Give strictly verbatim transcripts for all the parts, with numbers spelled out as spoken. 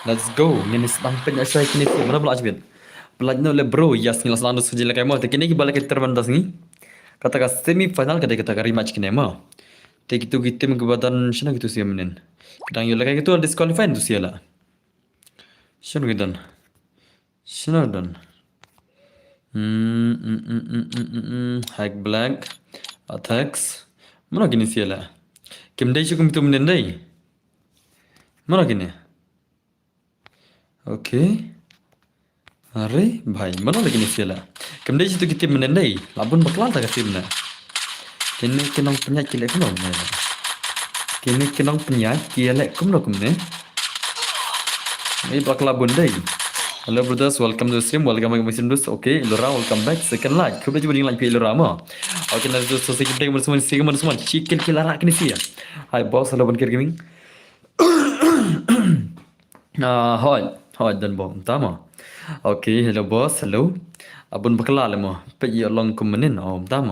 Let's go. Ngin sdang pynïaid sha kine ki, mano ba la shibit. Pynlait noh le bro. Yes, ngi la sdang da u Sujin Lakai mo. Te kine kiba la ki tournament da sngi. Kata ka semi final, kata, kata ka rematch kine mo. Te kitu ki team kiba don shano kitu sha mynnin. Ki dang ïoh lakai kitu la disqualify tu sha la. Shano ki don. Shano don. Hmm, hmm, hmm, hmm, hmm, hmm, hmm. Hack Black. Attacks. Mano kine sha la. Kim dei shu kum tu mynnin dei. Mano kine. Okay. Are bhai, mano la kine sha la. Kim dei shu tu ki team mynnin dei. La bun bakla ta ka team na. Kine ki nongpynïaid ki leh kumno ne. Kine ki nongpynïaid ki leh kumno kumne. Ei bakla bun dei. Hello brothers, welcome to the stream. Welcome back my stream, dudes. Okay, Ilora, welcome back. Second like. Khublei shibun ïa like phi Ilora mo. Okay, na dudes, so siki break mo, semua, siki mo, semua. Shikil kila rak kine sha. Hi boss, hello Bankir Gaming. Ah, hoi, hoi, don bom, tama. Okay, hello boss, hello. Abun bakla le mo, peit ïa long kum mynnin, oh, tama.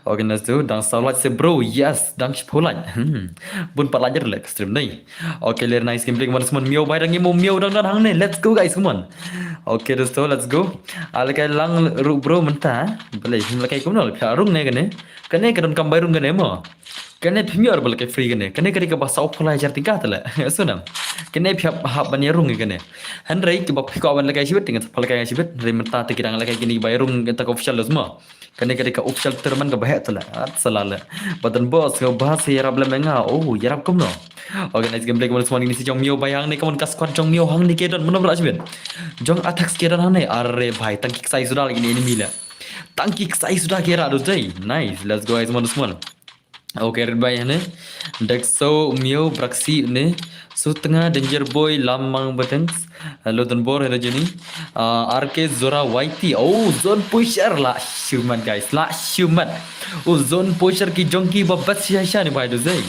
Okay, nice to, dang saw like se bro, yes, dang shiphew like. Hmm. Bun pat like jer le stream nei. Okay, le nice gameplay, man, semua miau bai dang imo miau dang dang hangne. Let's go guys, come on. Okay, dosto, let's go. Ale kai lang ru bro mynta. Bale, him le kai kumno, pha rung ne kane. Kane ka don kam bai rung kane mo. Kane phim ïoh ba la kai free kane. Kane ka dei kaba saw phew lai hajar tyngka te la. Sngewsih. Kane phi hap, hap ban ïarung kane. Hynrei kiba phi kwah ban la kai shibit, te ngin sa pynlehkai shibit. Hynrei mynta te ki dang la kai kine kiba ïarung, kata ka official la sma. Kane ka dei ka official tournament kaba heh te la. At sala la. Ba don boss, nga ba sa ïarap lem nga. Oh, ïarap kumno. Okay, nice gameplay, kumno sma, kine sha jong miau bai hangne, kumno ka squad jong miau hangne ki don, mano ba la shibit. Jong Attacks ki don hangne. Are bhai, tang ki ksai suda la kine enemy la. Tang ki ksai suda ki rah dei. Nice, let's go guys, man, man. Okay, red bai ne. Dexo, Mio, Braxi ne. Sutnga, Danger Boy, Lamang Batens. Hello Donbor, hello Jenny. Uh, R K Zora Y T. Oh, Zone Pusher la shumat guys, la shumat. Oh, Zone Pusher ki jong ki ba best shisha ni bai dei.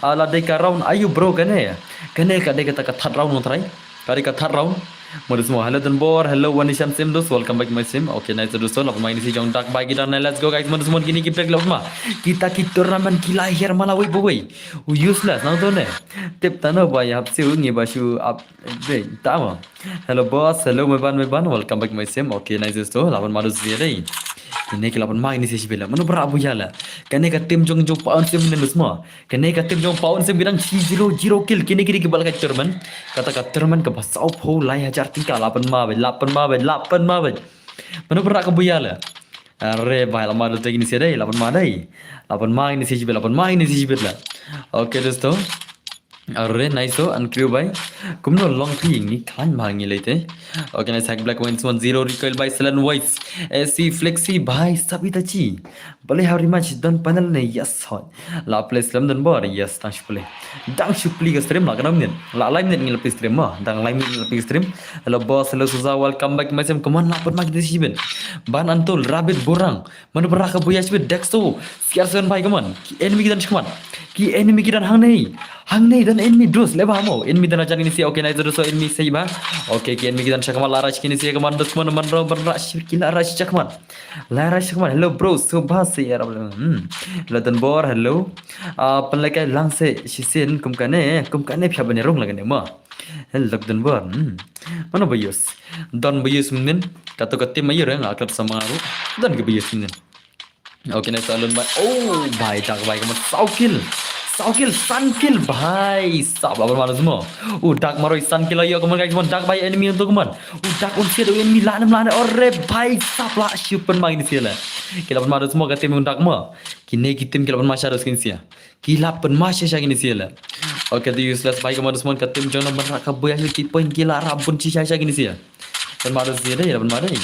Ala dei ka round ayu bro kane. Kane ka dei kata ka third round mo trai. Ka dei ka third round. Mo dei semua. Hello Donbor, hello Wanishan Sim dos, welcome back my sim. Okay, nice to do so. Lap mai ni si jong dak bai kita na, let's go guys. Mo dei semua, kini ki break lap ma. Kita ki tournament ki la her mala wei bawei. U useless nang to ne. Tip tano ba ya hap siu ngi ba shu up dei tama. Hello boss, hello Meban, Meban, welcome back my sim. Okay, nice to. Laban madu si dei. Kini ki laban mai ni si sibila. Mano bra bu ya la. Kane ka team jong jong pa on sim ne semua. Kane ka team jong pa on sim bidang chi zero zero kill. Kine kine ki bal ka tournament. Kata ka tournament kaba saw phew lai hajar tyngka, lapan ma bai, lapan ma bai, lapan ma bai. Mano bra ka buya la. Are bai, lama do tegi ni si dei, lapan ma dei. Lapan ma ni si jibit, lapan ma ni si jibit la. Okay dosto. Are nice to, uncrew bai. Kumno long phi ngi klan ma ngi lei te. Okay, nice hack black wins one zero recoil by Silent Voice. A C Flexi bai Sabitachi. Balei ha rematch don panel ne, yes hoi. La play slem don bor, yes, dang shu play. Dang shu play ka stream la ka minute. La lai minute ngi la play stream ma, dang lai minute ngi la play stream. Hello boss, hello Suza, welcome back my sim. Come on, la put ma kita sibin. Ban Antul, Rabbit Burang. Mano bra ka buya sibin, Dexo. C R seven bai, come on. Ki enemy ki don shikmat. Ki enemy ki don hangne. Hangne don enemy dus, leba mo. Enemy don ajan ini si, okay, nice dus, enemy si ba. Okay, ki enemy ki don shikmat, la rush kini si, come on, dus, man, man, ro, ban rush, ki la rush shikmat. Lara shakman, hello bro, so ba se yara. Hmm. Hello Donbor, hello. Ah, pynlehkai lang se shisien kum kane, kum kane phi hap ban ïarung la kane ma. Hello Donbor. Hmm. Mano ba use. Don ba use mynnin. Kato ka team ayu reng aklat sama aru. Don ka ba use mynnin. Okay, nice alun bai. Oh, bai dak bai kamat saw kill. Saw kill, san kill bai. Sap laban mano semua. U dak maroi san kill ayo kaman guys, man dak bai enemy untuk kaman. U dak un sia enemy la nem la nem. Ore bai sap la shupen ma ini sia la. Ki lapan ma semua ka team un dak ma. Kine ki team ki lapan ma shadows kini sia. Ki lapan ma sha sha kini sia la. Okay, the useless bai kaman semua ka team jong na ban ka buya ki point ki la rabun sha sha kini sia. Lapan ma dei dei, lapan ma dei.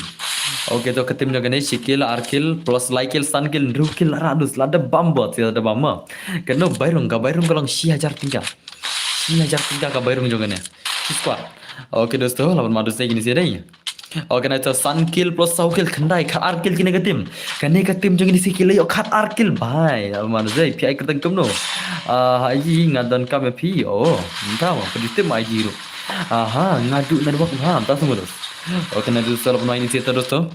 Okay, to ka team jong kane shi kill, ar kill, plus lai kill, san kill, hynriew kill, la radus, la da bam bot, la da bam ma. Kano bairung, ka bairung ka long shi hajar tingka. Shi hajar tingka ka bairung jong kane. Shi squad. Okay, dosto, lapan ma dei kini si dei. Okay, na to san kill plus saw kill, khyndai, khat ar kill kine ka team. Kane ka team jong kini si kill yo khat ar kill bai. Lapan ma dei, P I kyrteng kumno. Ah, haji nga don kam P O. Entah ma, pedih team I G ru. Aha, ngadu na dua ha, ta semua dos. Okay, na dos lapan ma ini si dosto.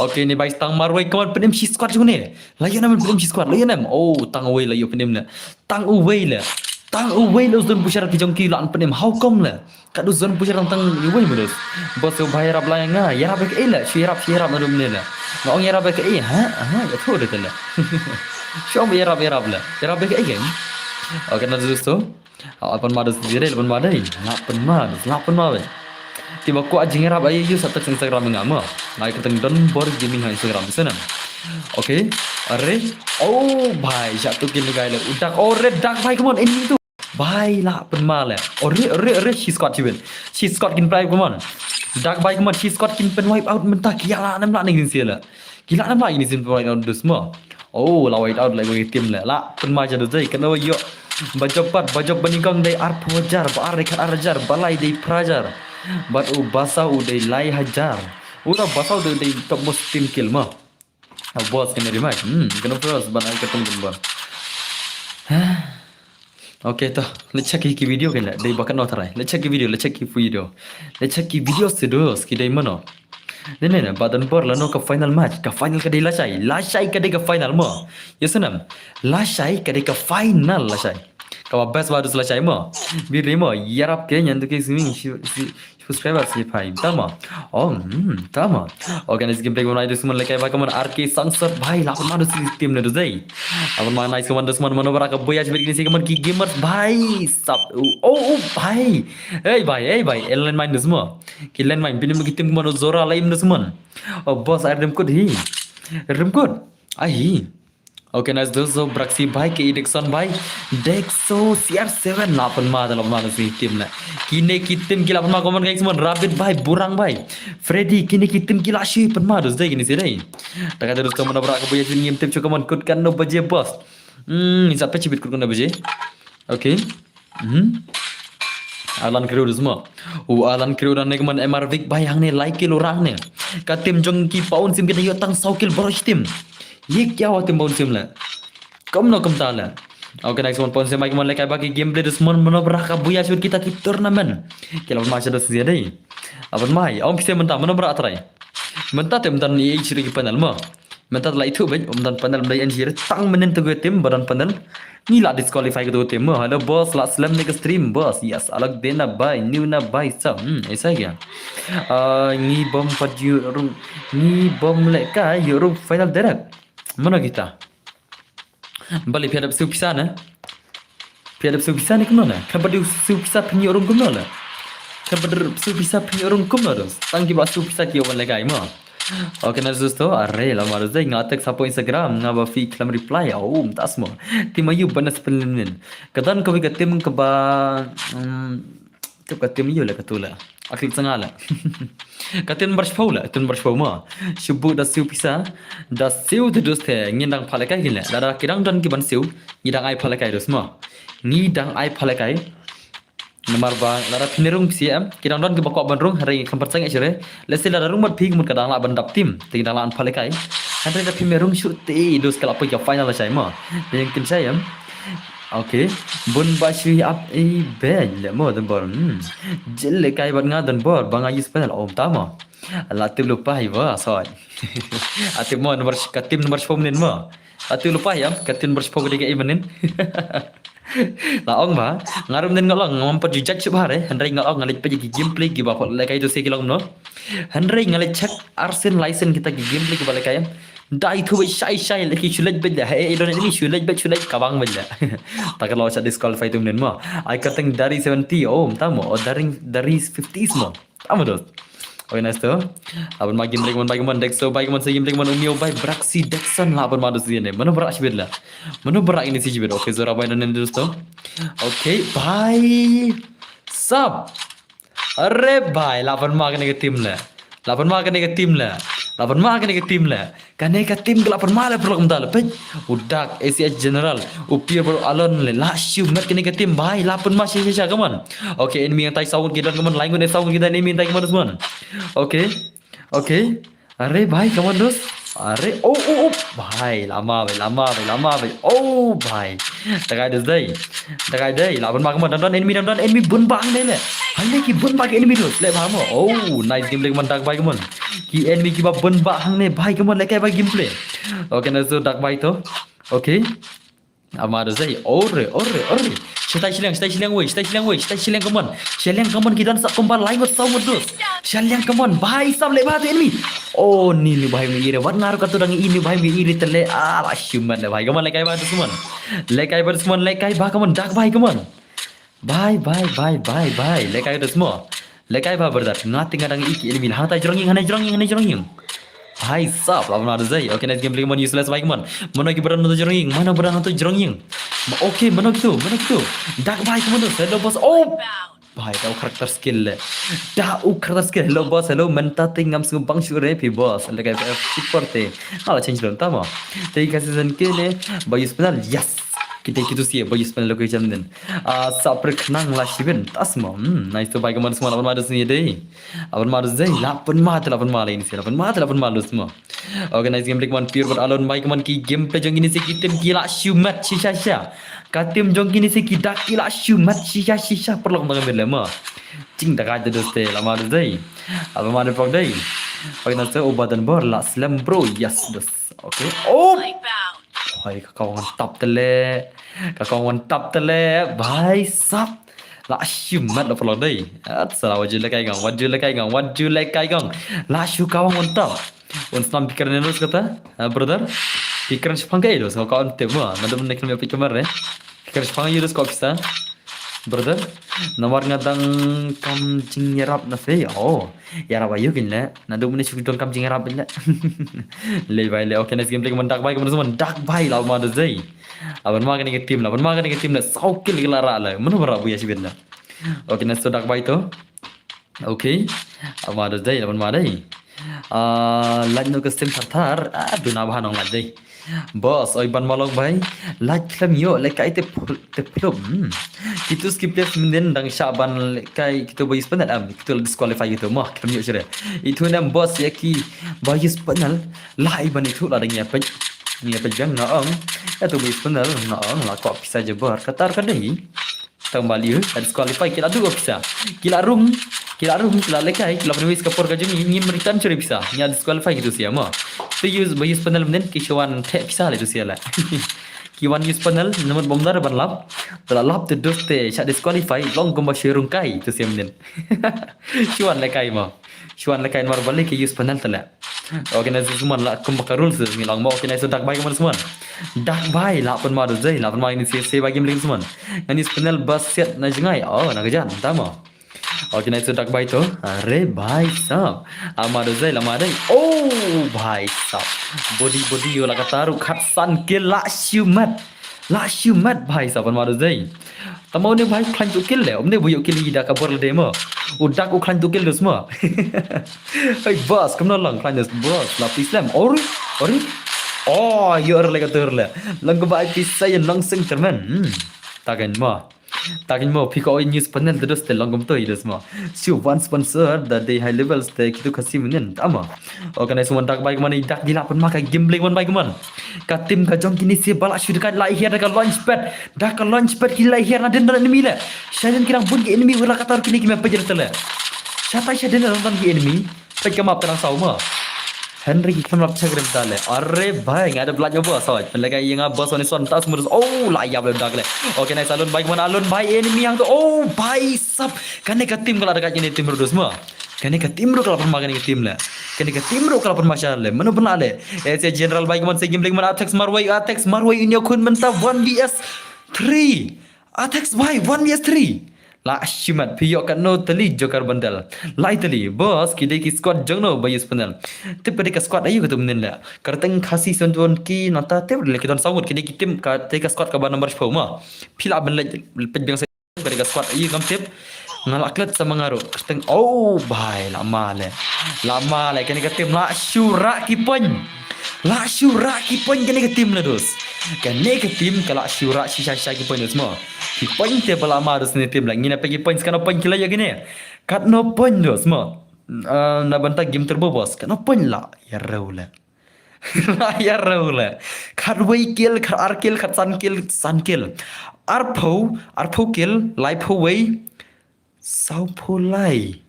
Okay, ni bai tang marwei kawan penim shi squad jong ne. Layo nam penim shi squad, layo nam. Oh, tang away layo penim na. Tang away la. Tang uwei la u zone pusher ki jong ki la an pynim, how come le? Ka du zone pusher tang tang uwei mo dos. Boss u bhai ïarap la ïa nga, ïarap ïa kaei le, shu ïarap, shu ïarap naduh mynne le. Nga ong ïarap ïa kaei, ha? Ha, ïathuh de te le. Shu ong ïarap, ïarap le. Ïarap ïa kaei kein? Okay, na dos to. Ah, la pynma dos, la pynma dei. La pynma dos, la pynma dei. Te ba kwah jingïarap aïu, sa text Instagram ïa nga mo. Nga ai kyrteng Don Bor Gaming ha Instagram, sngewbha. Okay. Are. Oh bhai, shah tu kin guy le. U Dak, oh red Dak bhai, come on, enemy tu. Bhai, la pynma le. Are, are, are, shi squad shi win. Shi squad kin pynwipe, come on. Dak bhai, come on, shi squad kin pynwipe out mynta, ki la nam la ne kin sila. Ki la nam la kin sila pynwipe out dus mo. Oh, la wipe out la ki team le. La pynma ja dus dei, kano ïoh. Ba jop pat, ba jop ba nyngkong dei arphew hajar, ba ar dei khatar hajar, ba lai dei phra hajar. Bad u Basaw u dei lai hajar. U da Basaw u dei topmost team kill mo. Ah, boss kane ri mai. Hmm, kano first ban ai kyrteng Don Bor. Okay, to. Let's check ki video kan. Dei ba kano tharai. Let's check ki video, let's check ki video. Let's check ki video se dos, ki dei mano. Ne, ne, ne, ba Don Bor lano ka final match. Ka final ka dei lashai. Lashai ka dei ka final mo. Ïa sngewbha. Lashai ka dei ka final lashai. Kaba best ba dus lashai mo. Biri mo, ïarap ke nyan tu ke swimming, shi, shi, subscriber shi phai. Tama. Oh, hmm, tama. Okay, nice gameplay, kemon, nice, kemon, lekai bhai, kemon, R K Sangsot bhai, la pynma dus team ne dus dei. La pynma, nice, kemon, dus kemon, mano ba rah ka buya shibit kine shi, kemon, ki gamers bhai. Sap. Oh, oh, oh, bhai. Hey bhai, hey bhai. El line mine dus mo. Ki line mine, binim ki team kemon, Zora la im dus kemon. Oh, boss, ai rim kut hi. Rim kut. Ai hi. Okay, nice, dos, so Braxi bhai, ke Dexon bhai. Dexo, C R seven, la pynma, la pynma, si team le. Kine ki team ki la pynma, kemon, guys, kemon, Rabbit bhai, Burang bhai. Freddy, kine ki team ki la shi pynma, dus dei, kine si dei. Taka dos, kemon, ba rah ka buya shin ngim team, kemon, kut kano baje, boss. Hmm, sa pynshibit kut kano baje. Okay. Hmm. Alan Crew dus mo. U Alan Crew dan ne kemon M R Vic bhai hangne lai kill u rah ne. Ka team jong ki Paun Sim kita ïoh tang saw kill baroh shi team. Ye kya hua team Paun Sim le. Kumno kumta le. Okay, nice, kemon, Paun Sim bhai, kemon, lekai ba ki gameplay dus kemon, mano ba rah ka buya shibit kita ki tournament. Ki la pynma sha dos sia dei. La pynma, ong pisa mynta, mano ba rah trai. Mynta te mynta ni ïa shi ki panel mo. Mynta la ithuh beit, ym don panel, ym dei N G re, tang mynnin tu ka team ba don panel. Ngi la disqualify ka tu ka team mo. Hello boss, la slem ne ka stream boss. Yes, alok dena bai, new na bai sa. Hmm, aisa kya? Ah, ngi bom pat ïoh rung, ngi bom lehkai ïoh rung final direct. Mano kita? Bali phi hap siew pisa ne? Phi hap siew pisa ne kumno ne? Khlem pat siew pisa phin ïoh rung kumno le? Khlem pat siew pisa phin ïoh rung kumno dos? Tang kiba siew pisa ki ïoh wan lehkai mo. Okay, na dus to, are, la mar zai nga text hapoh Instagram, nga ba phi khlem reply, oh, mynta mo. Team aïu ban sa pynlehkai. Ka don kawei ka team kaba, hmm, tip ka team aïu le katu le. Aklik sanga le. Ka team number shiphew le, team number shiphew mo. Shu buh da siew pisa, da siew te dus te, ngin dang pha lehkai kin le. Lada ki dang don ki ban siew, ngi dang ai pha lehkai dus mo. Ngi dang ai pha lehkai. Namar ba lada phin rung phi siem, ki dang don kiba kwah ban rung, hynrei khlem pat sangeh shuh re. Let's say lada rung bad phi, ka mut ka dang lah ban dap team, te ki dang lah ban pha lehkai. Hynrei da phim rung shuh te, dos ka la poi ka final lashai mo. Te ïeng kin shai em. Okay. Bun ba shu ap i ben le mo, Don Bor. Hmm. Jil lehkai bad nga, Don Bor, ba nga use panel, oh, mynta mo. La tip lypa hi ba, soi. A tip mo, number sh-, ka team number shiphew mynnin mo. La tip lypa hi em, ka team number shiphew ka dei kaei mynnin. La ong ba, nga ruh mynnin nga long, ngam pat ju judge shuh bha re, hynrei nga ong nga leit peit ïa ki gameplay kiba poi lehkai tu se ki long no. Hynrei nga leit check arsien laisien kita ki gameplay kiba lehkai em. Da ithuh beit shai shai, lehkai shu leit beit le, hei, i don enemy shu leit beit, shu leit kabang beit le. Ta ka long sa disqualify tu mynnin mo. Ai kyrteng Dari seventy, oh, mynta mo, oh, Dari, Dari fifties mo. Tama dos. Okay, nice to. Aban ma game lek man bai, game man Dexo bai, game man se game lek man Umio bai, Braxi Dexon la aban ma dos ïa ne. Mano ba rah shibit la. Mano ba rah ini si shibit. Okay, Zora bai nan dos to. Okay, bai. Sap. Are bai, la aban ma kane ka team la. La aban ma kane ka team la. La aban ma kane ka team la. Kane ka team ka la pynma le paralok mynta le peit. U Dak, A C H General, u Pier bad u Alon le la shu met kane ka team bai, la pynma sha sha sha, come on. Okay, enemy ngan tai saw ngut ki don, come on, lai ngut ne saw ngut ki don, enemy ngan tai, come on, come on. Okay. Okay. Are bai, come on dos. Are, oh, oh, oh. Bai, lama bai, lama bai, lama bai. Oh bai. Takai dos dei. Takai dei, la pynma, come on, don don enemy, don don enemy, bun ba hangne le. Hangne ki bun ba ki enemy dos. Le ba mo. Oh, nice game le, come on, Dak bai, come on. Ki enemy kiba bun ba hangne bai, come on, lehkai ba gameplay. Okay, na so Dak bai to. Okay. Ama dos dei. Ore, ore, ore. Shatai shiliang, shatai shiliang wei, shatai shiliang wei, shatai shiliang, come on. Shiliang, come on, ki don sa kumba lai ngut saw ngut dus. Shiliang, come on, bhai sab, leh bha tu enemy. Oh, ni ni bhai me ire, wat nga ruh katu dang ini bhai me ire tele. Ah, la shimet leh bhai, come on, lehkai bha dus, come on. Lehkai bha dus, come on, lehkai bha, come on, dak bhai, come on. Bhai, bhai, bhai, bhai, bhai, lehkai dus mo. Lehkai bha brother, nga te nga dang i ki enemy. Hangtai jrong ïing, hangne jrong ïing, hangne jrong ïing. Bhai sab, la bha ma dei. Okay, nice game play, come on, useless bhai, come on. Mano ki brother na tu jrong ïing, mano brother na tu jrong ïing. Ma-, okay, mano kitu, mano kitu. Dak bhai, come on, hello boss. Oh, bhai, da u character skill leh. Da u character skill, hello boss, hello, mynta te ngam sngewbang shuh re phi boss. Lehkai F super te. Ala change run tama. Te ka season kine, ba use panel, yes. Kita kitu sih, ba use panel location din. Ah, sa prekhnang la shibin, tas mo. Hmm, nice to bhai, come on, sma, la bha ma dei sini dei. La bha ma dei, la pynma te, la pynma la ini sih, la pynma te, la pynma lu sma. Okay, nice game play, come on, pure but alone bhai, come on, ki game play jong kine seh ki team ki la shimet shisha shisha. Ka team jong kine seh ki dak ki la shimet shisha shisha, paralok tang mile ma. Jingdakai te dus te, la ma dei. La bha ma dei paralok dei. Paralok na seh u badan bor la slem bro, yes dus. Okay. Oh. Hoi, ka kawang tap tele. Ka kawang tap tele. Bhai sab. La shimet la paralok dei. At sala, wat ju lehkai gang, wat ju lehkai gang, wat ju lehkai gang. La shu kawang wan tap. Un snam phi kren ne dus kata, ah, brother? Phi kren shaphang kaei dus, nga kwah ban tip mo. Naduh mynne khlem ïoh peit kamar re. Phi kren shaphang aïu dus, kwah pisa, brother? Namar nga dang kam jingïarap na phi. Oh, ïarap aïu kein leh? Naduh mynne shu don kam jingïarap kein leh. Lei bhai lei. Okay, nice game play, come on, dak bhai, come on, dak bhai, la bha ma dei. La bha ma kane ka team, la bha ma kane ka team leh, saw kill ki la rah leh. Mano ba rah buh ïa shibit leh. Okay, nice to dak bhai to. Okay. Ama da dei, laban ma dei. Ah, lait noh ka stem thar thar. Ah, duna bha nong lait dei. Boss, oi ban ma long bhai. Lait khlem ïoh lehkai te phl-, te phlop. Hmm. Kitu skip left mending dang shah ban lehkai kitu ba use panel am. Kitu la disqualify kitu mo. Khlem ïoh shere. Itu nam boss ïa ki ba use panel. Lah i ban itu la dang ïa peit. Ïa peit biang nga ong. Ïa tu ba use panel nga ong. La kwah pisa jubor. Katar ka dei. Tang ba lei, ka disqualify, ki la duh pisa. Ki la rung, ki la rung, ki la lehkai, ki la pynwis ka por ka jong ngi, ngim return shuh pisa. Ngi la disqualify kitu sia mo. Te use, ba use panel mending, ki shu wan theh pisa leh tu sia leh. Ki wan use panel, namar bym da ban lap. Te la lap te dus te, shah disqualify, long kumba shu rung kai, tu sia mending. Shu wan lehkai mo. Shu wan lehkai namar balei ki use panel te leh. Organize suman la kumba ka rules ngi long mo, organize dak bai kumba suman. Dak bai la pynma da dei, la pynma ini se se ba game link suman. Ngani panel ba siat na jngai. Oh, na ka jan, tama. Organize dak bai to. Are bhai sab. Ama da dei, la ma dei. Oh, bhai sab. Body, body, yo la ka taru khat san kill la shimet. La shimet bhai sab, pynma da dei. Tama une bhai khlaiñ tu kill leh, um ne bu ïoh kill i da ka bor lade mo. U dak u khlaiñ tu kill dus mo. Hey boss, kumno long khlaiñ dus boss, la phi slem. Ori, ori. Oh, ïoh leh ka tur leh. Long ka ba ai pisa ïa nong sing termen. Hmm. Takan mo. Takan mo, phi ka oi news panel te dus te long kumto i dus mo. Shu wan sponsor da dei high levels te kitu ka sim nin. Tama. Organize one dak bai kman, i dak di la pynma ka game blank one bai kman. Ka team ka jong kine se ba la shu da ka la hiar da ka launch pad. Da ka launch pad ki la hiar na dien da enemy leh. Shaden ki dang bun ki enemy, wala katar kine ki map pajir tele. Shatai shaden da ki enemy. Peit ka map ka dang saw ma. Henry ki khlem lap check rem tale. Are bhai, nga da blat nyoba saw. Pynlehkai ïa nga boss one son tas murus. Oh, la ïap le dak leh. Okay, nice, alun bhai, kman alun bhai, enemy hangto. Oh bhai sab. Kane ka team ka la da ka kine team rudus ma. Kane ka team ruh ka la pynma kane ka team leh. Kane ka team ruh ka la pynma sha leh. Mano pynleh leh. Eh, se general bhai, kman se game blank, kman Atex marwei, Atex marwei, inyo khun mynta one v s three. Atex bhai, one v s three. La shimet, phi ïoh katno tylli joker bundle. Lai tylli, boss, ki dei ki squad jong no ba use panel. Tip ka dei ka squad aïu katu mynnin leh. Kyrteng Khasi seventy-one ki nata tip leh ki don saw ngut, ki dei ki team ka, dei ka squad kaba number shiphew ma. Phi lah ban leh peit biang sa ka dei ka squad aïu ngam tip. Nga la klet sa ma nga ruh. Kyrteng, oh bhai, la ma leh. La ma leh, kane ka team la shu rah ki point. La shu rah ki point kane ka team leh dus. Kane ka team ka la shu rah shisha shisha ki point dus mo. Ki point te ba la ma dus ne team leh. Ngin ïa peit ki point, katno point ki la ïoh kine. Katno point dus mo. Ah, na bynta game turbo boss. Katno point la ïa rew leh. La ïa rew leh. Khatwei kill, khat ar kill, khat san kill, san kill. Arphew, arphew kill, laiphew wei. Sawphew lai.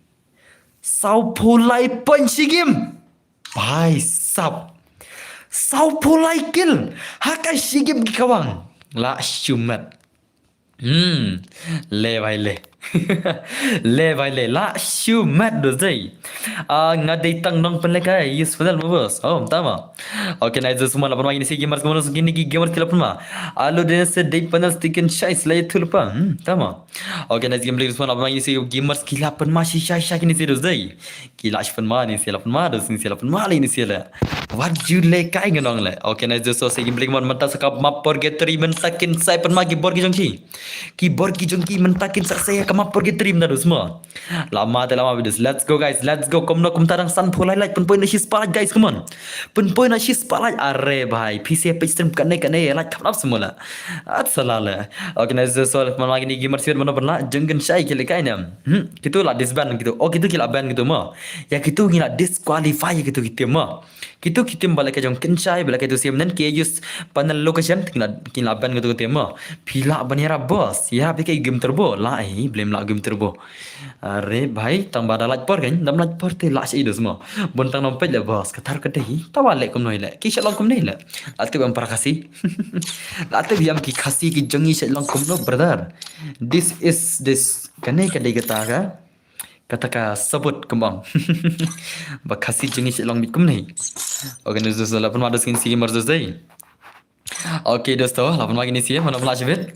Sawphew lai point shi game. Bhai sab. Sawphew lai kill. Ha ka shi game ki kawang. La shimet. Hmm. Le bhai le. Le bhai le. La shu mat do zai. Ah, nga dei tang nong pynlehkai, use panel mo boss. Oh, tama. Okay, nice, this one la pynma ini si gamers, gamers, kini ki gamers ki la pynma. Alo dei se dei panel stick and shai, slay thul pa. Hmm, tama. Okay, nice, game play, this one la pynma ini si gamers ki la pynma shi shai shai kini si do zai. Ki la shi pynma ini si la pynma do, ini si la pynma le ini si le. What you le kai nganong le. Okay, nice, this so se game play mon mynta sa ka map purgatory mynta kin sai pynma ki bor ki jong ki. Ki bor ki jong ki mynta kin sa sai ka map purgatory mynta do sma. Lama te lama bidus. Let's go guys, let's go. Kumno kumta dang san pulai like pynpoi na shi spotlight guys, come on. Pynpoi na shi spotlight, are bhai. Phi se page stream kane kane like khap lap semula. At salale. Okay, nice, so man lagi ni gamer siwet mano pynla jenggen shai ki le kai ne. Hmm, kitu la disband kitu. Oh, kitu ki la ban kitu mo. Ya kitu ki la disqualify kitu kitu mo. Kitu ki team ba lehkai jong kin shai, ba lehkai tu sim nen ki use panel location, kin la, kin la ban kitu kitu mo. Phi la ban ïarap boss, ïarap ïa ka game turbo, la hi, blame la game turbo. Are bhai, tang ba da lait por kan, dam lait por te la shi dos mo. Bun tang nom peit le boss, ka tar ka dei, ta ba le kumno le. Ki sha long kumne le. La tip ïam para Khasi. La tip ïam ki Khasi ki jong ngi sha long kumno brother. This is this. Kane ka dei kata ka. Kata ka sabut kembang. Ba Khasi jong ngi sha long bit kumne. Okay, dos dos la pun ma dos ngin si mar dos dei. Okay, dosto, la pun ma ngin si, mana pula shibit.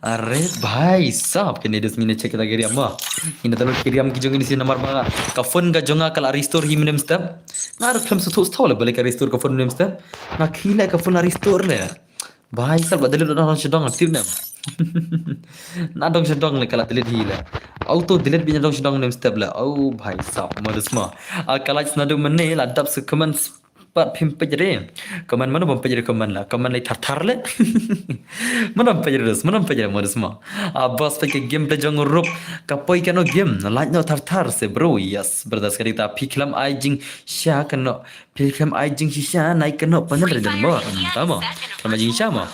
Are bhai sab, kini dos ngin check kita kiriam ba. Ina talu kiriam ki jong ini si namar ba ka phone ka jong ka la restore hi mnem step. Nga rut klem sutu stau la balik ka restore ka phone mnem step. Nga khila ka phone la restore le. Bhai sab la delete na dong shadong tip nem. Na dong shadong le ka la delete hi le. Auto delete bi na dong shadong nem step le. Oh bhai sab, modus ma. A ka la sna du mene la dap se comment pat phim pejre. Comment mano bom pejre comment la. Comment le thar thar le. Mano pejre dos, mano pejre modus ma. A boss pej ke game pej jong rup. Ka poi kano game. Like no thar thar se bro. Yes, brother sekali ta phi khlam ai jing sha kano. Phi khlam ai jing shisha nai kano panel re dan mo. Hmm, tamo. Khlam ai jing shisha mo.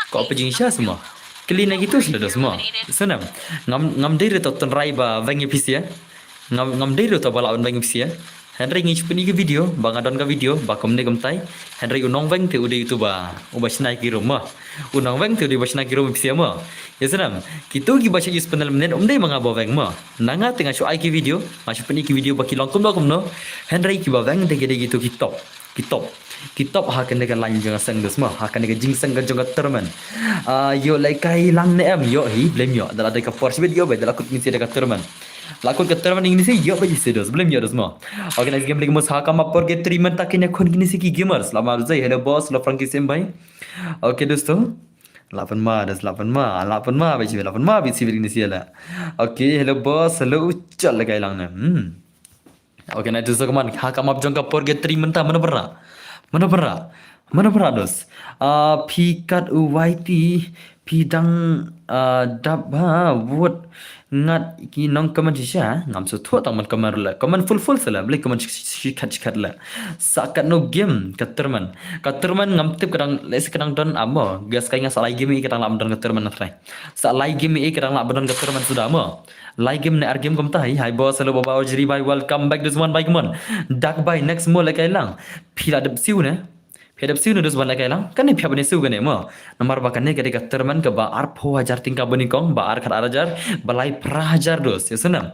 Ko pej jing shisha sma. Kli na gitu sila dos mo. Senam. Ngam ngam dei re to tynrai ba veng episia. Ngam ngam dei re to ba la veng episia. Henry ngi chupni ki video, ba nga don ka video, ba kumne kumtai. Henry u nongveng te u dei tu ba, u ba shnai ki rum mo. U nongveng te u dei ba shnai ki rum episia mo. Ya senam. Kitu ki ba sha use panel menen um dei ma nga ba veng mo. Na nga te nga shu ai ki video, nga shu pynïa ki video ba ki long kumno kumno. Henry ki ba veng te ki dei kitu ki top. Ki top. Ki top ha kane ka line jong ka seng dos ma, ha kane ka jingseng ka jong ka tournament. Ah, yo lai kai lang ne em, yo hi, blame yo. Da la dei ka por shibit yo ba, da la kut ngin si da ka tournament. La kut ka tournament ngin si yo ba ji si dos, blame yo dos ma. Organize game league mos ha ka ma por get three men ta kine khun ngin si ki gamers. La ma zai, hello boss, hello Frankie Sem bhai. Okay dosto. La pan ma, das la pan ma, la pan ma, bisi la pan ma, bisi bili ni siala. Okay, hello boss, hello, chal lagay lang na. Hmm. Okay, na itu sa kaman, ha kamap jong ka purgatory mynta, mana berra? Mana berra? Mana berra dos? Ah, phi kat u Y T, phi dang, ah, dap ha, wot ngat ki nong kaman shisha, ngam su thuh tang man kaman rula, kaman full full sala, beli kaman shi- shi- shikat shikat la. Sa kat no game, ka tournament. Ka tournament ngam tip kadang, lesi kadang don amo, gas kai nga sa lai game i kadang lam don ka tournament na try. Sa lai game i kadang lam don ka tournament suda mo. Lai game ne ar game kumta hi, hi boss, hello baba, ojri bhai, welcome back this one bhai, come on. Dak bhai, next mo le kai lang. Phi la dep siu ne? Phi la dep siu ne dos ban le kai lang? Kane phi ban siu kane mo. Namar ba kane ka dei ka tournament ka ba arphew hajar tyngka bani kong, ba ar khat ar hajar, ba lai phra hajar dos. Ya senam.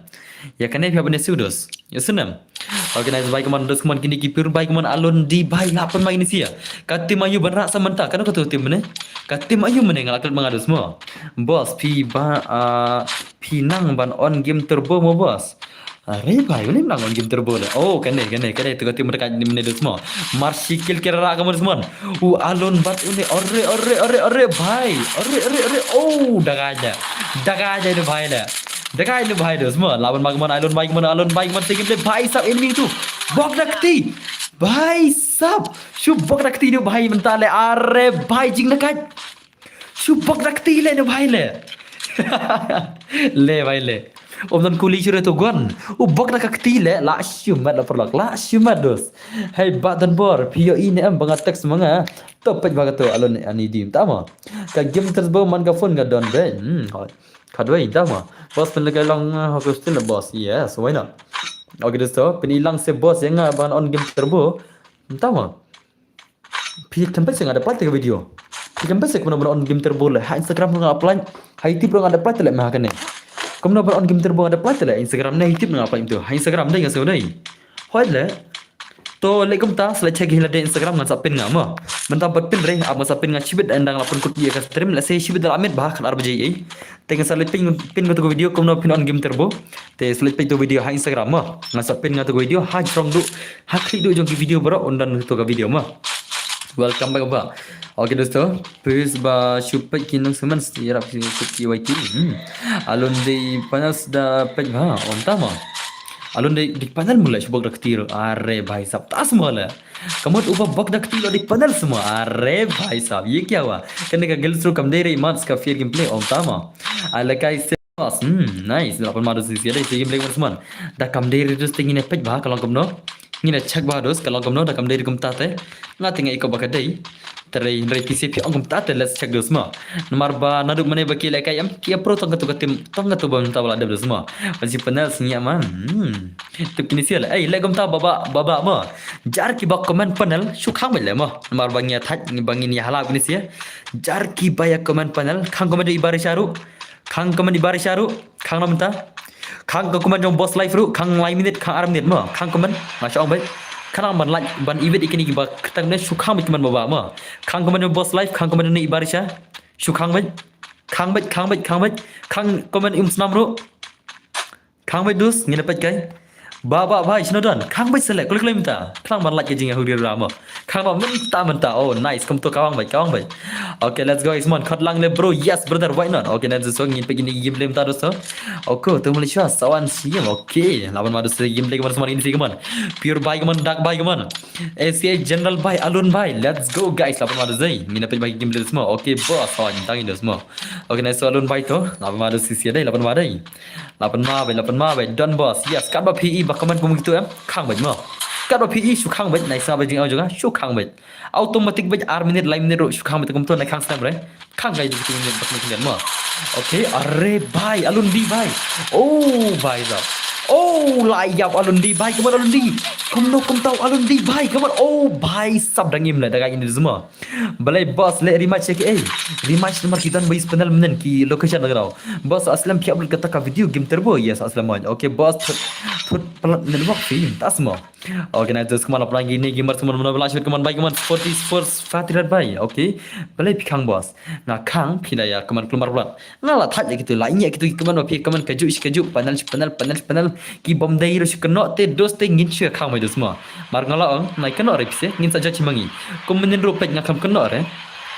Ya kane phi ban siu dos. Ya senam. Organize bhai, come on, dos, come on, kini ki pur bhai, come on, alon di bhai, la pun mai ni sia. Ka tim ayu ban rak sa mynta, kano ka tu tim ne? Ka tim ayu mene nga la klet manga dos mo. Boss, phi ba, ah, phi nang ban on game turbo mo boss. Are bhai, uni nang on game turbo le. Oh, kane, kane, kane, tu ka tim mereka ni mene dos mo. Marsi kill kira rak kamu dos mon. U alon bat uni, ore, ore, ore, ore, bhai. Ore, ore, ore, oh, dagaja. Dagaja ni bhai le. Dagaja ni bhai dos mo. Lawan bhai mon, alon bhai mon, alon bhai mon, segim le bhai sab enemy tu. Bok dakti. Bhai sab. Shu bok dakti ni bhai mentale. Are bhai jing dekat. Shu bok dakti le ni bhai le. Le bhai le. Om dan kuli shure tu gon. U bok dakti le. La shu mat la perlak. La shu mat dos. Hey, ba dan bor. Pio ini em bangat teks manga. Topet ba ka tu alon ani dim. Tama. Ka game tersebut man ka phone ka don be. Hmm. Hoi. Kadwei, tama. Boss pun lekai long, uh, hokus tin boss. Yes, why not? Okay, dosto. Pun ilang se boss yang, uh, ban on game turbo. Tama. Phi tempat sing ada part tiga video. Ki kam bes kumno ban on game turbo le. Ha Instagram nga apply. Ha YouTube nga apply te le ma kane. Kumno ban on game turbo nga apply te le Instagram ne YouTube nga apply tu. Ha Instagram dei nga sngewdei. Hoi le. To le kumta sele check hi la de Instagram ngan sa pin nga mo. Mynta bad pin re ap ngan sa pin nga shibit ynda nga la pynkut ïa ka stream le se shibit da la miet ba khat ar baje ei. Te ngan sa le pin pin nga tu ka video kumno phin on game turbo. Te sele pin tu video ha Instagram mo. Ngan sa pin nga tu ka video ha jrong du ha khri du jong ki video bro on dan tu ka video mo. Welcome back ba. Okay dosto, pis ba shu peit ki nongsemen ïarap ki shu peit ki Y T. Hmm. Alun dei panel da peit ba, on tama. Alun dei dik panel mula shu bok da ktir. Are bhai sab tas mula. Kamut uba bok da ktir dik panel semua. Are bhai sab, ye kya hua? Kane ka girls ru kam dei re mat ska fair gameplay, on tama. Ala kai se Boss, hmm, nice. Lapan ma dos sia dei sigi blek man. Da kam dei ri dus te ngin peit ba ka long kumno. Ngin check ba dus ka long kumno da kam dei ri kumta te. Nga te nga iko ba ka dei. Te rei rei P C P ong kumta te let's check dus ma. Namar ba naduk mane ba ki le kai em ki pro tong ka tu ka tim tong ka tu ba mynta ba la dep dus ma. Ba si panel sngi man. Hmm. Tip kini sia le. Ei le kumta ba ba ba ba ma. Jar ki ba comment panel shu khang le ma. Namar ba ngi thaj ba ngin ïa hala kini sia. Jar ki ba ïa comment panel khang comment i bari sharu. Khang comment i bari sharu, khang na mynta. Khang ka comment jong boss live ru, khang lai minit, khang ar minit ma. Khang comment, nga shong bai. Khang ban like, ban iwit ikini ki ba ktang ne shu khang bai comment ba ba ma. Khang comment jong boss live, khang comment ne i bari sha. Shu khang bai. Khang bai, khang bai, khang bai. Khang comment im snam ru. Khang bai dus, ngin peit kai. Ba ba bai shino don. Khang bai selek. Klik klik mynta. Khang ban like jing ya huri ramo. Khang ba mynta mynta. Oh nice. Kum tu kawang bai, kawang bai. Okay, let's go Ismon. Khot lang le bro. Yes brother, why not? Okay, let's go ngin peit ini game le mynta dosto. Okay, tu Malaysia sawan siam. Okay, laban ma dosto game le kemana semua ini sih kemana. Pure bai kemana, dark bai kemana. A C A General bai, Alun bai. Let's go guys. Laban ma dosto. Ngin peit bai game le semua. Okay, boss. Oh, tang ini semua. Okay, nice Alun bai tu. Laban ma dosto sia dai, laban ma dai. Lapan ma bai, lapan ma bai, don boss. Yes, kat ba phi i ba comment kum kitu em. Khang bai mo. Kat ba phi i shu khang bai, nai sa bai jing au jong shu khang bai. Automatic bai ar minute, lai minute ro shu khang bai kum tu nai khang snem re. Khang gai di kitu minute bak minute mo. Okay, are bai, Alun di bai. Oh bai da. Oh la yap Alun di bai, come on Alun di. Kum no kum tau Alun di bai, come on. Oh bai sab dang im le da gai ni zuma. Balai boss le rematch ke eh. Rematch namar kita bai panel menen ki location na grau. Boss Aslam phi upload kata ka video game turbo. Yes Aslam. Okay boss thut thut pelat network fi tasmo. Okay na terus kemana pelan gini gamer semua mana pelan shoot kemana baik kemana forty four fatirat bai. Okay. Balai phi khang boss. Nga khang phi da ya kemana keluar pelat. Nga la thaj kitu la nya kitu kemana phi kemana kaju shi kaju panel shi panel panel shi panel. Ki bom dai ro shi keno te dos te ngin shi khang mai dos ma. Mar nga la ong nai keno re pise ngin sa judge mangi. Kum menen ro pek nga kham keno re.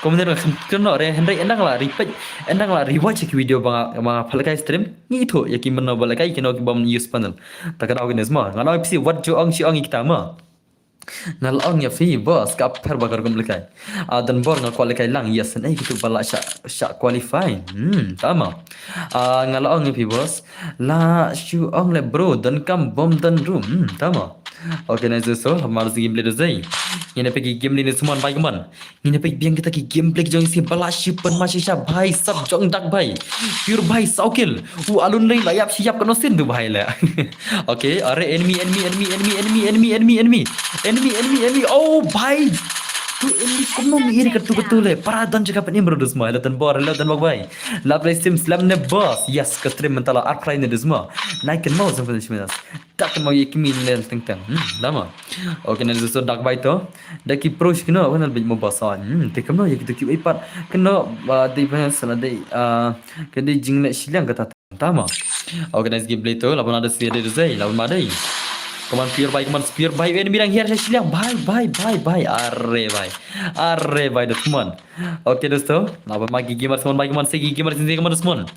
Kum menen ro kham keno re henry endang la ri pek endang la ri watch ki video ba nga ba nga phal kai stream. Ngi thu ya ki meno ba la kai keno ki bom use panel. Ta ka dau ki nes ma. Nga la ong pise wat jo ong shi ong ki ta ma. Nga la ong ya phi boss ka pher ba kar kum lekai. Ah, dan bor nga kwal lekai lang yes ne kitu ba la sha sha qualify. Hmm, tama. Ah, nga la ong ya phi boss. La shu ong le bro dan kam bom dan room. Hmm, tama. Okay, nice so. Mar sigi game le do zai. Ngin pek game le ni semua bai keman. Ngin pek biang kita ki game play jong si ba la shu pen ma shisha bai sab jong dak bai. Pure bai saukil. U Alun le la yap shi yap kano sin tu bai le. Okay, are enemy, enemy, enemy, enemy, enemy, enemy, enemy, enemy. Enemy, enemy, enemy. Oh, bhai. Tu enemy kumno mi iri katu katu le. Para dan jaga pen imro dus mai. Latan bor, latan bok bai. La play sim slam ne boss. Yes, ka stream mentala art play ne dus ma. Nai ken mau sampai similas. Tak ken mau ye kimi ne teng teng. Hmm, lama. Okay, ne dus dak bai to. Da ki pro shikno, wana bit mo boss on. Hmm, te kumno ye kitu ki ipat. Keno, ah, dei pa sala dei, ah, keno jingle shiliang kata. Tama. Organize gameplay tu, laban ada si ada zai, laban madai. Kaman pure bai, kaman pure bai, enemy rang hiar sha shiliang, bai, bai, bai, bai, are bai. Are bai, dusman. Okay, dosto, laban magi gamer semua bai, kaman segi gamer sini kaman dusman.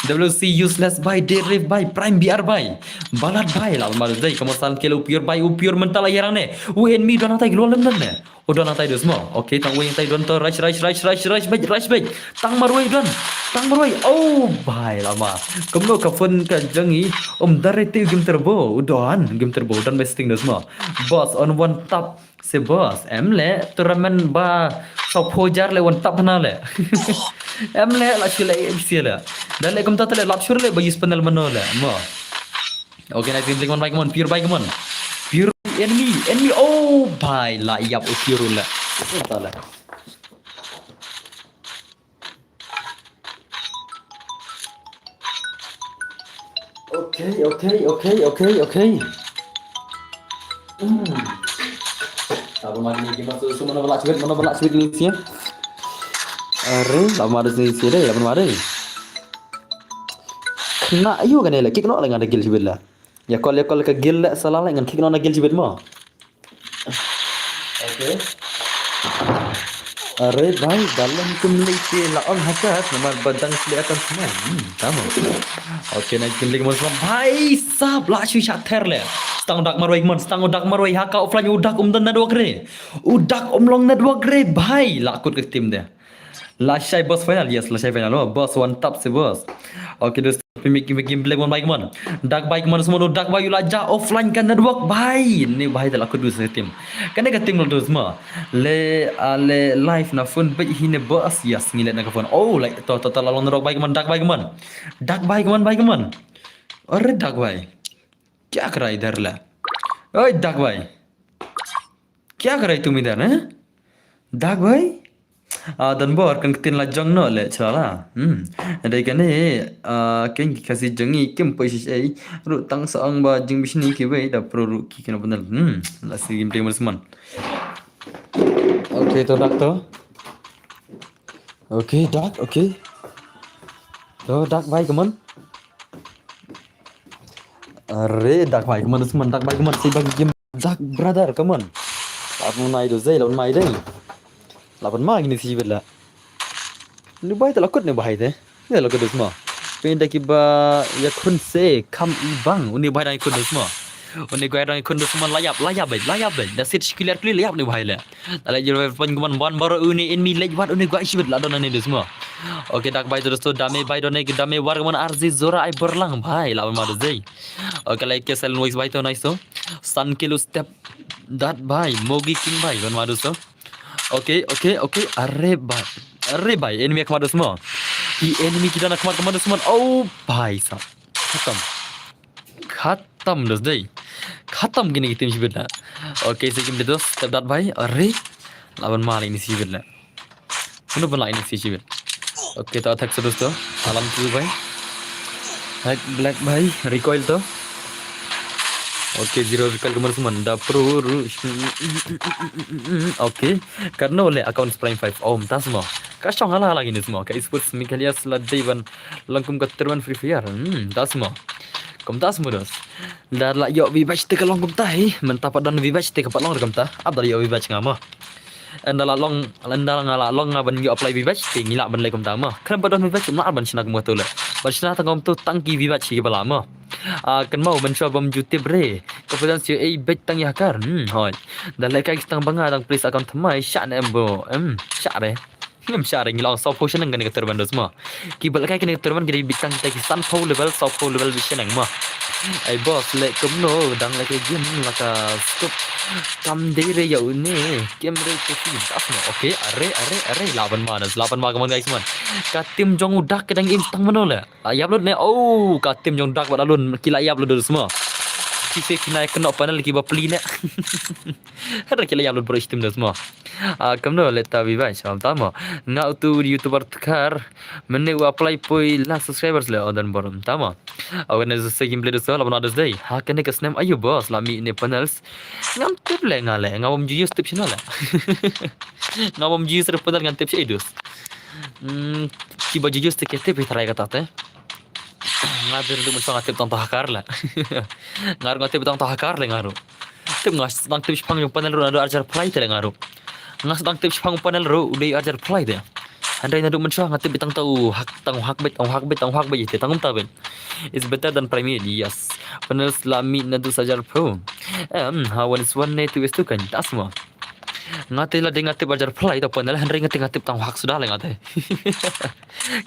W C useless bai, Deriv bai, Prime B R bai. Balat bai, laban madai, kaman san kelo pure bai, u pure mental hiar ne. U enemy don atai glol lem ne. U don atai dus mo. Okay, tang wei atai don to rush rush rush rush rush bait rush bait. Tang marwei don. Tang marwei. Oh, bai lama. Kumno ka phone ka jong i um dare te game turbo. U don game turbo don besting dus mo. Boss on one tap se boss. Em le tournament ba so phojar le one tap na le. Em le la shule em sia le. Dan le kumta le lap shur le ba use panel mano le. Mo. Okay, nice gameplay, come on, bhai, come on, pure bhai, come on. Pure enemy, enemy, oh bhai, la yap u pure la. Entah la. Okay, okay, okay, okay, okay. Hmm. Laban ma kine ki, mano ba lah shibit, mano ba lah shibit ni sih. Are, laban ma da sini sih deh, laban ma deh. Na, ayo kan ya, kick no lah ngan da gil shibit lah. Ya call, ya call ka gil lah, salah lah ngan kick no na gil shibit mo. Okay. Are bhai, dalam kumlei te la ong hakat, namar badang sli akan semai. Hmm, tama. Okay, na kumlei kumon semai. Bhai sab, la shu sha ther le. Stang u dak marwei kumon, stang u dak marwei, haka offline u dak um don network re. U dak um long network re, bhai. La kut ka team de. La shai boss final, yes, la shai final. Oh, boss one tap si boss. Okay, dus. Pimi kimi game play mon bhai kumon. Dak bhai kumon semon, dak bhai u la ja offline ka network bhai. Ni bhai te la kut dus ka team. Kane ka team la dus ma. Le, ah, le live na phone bhai hi ne boss. Yes, ngi let na ka phone. Oh, like to to to la long network bhai kumon, dak bhai kumon. Dak bhai kumon, bhai kumon. Are dak bhai. Kya kar raha idhar la? Oi dak bhai. Kya kar raha tum idhar, eh? Dak bhai. Ah, dan bor kan ktien la jong no le chala. Hmm. Dei kane, ah, ken ki Khasi jong ngi kim poi shi ei. Ru tang sa ong ba jing bishni ki wei da pro ru ki kena benar. Hmm. La si game play mon semon. Okay, to dak to. Okay, dak, okay. To dak bhai kumon. Are dak bhai kumon, semon dak bhai kumon, si bhai game dak brother kumon. Laban mai do zei, laban mai dei. Laban mai gini si bela. Ni bhai te la kut ni bhai te. Ni la kut dus mo. Pin da ki ba ya khun se kam i bang. Uni bhai dang khun dus mo. Uni bhai dang khun dus mo, la yap, la yap bhai, la yap bhai. Da sit clear clear la yap ni bhai le. Da la jero pon kumon bon bor uni enemy lej wat uni bhai shibit la don ni dus mo. Okay, dak bhai to dus to dame bhai don ni dame war kumon arzi zora ai berlang bhai laban ma do zei. Okay, like ke silent voice bhai to nice to. San kilo step dat bhai, Mogi King bhai, ban ma dus to. Okay, okay, okay. Are bhai. Are bhai, enemy khmat dus mo. I enemy kita na khmat khmat dus mo. Oh bhai sab. Khatam. Khatam dus dei. Khatam kini ki team shibit la. Okay, si kim dus. Step dat bhai. Are. Laban ma ini shibit la. Mano ban la ini shibit. Okay, to attack sa dus to. Alam tu bhai. Hack black bhai. Recoil to. Okay, zero recoil kumon semon. Da pro ru. Okay. Karno le account prime five. Om tas mo. Ka shong hala lagi ni semon. Ka esports Meghalaya sla dei ban long kum ka tournament Free Fire. Hmm, tas mo. Kum tas mo dos. Da la yo vi bach te ka long kum ta hi. Mynta pat don vi bach te ka pat long kum ta. Ab da la yo vi bach nga mo. Ynda la long, ynda la nga la long nga ban ïoh apply V-Bucks, te ngi lah ban leh kumta mo. Khlem pat don V-Bucks, ym lah ban shna kum kata le. Ban shna tang kumta tang ki V-Bucks ki ba lah mo. Ah, kynmaw mynshuwa bym ju tip re. Ka pyrthei shu ei beit tang ïa kar. Hmm, hoi. Da leh kai ki tang ba nga dang please account thymmai, shah ne em bo. Em, shah re. Ngam shah re, ngi la ong sawphew shaneng kane ka tournament dos mo. Ki ba leh kai kane ka tournament ki dei beit tang kita ki sanphew level, sawphew level beit shaneng mo. Ai boss, leh kumno dang leh ka game la ka scope. Kam dei re ïa une. Game re te ki tas mo. Okay, are, are, are. Lah ban ma, lah ban ma, come on guys, man. Ka team jong u Dak ka dang im tang mano le. La ïap lut ne. Oh, ka team jong Dak bad Alun ki la ïap lut dos mo. Ki se ki nai kynnoh panel ki ba pli ne. Hada ki la ïap lut bro, team dos mo. Ah, kumno leh ta V-Bucks, shalom ta mo. Nga utu YouTuber tkar. Mynne u apply poi la subscribers le, oh, dan bor ta mo. Awareness se gameplay dos, la bana dos dei. Ha kane ka snem ayu boss la mih ne panels. Ngam tip le nga le, nga bym ju use tip shano le. Nga bym ju use re panel ngan tip shi dos. Hmm, ki ba ju use te ki tip hi trai kata te. Nga dei ruh mynta nga tip tang ta hakar le. Nga ruh nga tip tang ta hakar le nga ruh. Tip nga sdang tip shipang jong panel ruh naduh arjar phlai te le nga ruh. Nga sdang tip shipang panel ruh u dei arjar phlai te. Hynrei naduh mynshuwa nga tip tang ta u hak, tang u hak beit, tang u hak beit, tang u hak beit te, tang kumta beit. It's better than Primate, yes. Panel la mih naduh arjar phew. Em, ha one is one ne two is two kan. Tas mo. Nga te la dei nga tip arjar phlai ta panel, hynrei nga te nga tip tang u hak suda le nga te.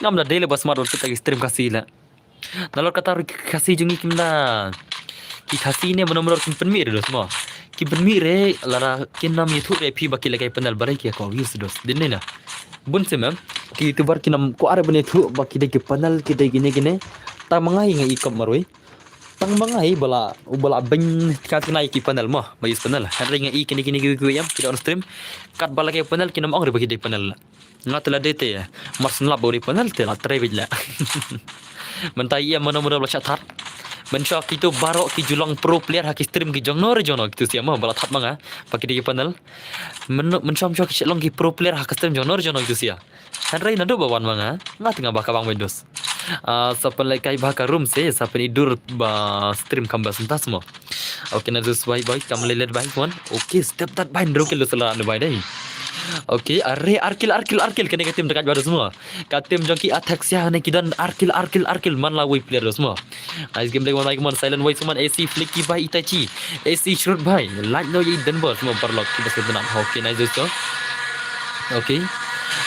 Ngam da dei le ba smart ban tip ta ki stream Khasi le. Nalor kata ruh ki Khasi jong ngi kim da. Ki Khasi ne mano mano kim pynmih re dos mo. Ki pynmih re lada kin nam ïathuh re phi ba ki leh kai panel ba re ki ko views dos. Din ne na. Bun sim em. Ki YouTuber ki nam ko are ban ïathuh ba ki dei ki panel ki dei kine kine. Tang ma nga hi nga i kop marwei. Tang ma nga hi ba la, u ba la beiñ ka kine ki panel mo. Ba use panel. Hynrei nga i kine kine ki ki em ki da on stream. Kat ba leh kai panel ki nam ong re ba ki dei panel. Nga te la dei te, mar syn lap ba u dei panel te la trei beit la. Mynta ïa mano mano ba la shah thad. Mynshuwa kito baroh ki ju long pro player ha ki stream ki jong no re jong no kito sha mo, ba la thap ma nga ba ki dei ki panel. Mynshuwa mynshuwa ki shu long ki pro player ha ki stream jong no re jong no kito sha. Hynrei naduh ba wan ma nga, nga teng ba ka bang Windows. Ah, sa pynlehkai ba ka room se, sa pyni dur ba stream kam ba sngewthuh mo. Okay, na just bye bye, kam lelet bye mon. Okay, step that bye, ndro kil sala ne bye dei. Okay, are, ar kil, ar kil, ar kil, kane ka team dekat ba dos mo. Ka team jong ki Athexia ne ki don ar kil, ar kil, ar kil, man la wei player dos mo. Nice game, like mon, Silent Way, mon, A C Flicky bye, Itachi, A C Shrewd bye, like no ye den bos mo, parlok ki bas den. Okay, nice dos. Okay.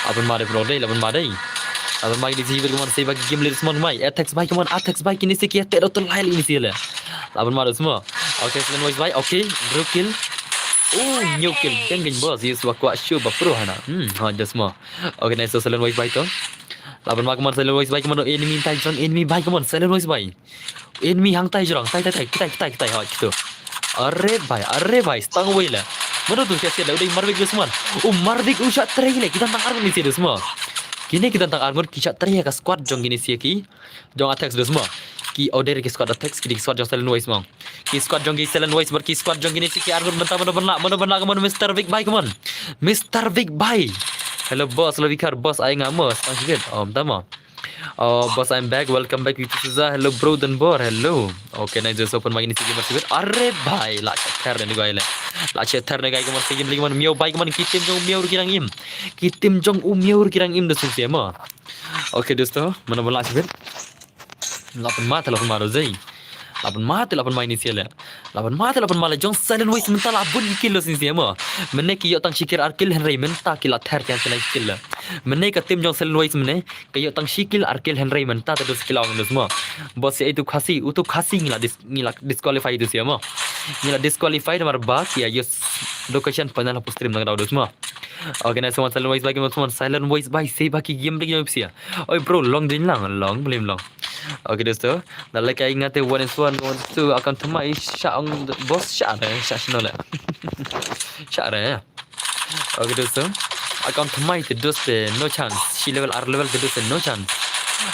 Laban ma dei bro dei, laban ma dei. Laban ma ini si bye, mon, se bye game leaders mon mai. Athex bye, mon, Athex bye, kini si ki te do to lai ini si le. Laban ma dos mo. Okay, Silent Way bye. Okay, Drew kill. Oh, new kill. Deng deng bos, yes wa kwa shu ba pro hana. Hmm, ha dos mo. Okay, nice, so Silent Way bye to. Laban ma, mon, Silent Way bye, mon, enemy tai jong enemy bye, mon, Silent Way bye. Enemy hangtai jrong, tai, tai, tai, kitai, kitai, kitai, ha, kito. Are bhai, are bhai, stang wei la. Mano tu sia sia la, u dei Marvik dos mon. U Marvik u shah trei le, kita tang ar ni sia dos mo. Kini kita tang ar ngut ki shah trei ka squad jong kini sia ki. Jong Athex dos mo. Ki order ki squad Athex, ki dei ki squad jong Silent Way mo. Ki squad jong ki Silent Way, ki squad jong kini sia ki ar ngut mynta, mano ban lah, mano ban lah, mon, Mister Vic bye, mon. Mister Vic bye. Hello boss, hello Vikar, boss ai nga mo, stang sikit. Oh, tama. Oh, boss, I'm back. Welcome back, Vicky Souza. Hello, bro, Dunbor. Hello. Okay, nice, just open mic ini si gamer sibit. Are bhai, la cheter ne guy le. La cheter ne guy gamer si game lagi man, Miao bhai, man, ki team jong Miao ruh ki dang im. Ki team jong u Miao ruh ki dang im da sum siama. Okay, dosto, mana bola sibit. Lapan mata, lapan mata, zai. Lapan mata, lapan ma ini sia le. Lapan mata, lapan ma le. Jong Silent Way mynta la bun ki kill sing siama. Mynne ki ïoh tang shi kill ar kill, hynrei mynta ki la ther ki kill le. Mynne ka team jong Silent Way mynne ka ïoh tang shi kill ar kill, hynrei mynta te dos kill ong dos mo. Boss, itu Khasi, utu Khasi ngi la dis-, ngi la disqualify itu siama. Ngi la disqualify namar ba ki ïa use location panel hapoh stream nang dau dos mo. Okay, nice one, Silent Way bhai, mon, Silent Way bhai, se ba ki game dik jong sia. Oi bro, long din lang, long, blim long. Okay, dosto. Da lehkai nga te one is one, one is two, account thymmai, sha ong, boss, sha re, sha shano le. Sha re. Okay, dosto. Account thymmai te doste, no chance. Shi level, ar level te doste, no chance.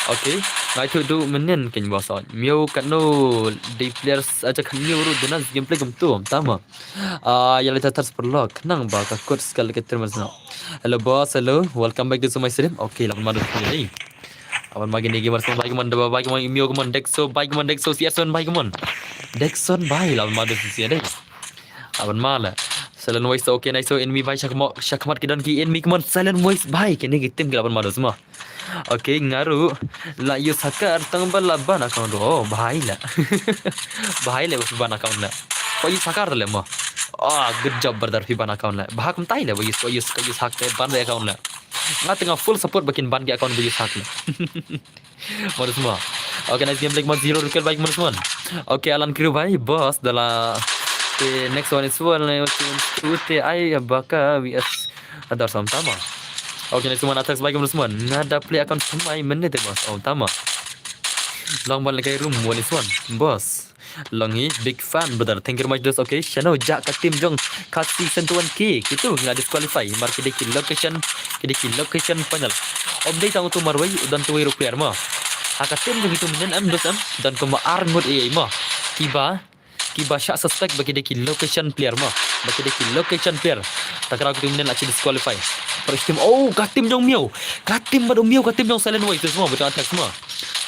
Okay. Ngai tu du menen ken boss. Miau katno, di players aja kan miau ru, dena gameplay kum tu, tama. Ah, ïa leh thar thar parlok, nang ba ka kut skal ke termas no. Hello boss, hello. Welcome back to my stream. Okay, laban ma dos ni dei. Laban ma kini gamer semua bhai, mon, Daba bhai, mon, Imio, mon, Dexo bhai, mon, Dexo C R seven bhai, mon. Dexon bhai, laban ma dos ni dei. Laban ma le. Silent Voice, okay, nice, so enemy bhai, shakmat, shakmat ki don ki enemy, mon, Silent Voice bhai, kini ki team ki laban ma dos mo. Okay, nga ruh la use hacker tang ba la ban account ruh. Oh, bhai la. Bhai la, ban account la. Ko use hacker le mo. Oh, good job brother, phi ban account la. Bha kumtai la, use, use, use hacker ban le account la. Nga teng nga full support ba kin ban ki account ba use hack la. Modus mo. Okay, nice game, Black Mon zero, Rukel bhai, modus mo. Okay, Alan Crew bhai, boss, da la. The next one is one, two, three, ai, baka, V S. Adar sam tama. Okay, next one, Athex bhai, modus mo. Nga da play account semai menit, boss. Oh, tama. Long ban lehkai room, one is one, boss. Long hi, big fan, brother. Thank you very much, dos. Okay, shano ja ka team jong Khasi Sentuan ki. Kitu, ngi la disqualify. Mar ki dei ki location, ki dei ki location panel. Ym dei tang utu marwei, u don tu wei ruh player mo. Ha ka team jong itu menen em dos em, don kumba ar ngut ei ei mo. Kiba, kiba shah suspect ba ki dei ki location player mo. Ba ki dei ki location player. Ta ka daw kitu menen la shi disqualify. Par team, oh, ka team jong Miau. Ka team bad u Miau, ka team jong Silent Voice mo, ba jong Athex mo.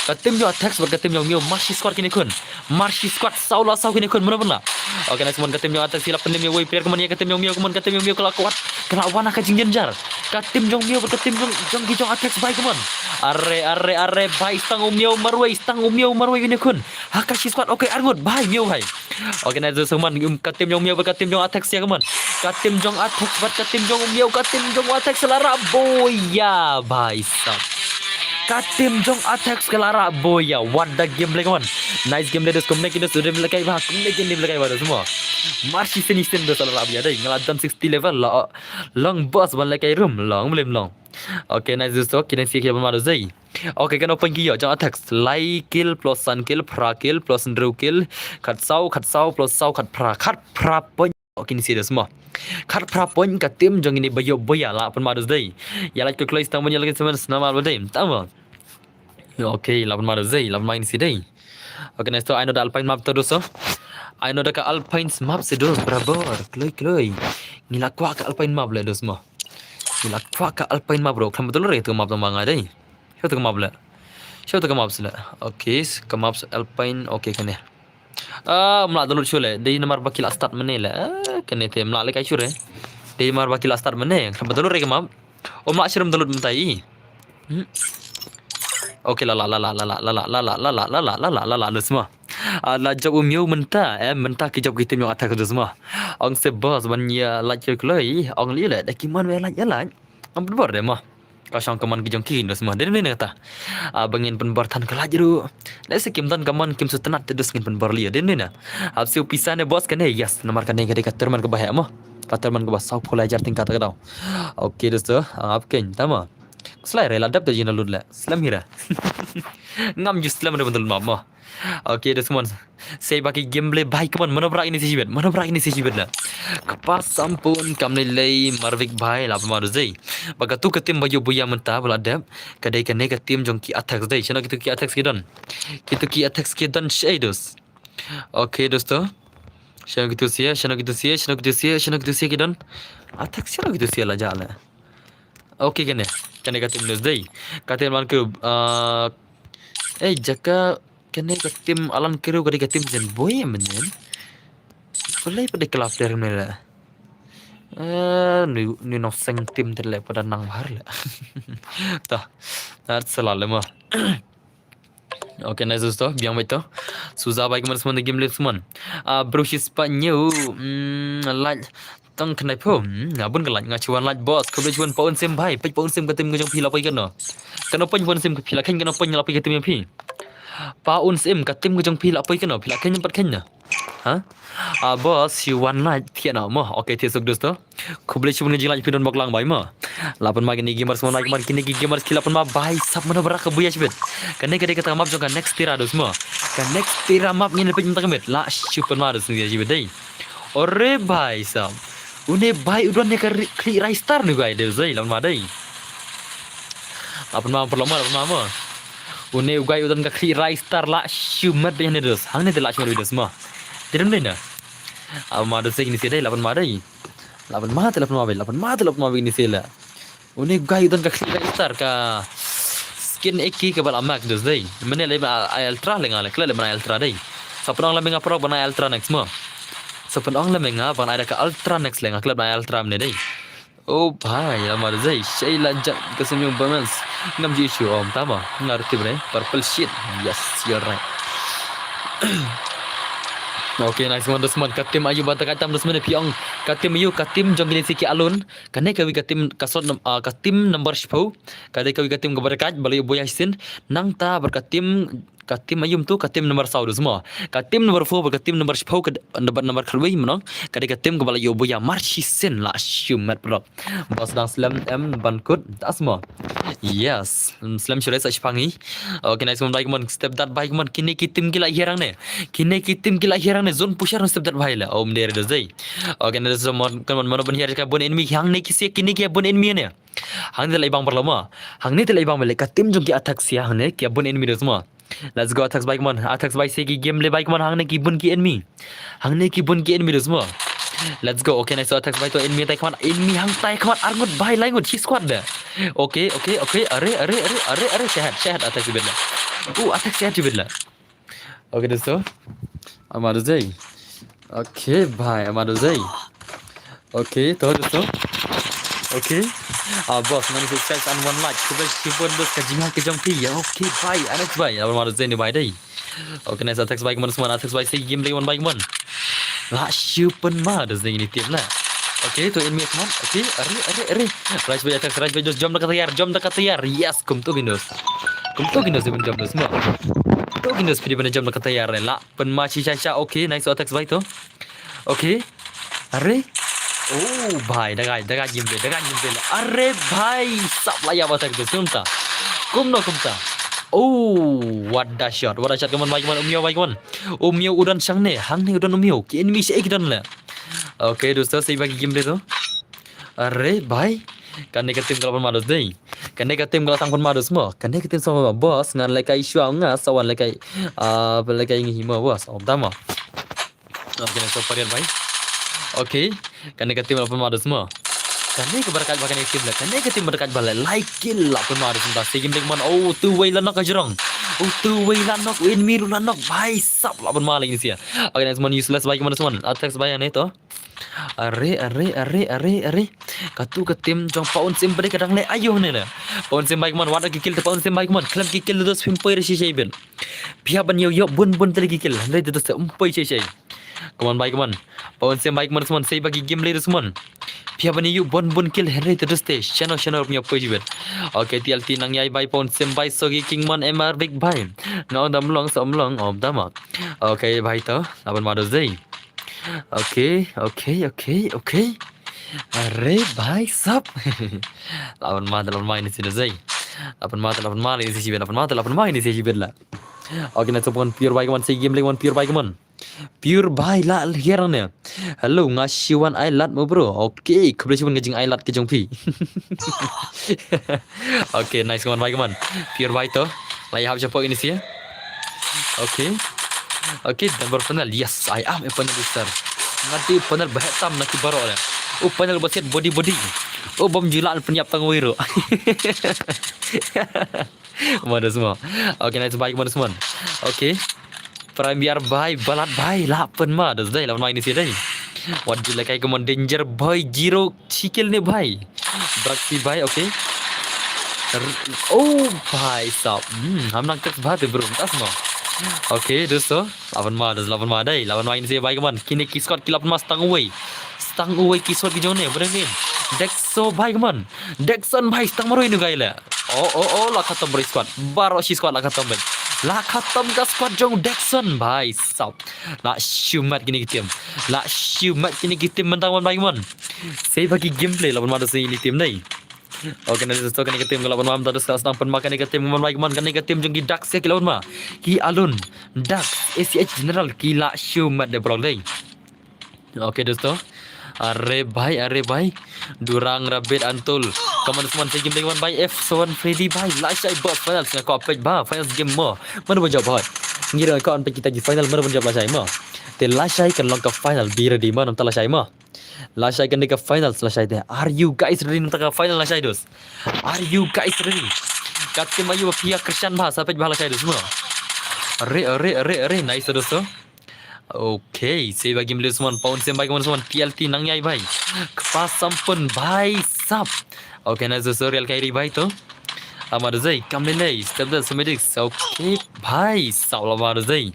Ka team jong Athex bad ka team jong Miau, mar shi squad kine khun. Mar shi squad, saw la saw kine khun, mano ban lah. Okay, nice one, ka team jong Athex ki la pynlem ïa wei player, kumne ïa ka team jong Miau, kumne ka team jong Miau ka la kwat, ka la wan ha ka jingdanger. Ka team jong Miau bad ka team jong, jong ki jong Athex bhai, kumne. Are, are, are, bhai, stang u Miau marwei, stang u Miau marwei kine khun. Ha ka shi squad, okay, ar ngut, bhai, Miau bhai. Okay, nice, so man, um, ka team jong Miau bad ka team jong Athex ïa, kumne. Ka team jong Athex bad ka team jong Miau, ka team jong Athex la rah boya, bhai sab. Ka team jong Athex ka la rah boya. What the game play, kumne. Nice game play, dos, kumne kin dos, rim lehkai ba, kumne kin rim lehkai ba, dos mo. Mar shi sien sien dos la rah boya dei. Nga la don sixty level la, long boss ban lehkai room, long, blim long. Okay, nice, dos, okay, nice, ki ba ma dos dei. Okay, kan open ki ïoh jong Athex. Lai kill plus san kill, phra kill plus hynriew kill. Khat saw, khat saw plus saw, khat phra, khat phra point. Okay, ni serious mo. Khat phra point ka team jong ini ba ïoh boya, la pynma dos dei. Ïa la kloi kloi stang ban ïa la ki semen snam ar ba dei. Tama. Okay, la pynma dos dei, la pynma ini si dei. Okay, next to, ai noh da Alpine map to, dosto. Ai noh da ka Alpine map se, dost, barabor. Kloi, kloi. Ngi la kwah ka Alpine map le, dost, mo. Ngi la kwah ka Alpine map, bro. Khlem ba to lur re to ka map tang ba nga dei. Shuh to ka map le. Shuh to ka map se le. Okay, ka map Alpine. Okay, kane. Ah, ym lah download shuh le. Dei namar ba ki la start mynne le. Ah, kane te ym lah lehkai shuh re. Dei namar ba ki la start mynne. Khlem ba to lur re ka map. Ym lah shuh re, ym download mynta i. Hmm. Okay, la la la la la la la la la la la la la la la la la, dost, mo. Ah, la jop u Miu mynta, eh, mynta ki jop ki team jong Attack, dost, mo. Ong se boss ban ïa lait kloi kloi, ong lei leh, da ki man wei lait ïa lait. Ngam pynbor de, mo. Ka shong ka man ki jong ki, dost, mo. Dei ne na kata. Ah, ba ngin pynbor than ka lait ruh. Lehse kim don ka man, kim sngewtynnat te, dost, ngin pynbor lei, dei ne na. Hap siew pisa ne boss kane, yes, namar kane ka dei ka tournament kaba heh, mo. Ka tournament kaba saw phew lai hajar tyngka ta ka daw. Okay, dosto, ah, hap keiñ, tama. Slai re la dep te jin la lut le. Slem hi re. Ngam ju slem re ban download map, mo. Okay, dost, mon. Sei ba ki gameplay bhai, come on, mano bra ini si jibet, mano bra ini si jibet le. Kpa sampun kam lei lei Marvik bhai, la pynma, dost, dei. Ba katu ka team ba ïoh buya mynta ba la dep. Ka dei kane ka team jong ki Attack, dei. Shano kitu ki Attack ki don? Kitu ki Attack ki don shei, dost. Okay, dosto. Shano kitu sia, shano kitu sia, shano kitu sia, shano kitu sia ki don. Attack shano kitu sia la jah le. Okay, kane. Kane ka team, dost, dei. Ka team man ku, ah, eh, jaka kane ka team Alan Kiriu ka dei ka team jen boi mynnin. Balei pat dei ka la player ne le. Eh, ni, ni no seng team te le pat da nang bha le. Ta. Nat sala le, mo. Okay, nice, dosto. Biang beit to. Suza bhai, kumno sman game live sman. Ah, bro, shi spah hynñiew. Hmm, lait tang khnai phew. Hmm, nga bun ka lait, nga shu wan lait, boss. Khublei shibun Pa Un Sim bhai. Peit Pa Un Sim, ka team ka jong phi la poi kano. Kano poi Pa Un Sim, ka phi la kheiñ, kano poi la poi ka team jong phi. Pa Un Sim, ka team ka jong phi la poi kano. Phi la kheiñ pat kheiñ na. Ha? Ah, boss, shi wan lait thiah na mo. Okay, thiah suk, dosto. Khublei shibun ka jinglait phi don bok lang bhai, mo. La pynma kine gamers mon, like man, kine ki gamers ki la pynma bhai sab, mano bra ka buya shibit. Kane ka dei kata ka map jong ka Nextera, dost, mo. Ka Nextera map ngin peit mynta ka miet. La shu pynma, dost, ngi shibit dei. Ore bhai sab. Une bhai u don ne ka ri-, khlieh rai star ne guy, dost, dei, la pynma dei. La pynma, pynlong mo, la pynma mo. Une u guy u don ka khlieh rai star, la shu met beit ne, dost. Hangne te la shu met beit, dost, mo. Te dei ne na. Ama, dost, kine si dei, la pynma dei. La pynma te, la pynma beit, la pynma te, la pynma beit kine si la. Une guy u don ka khlieh rai star, ka skin A K kaba la mak, dost, dei. Mynne leh ban ai ultra le nga le, khlem leh ban ai ultra dei. Sa pynong lem nga paralok ban ai ultra next mo. Sa pynong lem nga ban ai da ka ultra next le nga, khlem ban ai ultra mynne dei. Oh bhai, la mar dei. Shei la jat ka sim jong Bamels. Ngam ju issue, om, tama. Nga reti bre. Purple shit. Yes, you're right. Okay, nice one, dost, man. Ka team aïu ba ta ka tam, dost, man, phi ong. Ka team aïu, ka team jong kine si ki Alun. Kane kawei ka team, ka slot num-, ah, ka team number shiphew. Ka dei kawei ka team kaba dei ka ba la ïoh buya shisien. Nangta bad ka team, ka team aïu mynta, ka team number saw, dost, mo. Ka team number four bad ka team number shiphew, ka d-, number, number khatwei, mo, nong. Ka dei ka team kaba la ïoh buya mar shisien, la shu met paralok. Boss, dang slem em ban kut, ta, dost, mo. Yes. Slem shuh re sa shipang hi. Okay, nice one, bhai, come on. Step that, bhai, come on. Kine ki team ki la hiar hangne. Kine ki team ki la hiar hangne. Zone pusher, step that, bhai, la. Om, dei re, dost, dei. Okay, nice one, come on, mano ban hiar ka bun enemy. Hangne ki si, kine ki bun enemy ne. Hangne te la i bang paralok mo. Hangne te la i bang bele ka team jong ki Attack sia hangne ki bun enemy, dost, mo. Let's go, Attack, bhai, come on. Attack, bhai, se ki game le, bhai, come on. Hangne ki bun ki enemy. Hangne ki bun ki enemy, dost, mo. Let's go. Okay, nice, Attack, bhai, to enemy tai, come on. Enemy hangtai, come on. Arngut, bhai, laingut, shi squad da. Okay, okay, okay. Are, are, are, are, are. Sehat, sehat, Attack, jibit la. Uh, Attack, sehat, jibit la. Okay, dosto. Ama, dost, dei. Okay, bhai, ama, dost, dei. Okay, to, dosto. Okay. Ah, boss, many subscribes and one like. Khublei shibun, dost, ka jingai ka jong phi. Ya, okay, bhai, Anex, bhai. Ama, dost, dei, ni, bhai, dei. Okay, nice, Attack, bhai, come on, Attack, bhai, se game le, one, bhai, come on. La shu pynma, dost, dei, ni team la. Okay, to enemy, come on. Okay, are, are, are. Rush, bhai, Attack, rush, bhai, dost, jump da ka tayar, jump da ka tayar. Yes, kumto kin, dost. Kumto kin, dost, even jump, dost, mo. Kumto kin, dost, phi dei ban jump da ka tayar, la. Pynma shi sha sha, okay, nice, Attack, bhai, to. Okay. Are. Oh, bhai, da gai, da gai jimbe, da gai jimbe. Are, bhai, sap la ïa ba Attack, dost, kumta. Kumno kumta. Oh, what the shot, what the shot, come on, bhai, come on, u Miu, bhai, come on. U Miu u don shangne, hangne u don u Miu. Ki enemy shi ki don le. Okay, dosto, sei ba ki game le to. Are, bhai. Kane ka team ka la pynma, dost, dei. Kane ka team ka la tang pynma dos mo. Kane ka team sa pynma boss, ngan lehkai shuwa nga sa wan lehkai, ah, lehkai ngi hi mo boss. Om tama. Okay, na so pariat bhai. Okay, kane ka team la pynma dos mo. Kane ka barakat ba kane ka team la. Kane ka team barakat ba la. Like kill la pynma dos mo. Sa game lek man. Oh, tu wei la nok ka jrong. Oh, tu wei la nok. Enemy ruh la nok. Bhai sab la pynma lagi ni sia. Okay, next one useless bhai, kemana semua? Attack bhai ane to. Are, are, are, are, are. Katu ka team jong Paun Sim bade ka dang leh ayo ne le. Paun Sim bhai kemon, wat ki kill te Paun Sim bhai kemon. Khlem ki kill dos phim poi re shi shai ben. Pia ban yo yo bun bun te ki kill. Hynrei te dos te um poi shai shai. Kemon bhai kemon. Paun Sim bhai kemon semon, sei bagi game le dos mon. Pia ban yo bun bun kill hynrei te dos te. Shano shano pia poi shai ben. Okay, T L T nang yai bhai Paun Sim bhai sogi king mon M R big bhai. Nga dam long som long om dama. Okay bhai to. Laban ma dos dei. Okay, okay, okay, okay. Are bhai sab. Lawan ma, lawan ma ini sih dei. Lawan ma, lawan ma ini sih, lawan ma, lawan ma ini sih la. Okay, na so pun pure bhai kemon, sei game lek mon pure bhai kemon. Pure bhai la hiar ne. Hello, nga shiwan ai lat mo bro. Okay, khublei shibun ka jing ai lat ka jong phi. Okay, nice kemon bhai kemon. Pure bhai to. Lai hap japo ini sih. Okay. Okay, dan baru panel. Yes, I am a panel booster. Ngati panel bahet tam naki baru le. Oh, panel baset body body. Oh, bom jula penyap tang wiro. Mana semua? Okay, nice bhai, mana semua? Okay. Premier bhai, balat bhai, lapan ma dos dei, lapan ma ini sih dei. Wat jula kai kemon danger bhai, zero chikill ne bhai. Braxi bhai, okay. R-, oh bhai sab. Hmm, ham nang text bhai bro, tas mo. Okay, dosto. Lapan ma, dos lapan ma dei, lapan ma ini sih bhai kemon. Kini ki squad ki lapan ma stang away. Stang away ki squad ki jong ne, bener ni. Dexo bhai kemon. Dexon bhai stang marui nu gai le. Oh, oh, oh, la khatam beri squad. Baru shi squad la khatam beri. La khatam ka squad jong Dexon bhai sab. La shumat kini ki team. La shumat kini ki team mentang wan bhai kemon. Sei bagi gameplay lapan ma dos ini team dei. Okay, na dosto kane ka team ka lawan ma, ta dosto stang pynma kane ka team kemon bhai kemon, kane ka team jong ki Dax ya ki lawan ma. Ki Alun, Dax, A C H General ki la shumat de bro dei. Okay dosto. Are bhai, are bhai. Durang Rabbit Antul. Kemon semua sei game lek mon bhai F seven Freddy bhai. La shai boss final sngako apek ba final game mo. Mana ba jawab bhai. Ngira ko an kita ki final mana ba jawab la shai mo. Te la shai kan long ka final be ready mo, nam ta la shai mo. Lashai kane ka final, lashai te. Are you guys ready? Nangta ka final lashai dos. Are you guys ready? Ka team ayu ba pia Krishan ba, sa peit ba lashai dos mo. Are, are, are, are, nice dos to. Okay, sei ba game dos mon, Paun Sim bhai, mon mon, T L T nang yai bhai. Kpa sampun bhai sab. Okay, nice dos to, Real Kairi bhai to. Ama dos ei, kam lei lei, step dos, Somedix. Okay, bhai sab lama dos ei.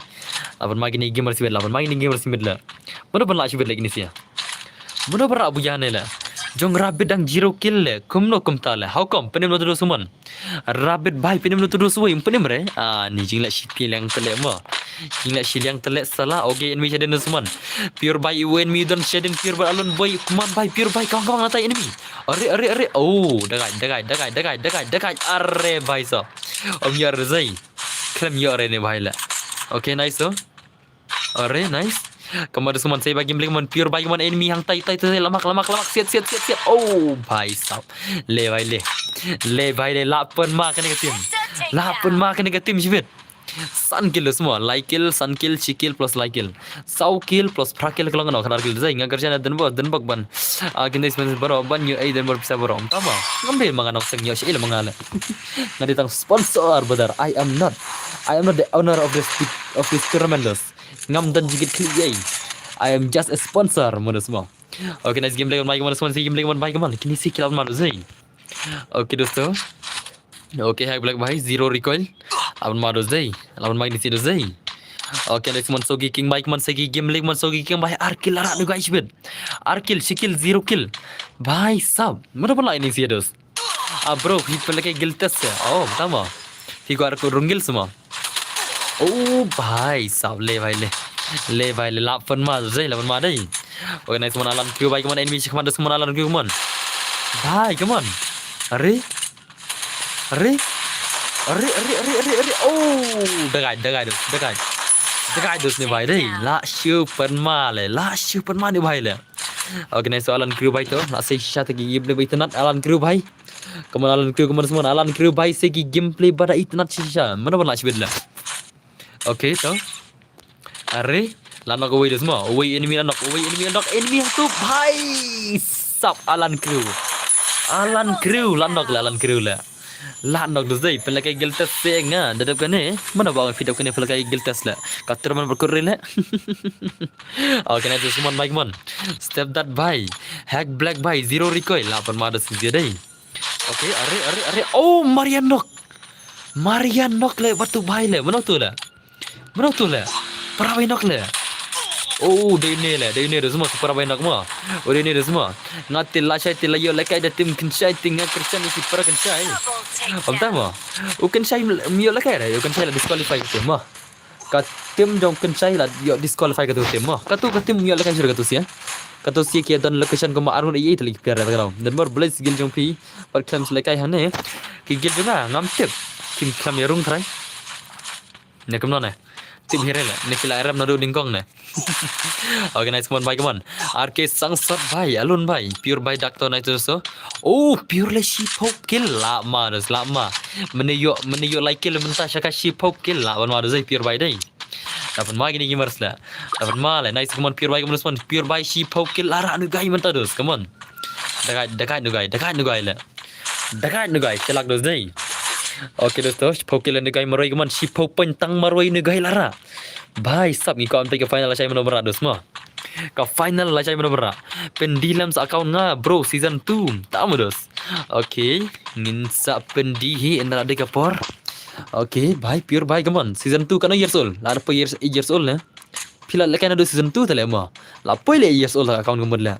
Laban ma kini game bersibit, laban ma kini game bersibit la. Mano ban la shibit lagi ni sia. Mano ban la buya ne la. Jong Rabbit dang zero kill le. Kumno kumta le. How come? Penim lo tudu suman. Rabbit bhai penim lo tudu suwai. Penim re. Ah, ni jing la shi liang tele mo. Jing la shi liang tele sala. Okay, enemy shadin suman. Pure bhai u enemy don shadin pure bhai alon boy. Kuman bhai pure bhai kawang kawang natai enemy. Are, are, are. Oh, dagai, dagai, dagai, dagai, dagai, dagai. Are bhai so. Om yar zai. Klem yar ne bhai la. Okay, nice so. Are, nice. Kamar suman sei bagi blik man pure bagi man enemy hang tai tai tai lamak lamak lamak siat siat siat siat. Oh, bhai sab. Le bhai le. Le bhai le lapan ma kane ka team. Lapan ma kane ka team shibit. San kill semua. Lai kill, san kill, shi kill plus lai kill. Saw kill plus phra kill kelong no khadar kill zai nga kerja na den bok den bok ban. Ah, kinde semen baro ban yu ai den bor pisa baro. Tama. Ngambe manga nok seng yo shi le manga le. Ngadi tang sponsor brother. I am not. I am not the owner of this of this tournament. Ngam don jigit kli yai. I am just a sponsor, mano semua. Okay, nice game lagi, mano semua, si game lagi, mano semua. Kini si kill mano zai. Okay, dosto. Okay, hai black bhai, zero recoil. Laban ma dos dei. Laban ma ini si dos dei. Okay, next man sogi king bhai, man sogi game lagi, man sogi king bhai. Ar kill ara nu guys bit. Ar kill, shi kill, zero kill. Bhai sab. Mano pala ini si dos. Ah, bro, hi pala kai guild test ya. Oh, tama. Hi ko ar ko rungil semua. Oh, bhai sab le bhai le. Le bhai le lapan ma dei, lapan ma dei. Okay, nice one Alan Q bhai, come on, enemy, come on, come on, Alan Q, come on. Bhai, come on. Are? Are? Are, are, are, are, are. Oh, dagai, dagai, dagai. Dagai dos ne bhai dei. La shu pan ma le, la shu pan ma ne bhai le. Okay, nice Alan Q bhai to. La sei sha ta ki yip ne bhai tanat Alan Q bhai. Come on, Alan Crew, come on, come on, Alan Crew, bhai, se ki gameplay ba da itynnat shisha. Mano ban lah shibit la. Okay, to. Are, la knock away dos mo. Away enemy la knock, away enemy la knock, enemy hangto, bhai. Sap Alan Crew. Alan Crew, la knock la, Alan Crew la. La knock dos dei, pynlehkai guild test se nga, da dep kane. Mano ba nga feed up kane pynlehkai guild test la. Ka tournament ba kut re la. Okay, nice, come on, bhai, come on. Step that, bhai. Hack Black, bhai, zero recoil. La pynma dos dei. Okay, are, are, are. Oh, Marian knock. Marian knock le, batu bhai le. Mano tu le? Mano tu le? Para bhai knock le. Oh, dei ne le, dei ne dos mo, para bhai knock mo. Oh, dei ne dos mo. Nga te la shai te la ïoh lehkai da team kynshai te nga kyrchan ïa ki para kynshai. Om ta mo. U kynshai ym ïoh lehkai re, u kynshai la disqualify ka team mo. Ka team jong kynshai la ïoh disqualify katu team mo. Katu ka team ym ïoh lehkai shuh katu sia. Katu sia ki don location kumba arngut ei ei te la ki player da kano. Don bor Blaze guild jong phi. Pat khlem lehkai hangne. Ki guild jong nga ngam tip. Kim khlem ïa rung trai. Ne kumno ne. Tip hi re le. Ne ki la rem naduh nyngkong ne. Okay, nice, come on, bhai, come on. R K Sangsot bhai, Alun bhai, Pure bhai, Doctor Night also. Oh, Pure le shiphew kill la ma, dos la ma. Mynne ïoh, mynne ïoh lai kill mynta sha ka shiphew kill la ban ma dos ei Pure bhai dei. Da pynma kine ki mars la. Da pynma le, nice, come on, Pure bhai, come on, come on. Pure bhai shiphew kill la rah nu guy mynta dos, come on. Da guy, da guy nu guy, da guy nu guy le. Da guy nu guy, chelak dos dei. Okay, dos to, shiphew kill nu guy marwei, come on, shiphew point tang marwei nu guy la rah. Bhai sab, ngi kwah ban peit ka final la shai mano ba rah dos mo. Ka final la shai mano ba rah. Pyndih lem sa account nga bro, season two. Ta mo dos. Okay, ngin sa pyndih hi, ynda la dei ka por. Okay, bhai, Pure bhai, come on. Season two kano years old? La poi years, eight years old ne. Phi la lehkai naduh season two te le mo. La poi le eight years old ka account ka mut le.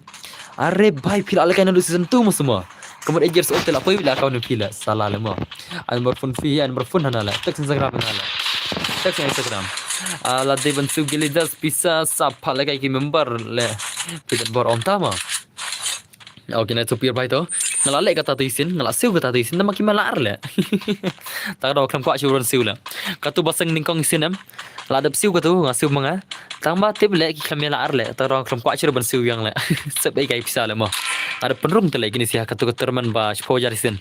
Are bhai, phi la lehkai naduh season two mo sma. Ka mut eight years old te la poi le account phi le, sala le mo. Ai number phone phi, ai number phone hana le. Text Instagram hana le. Text Instagram. Ah, la dei ban siew gili das pisa sa pha lehkai ki member le. Phi don bor, om ta mo. Okay, nice to, Pure bhai to. Nga la leh kata tu isin, nga la siew kata tu isin, tang ma ki ma la ar le. Ta ka daw khlem kwah shuh ban siew le. Katu ba seng nyngkong isin em. La dep siew katu, nga siew ma nga. Tang ba tip le ki khlem ïa la ar le. Ta ka daw khlem kwah shuh ban siew ïa nga le. Sep ei kai pisa le mo. Nga dep pynrung te le kine sia katu ka tournament ba shiphew hajar isin.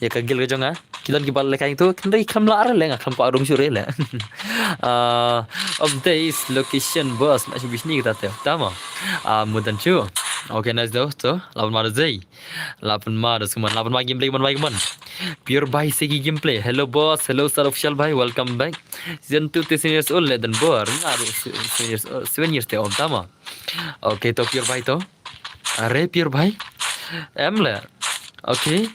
Ïa ka guild ka jong nga. Ki don kiba lehkai tu, kynrei khlem la ar le, nga khlem kwah rung shuh re le. Ah, update location boss, na shu bishni kita te. Ta mo. Ah, mudan chu. Okay, nice daw to. La pynma dos dei. La pynma dos, come on. La pynma gameplay, come on, bhai, come on. Pure bhai se ki gameplay. Hello boss, hello Star Official bhai, welcome back. Season two te seven years old le don bor. Nga ruh se-, seven years old, seven years te, om ta mo. Okay, to Pure bhai to. Are Pure bhai. Em le. Okay.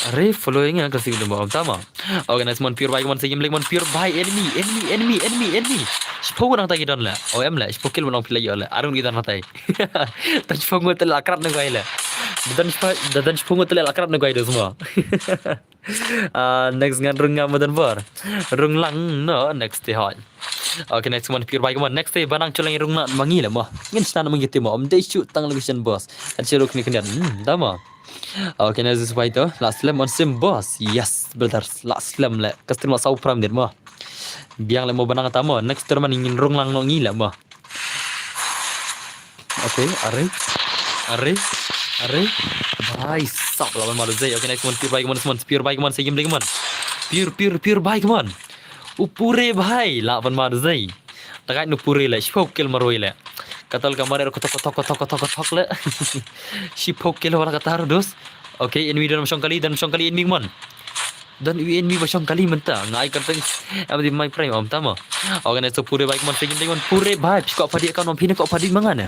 Are following nga ka sing dum, om ta mo. Okay, nice, mon Pure bhai, mon sing game lek, mon Pure bhai, enemy, enemy, enemy, enemy, enemy. Shiphew nangta ki don le. O em le, shiphew kill mon ong phi la ïoh le. Arung ki don hatai. Don shiphew ngut te la krat na guy le. Don shiphew, don shiphew ngut te la krat na guy dos mo. Ah, next ngan rung nga mo don bor. Rung lang no, next te hoi. Okay, next mon Pure bhai, come on. Next te ba nang chulang rung na ma ngi le mo. Ngin stan ma ngi te mo. Om dei shu tang location boss. Kan shu ruk ni kyndiat. Hmm, da mo. Okay, nice, this fight to. Last slam on sim boss. Yes, brothers. Last slam le. Ka stream la saw pram dit mo. Biang le mo ba nang ta mo. Next tournament ngin rung lang no ngi le mo. Okay, are. Are. Are. Bhai sab, la ban malu zai. Okay, nice, come on, Pure bhai, come on, come on, Pure bhai, come on, sing game lek, come on. Pure, Pure, Pure bhai, come on. U Pure bhai, la ban malu zai. Takai nu Pure le, shiphew kill marwei le. Katal ka mare kotok, kotok, kotok, kotok, kotok le. Shiphew kill wala katar dos. Okay, enemy don shong kali, don shong kali enemy, come on. Don u enemy ba shong kali mynta. Ngai kan teng. Am di my prime, om ta mo. Okay, nice to Pure bhai, come on, sing game lek, come on. Pure bhai, phi kwah phadi account, phi ne kwah phadi ma nga ne.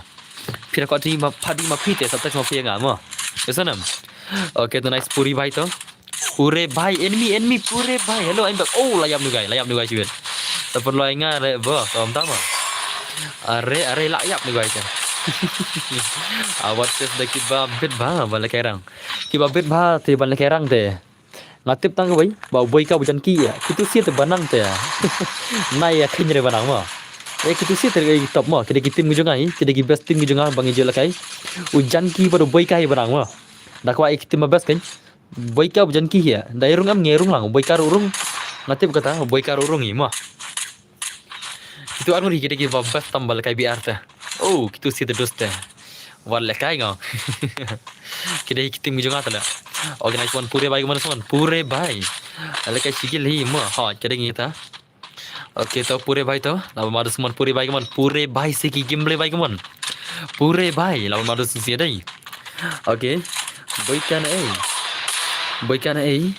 Phi ne kwah phadi ma, phadi ma phi te, sa text ma phi nga mo. Yes, nam. Okay, to nice Pure bhai to. Pure bhai, enemy, enemy, Pure bhai. Hello, I'm back. Oh, la ïap nu guy, la ïap nu guy shibit. Tapon lo nga re, bo, om ta mo. Are, are, la ïap nu guy te. Ah, what is the kiba bit ba, ba le kairang. Kiba bit ba, te ba le kairang te. Nga tip tang kawei, ba u Boyka u Janki ïa. Kitu sia te ba nang te. Nai ïa khynre ba nang mo. Eh, kitu sia te ki top mo. Ki dei ki team ki jong nga hi, ki dei ki best team ki jong nga ba ngi ju lehkai. U Janki bad u Boyka hi ba nang mo. Da kwah ïa ki team ba best kan. Boyka u Janki hi ïa. Da ïa rung em ngi rung lang. Boyka ruh rung. Nga tip kata, Boyka ruh rung hi mo. Kitu arngut hi ki dei kiba best tam ba lehkai B R te. Oh, kitu sia te dos te. Wat lehkai nga. Ki dei ki team ki jong nga te le. Okay, nice one. Pure bhai, come on, come on. Pure bhai. Lehkai shi kill hi mo. Ha, kidding ita. Okay, to pure bhai to. Laba madu semon pure bhai, come on. Pure bhai seki game play bhai, come on. Pure bhai. Laba madu sesi dai. Okay. Boyka na ei. Boyka na ei.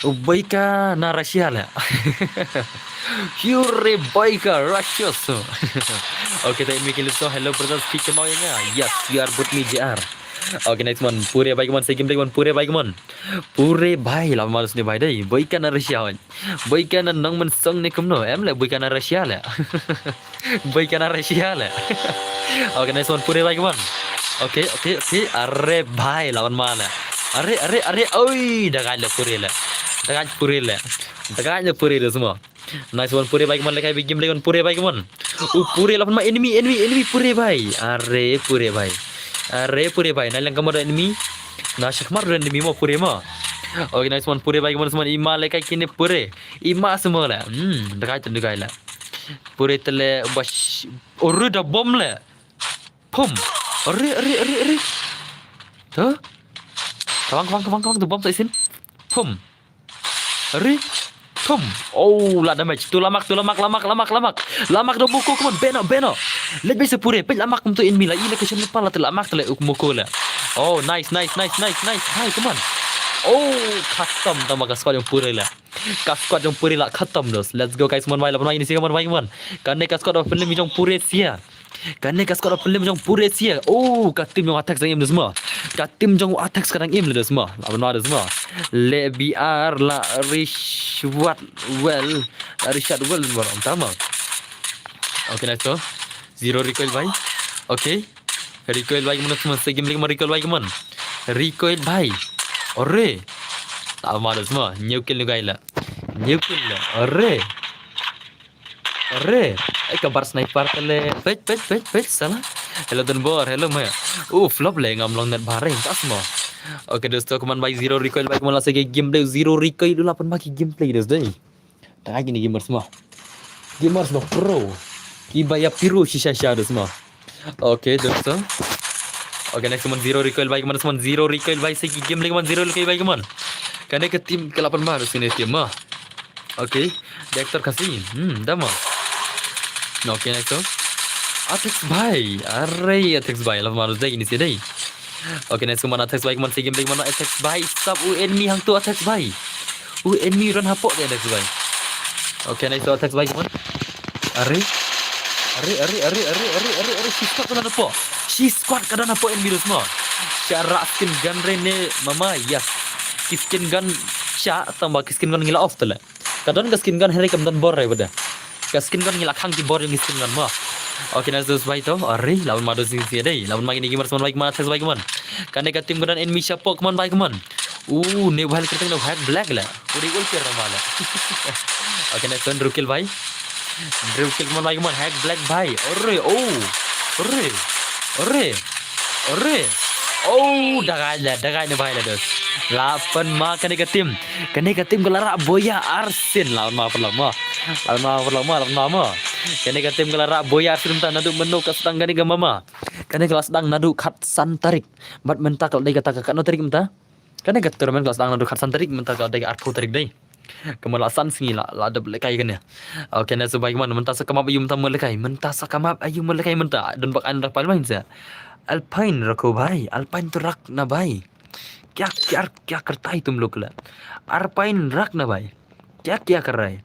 Boyka na Russia le. Pure boyka Russia so. Okay, to enemy kill so. Hello brothers, pick him out ya. Yes, you are good me J R. Okay, nice one. Pure bhai, come on. Seki game play, come on. Pure bhai, come on. Pure bhai, laba madu seni bhai dai. Boyka na Russia. Boyka na nongmensong ne kumno? Em le, boyka na Russia le. Boyka na Russia le. Okay, nice one, pure bhai, come on. Okay, okay, okay. Are bhai, lawan ma le. Are, are, are. Oi, dagai le pure le. Dagai pure le. Dagai le pure le semua. Nice one, pure bhai, come on, lehkai big game, lehkai pure bhai, come on. Uh, pure lawan ma enemy, enemy, enemy pure bhai. Are pure bhai. Are pure bhai. Na lang kamar enemy. Na shakmar enemy mo pure mo. Okay, nice one, pure bhai, come on, semua ima lehkai kine pure. Ima semua la. Hmm, dagai tu dagai la. Pure tele bas. Oru da bom le. Pum. Ri, ri, ri, ri. Tu. Kawang, kawang, kawang, kawang tu bom tu isin. Pum. Ri. Pum. Oh, la damage. Tu lamak, tu lamak, lamak, lamak, lamak. Lamak do moko, come on, beno, beno. Let me pure. Pej lamak tu enemy la. Ila ke shen pala tu lamak tu le uk moko la. Oh, nice, nice, nice, nice, nice. Hai, come on. Oh, khatam tama ka squad jong pure la. Ka squad jong pure la khatam dos. Let's go guys, mon bai la pon bai ini sih mon bai mon. Kane ka squad of film jong pure sia. Kane ka squad of film jong pure sia. Oh, ka team jong attack dang im dos mo. Ka team jong attack ka dang im dos mo. La pon dos mo. Le B R la Rishwat well. La Rishwat well mo tama. Okay, nice to. Zero recoil bhai. Okay. Recoil bhai, come on, come on, segi game play, come on, recoil bhai, come on. Recoil bhai. Ore. Tama dos mo, new kill nu gaila. New kill la. Ore. Ore. Eh, ka bar sniper tele. Pej, pej, pej, pej, sala. Hello, Don Bor, hello, maya. Uh, flop le, ngam long net bare, tas mo. Okay, dosto, come on, bhai, zero recoil bhai, come on, la segi game play, zero recoil, la pon bhai game play, dos dai. Tengah gini gamers mo. Gamers mo pro. Kiba ya piru shisha sha dos mo. Okay, dosto. Okay, next one zero recoil bhai, come on, zero recoil bhai, segi game lagi, come on, zero recoil bhai, come on. Kane ka team ka la pon ma dos ini team mo. Okay, director kasi. Hmm, dama. Okay, next one. Atex bhai. Are Atex bhai, la pon ma dos dai ini sih dai. Okay, next one Atex bhai, come on, segi game lagi, come on, Atex bhai. Sab u enemy hangtu Atex bhai. U enemy run hapoh te Atex bhai. Okay, nice Atex bhai, come on. Are. Are, are, are, are, are, are, are, shi squad ka don hapoh. Shi squad ka don hapoh enemy dos mo. Sha rak skin gun re ne mama, yes. Ki skin gun sha tang ba ki skin gun ngi la off tele. Ka don ka skin gun hynrei kam don bor re bada. Ka skin gun ngi la khang ki bor jong ki skin gun mo. Okay, nice dos bhai to. Are, la pon ma dos ini sih dai. La pon ma ini gamers mon bhai, come on, Atex bhai, come on. Kane ka team ka don enemy shapoh, come on bhai, come on. Uh, ne bhai kete ne hack black la. Puri ul kir ma la. Okay, nice one, Rukil bhai. Rukil, come on bhai, come on, hack black bhai. Ore, oh. Ore. Ore. Ore. Oh, dagai la, dagai ne bhai la dos. La pon ma kane ka team. Kane ka team ka la rak boya arsin, la pon ma pon la ma. La pon ma pon la ma, la pon ma ma. Kane ka team ka la rak boya arsin mynta naduh mynno ka sdang kane ka mama. Kane ka la sdang naduh khatsan tarik. Bad mynta ka la dei kata ka katno tarik mynta? Kane ka tournament ka la sdang naduh khatsan tarik, mynta ka dei ka arphew tarik dei. Ka mut la san sngi la, la dep lehkai kane. Okay, nice bhai, come on, mynta sa ka map aïu mynta mut lehkai, mynta sa ka map aïu mut lehkai mynta. Don bak an rak pal main sa. Alpine rako bhai, Alpine tu rak na bhai. Kya, kya, kya karta hai tum log la. Alpine rak na bhai. Kya, kya kar raha hai?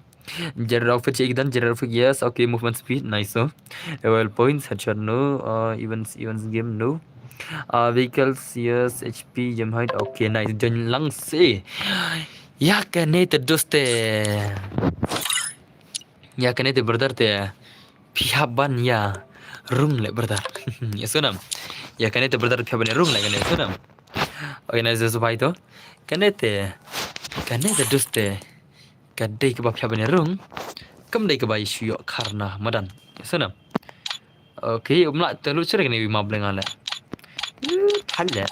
General outfit check done, general outfit, yes, okay, movement speed, nice, so. Level points, headshot, no, uh, events, events game, no. Uh, vehicles, yes, H P, jump height, okay, nice, join lang se. Ya kane te doste. Ya kane te brother te. Phi hap ban ya rung le brother. Ya sonam. Ya kane te brother phi hap ban ya rung le kane sonam. Okay, nice dosto bhai to. Kane te. Kane te doste. Ka dei kaba phi hap ban ya rung. Kam dei kaba shu ïoh kharna madan. Ya sonam. Okay, um lah te lut shuh re kane wi map le nga le. Thal le.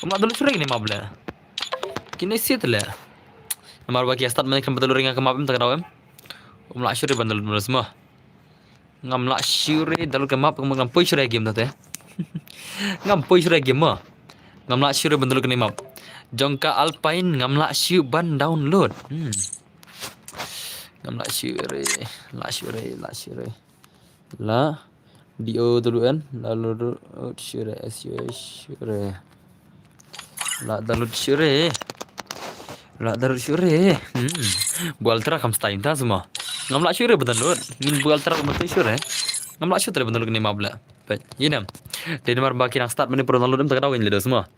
Um lah te lut shuh re kane map le. Kine sit le. Namar ba ki start mane kan betul ringa ka map em ta ka daw em. Um lah shuh re ban da lut map. Ngam lah shuh re da lut ka map, ngam poi shuh re game ta te. Ngam poi shuh re game mo. Ngam lah shuh re ban da lut kane map. jong ka Alpine ngam lah shuh ban download. Hmm. Ngam lah shuh re, lah shuh re, lah shuh re. La D O W N, la download shuh re, S U S shuh re. La download shuh re. La download shuh re. Hmm. Buh Ultra kam style ta semua. Ngam lah shuh re ban download. Ngin buh Ultra kam style shuh re. Ngam lah shuh re ban download kane map la. Peit, ïa ne. Dei namar ba ki nang start mynne pyrshah download em ta ka daw ngin leh da semua.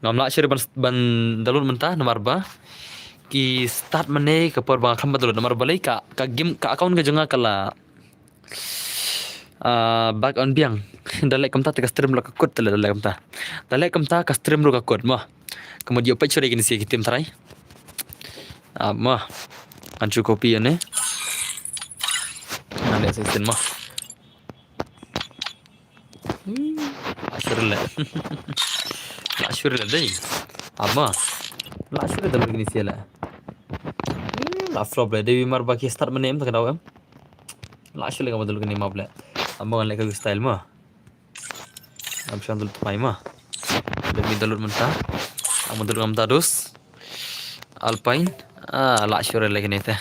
Ngam lah shuh re ban, ban download mynta namar ba ki start mynne ka por ba nga khlem pat download namar balei ka, ka game, ka account ka jong nga ka la, ah, back on biang. Da leh kumta te ka stream ruh ka kut te leh, da leh kumta. Da leh kumta ka stream ruh ka kut mo. Ka mut ïoh peit shuh re kine shi ki team trai. Ah, mo. Ngan shu copy ïa ne. Ngan leh session mo. Hmm, lah shuh re leh. Lah shuh re leh dei. Ama. Lah shuh re download kine shi leh. Hmm, lah flop leh dei namar ba ki start mynne em ta ka daw em. Lah shuh re leh ngam download kane map leh. Ama ngan leh ka style mo. Ngam shu download thymmai mo. Let me download mynta. Ngam download ngam ta dus. Alpine. Ah, lah shuh re leh kine te.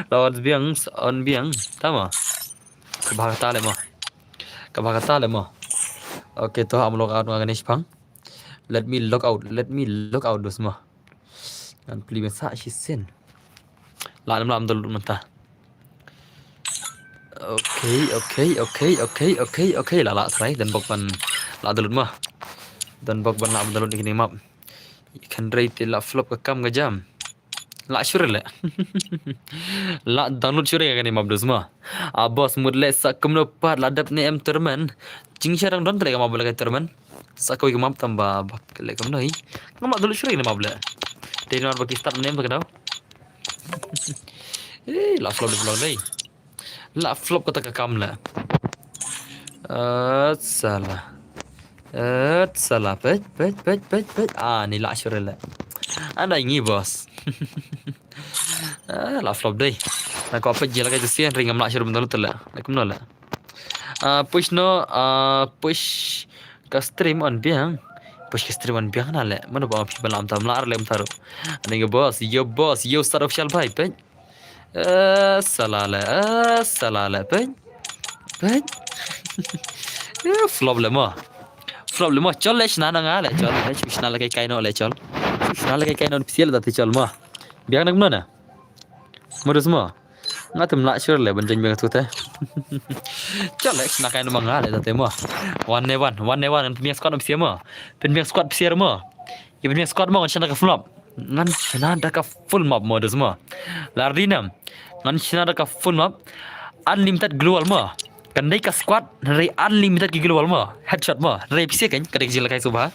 Lawan biang, on biang. Tama. Ka bha kata leh mo. Ka bha kata leh mo. Okay, to am log out nga kane shipang. Let me log out. Let me log out dus mo. Ngan plie ban sah shisien. La nam lam download mynta. Okay, okay, okay, okay, okay, okay. La la try. Don bok ban la download mo. Don bok ban la download kine map. Kynrei te la flop ka kam ka jam. Lah shuh re leh. La download shuh re kane map dus mo. Ah, boss, mut leh sa kumno pat la dep ne em tournament. Jingshisha dang don te leh ka map ba leh ka tournament. Sa kawei ka map tang ba, ba leh kumno hi. Ngam lah download shuh re kane map leh. Te namar ba ki start ne em ta ka daw. Eh, la flop de flop dei. La flop kata ka kam la. Et sala. Et sala. Peit, peit, peit, peit, peit. Ah, ni lah shuh re leh. Anda ngi boss. Ah, la flop dei. Na ko peit je la ka jesi ring ngam lah shuh re ban download te leh. Leh kumno leh. Ah, push no, ah, push ka stream on biang. Push ka stream on biang na leh. Mano ba phi ba lam tam la ar lem taru. Ani ngi boss, yo boss, yo start official bhai, peit. Eh, sala leh, eh, sala leh, peit. Peit. Eh, flop leh mo. Flop leh mo, chol leh shna na nga leh, chol. Leh shna leh kai kai no leh, chol. Shna leh kai kai no pisial da te chol mo. Biang na kumno na. Mo dus mo. Nga te mlah shuh re leh ban jeng biang tu te. Chol leh shna kai no ma nga leh da te mo. One ne one, one ne one, pynbiang squad no pisial mo. Pynbiang squad pisial mo. Ïa pynbiang squad mo, ngan shna da ka full map. Ngan shna da ka full map mo dus mo. La ready nam. Ngan shna da ka full map. Unlimited global mo. Kan dei ka squad, hynrei unlimited ki global mo. Headshot mo. Hynrei pisial kan, ka dei ka jingïalehkai sngewbha.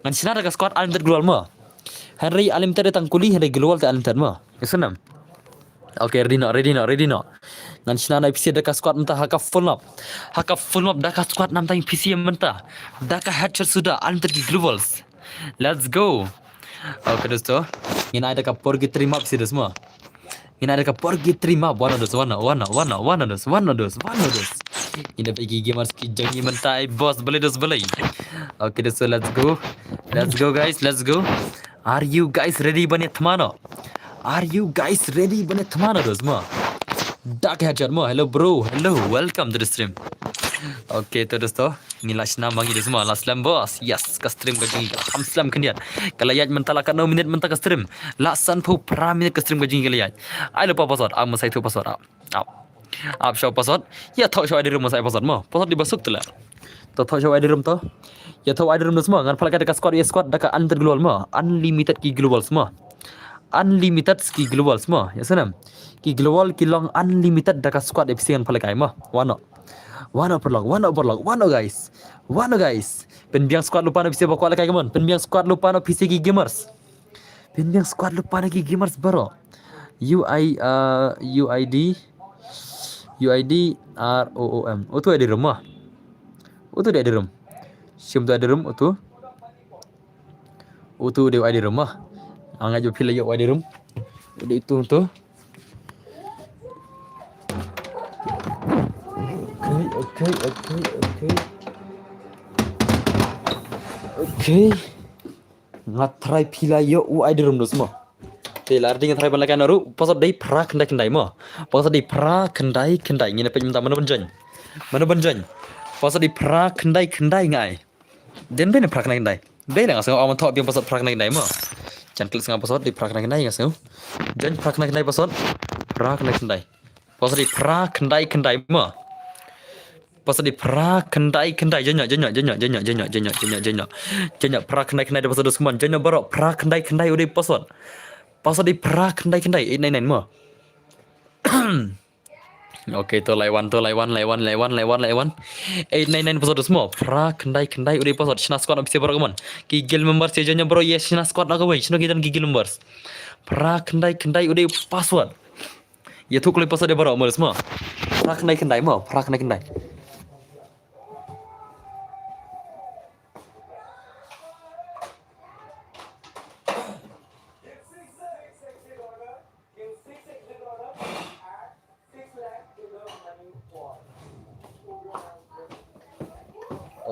Ngan shna da ka squad unlimited global mo. Hynrei unlimited dei tang kuli, hynrei global te unlimited mo. Ïa snam. Okay, ready no, ready no, ready no. Ngan shna na pisial da ka squad mynta ha ka full map. Ha ka full map da ka squad nam tang pisial mynta. Da ka headshot suda, unlimited ki globals. Let's go. Okay, dosto. Ngin ai da ka purgatory map si dos mo. Ngin ai da ka purgatory map. One of those, one, one, one, one of those, one of those, one of those. Ngin da peit ki gamers ki jong ngi mynta, boss, balei dos balei. Okay, dosto, let's go. Let's go, guys, let's go. Are you guys ready ban ïa thma no? Are you guys ready ban ïa thma no, dos mo? Da ka headshot mo. Hello, bro. Hello, welcome to the stream. Okay, to dosto. Ngi la shna ma ngi dos mo, la slem boss. Yes, ka stream ka jong ngi ka la kham slem khyndiat. Ka la ïaid mynta la katno minit mynta ka stream. La sanphew phra minit ka stream ka jong ngi ka la ïaid. Ai lypa password, ap mynsai to password, ap. Ap. Ap sha password. Ïa thoh sha I D room mynsai password mo. Password dei ba suk te la. To thoh sha I D room to. Ïa thoh I D room dos mo, ngan pynlehkai da ka squad, ïa squad da ka unlimited global mo. Unlimited ki globals mo. Unlimited ki globals mo. Ïa snam. Ki global ki long unlimited da ka squad, ïa phi sien ngan pynlehkai mo. Wano. Wano paralok, wano paralok, wano guys. Wano guys. Pynbiang squad lypa na phi sien ba kwah lehkai kumno. Pynbiang squad lypa na phi sien ki gamers. Pynbiang squad lypa na ki gamers baroh. U I, uh, U I D, U I D R O O M. Utu I D room mo. Utu dei I D room. Shim tu I D room, utu. Utu dei I D room mo. Nga ngeit ba phi la ïoh I D room. Dei utu, utu. Okay, okay, okay, okay. Okay. Nga try phi la ïoh u ai de rum dos mo. Te la dei nga try ban leh kai na ruh. Password dei phra khyndai khyndai mo. Password dei phra khyndai khyndai. Ngin peit mynta mano ban join. Mano ban join. Password dei phra khyndai khyndai nga ai. Dei ban phra khyndai khyndai. Dei la nga sngew aw man thoh biang password phra khyndai khyndai mo. Jan klik sngew password dei phra khyndai khyndai nga sngew. Join phra khyndai khyndai password. Phra khyndai khyndai. Password dei phra khyndai khyndai mo. Password dei phra khyndai khyndai. Join noh, join noh, join noh, join noh, join noh, join noh, join noh, join noh. Join noh phra khyndai khyndai dei password dos kumon. Join noh baroh phra khyndai khyndai u dei password. Password dei phra khyndai khyndai eight nine nine mo. Okay, to lai wan, to lai wan, lai wan, lai wan, lai wan, lai wan. Eight nine nine password dos mo. Phra khyndai khyndai u dei password. Shna squad noh phi sha baroh kumon. Ki guild members ïa join noh baroh ïa shna squad noh kawei. Shna ki don ki guild members. Phra khyndai khyndai u dei password. Ïathuh kloi password ïa baroh mo dos mo. Phra khyndai khyndai mo, phra khyndai khyndai.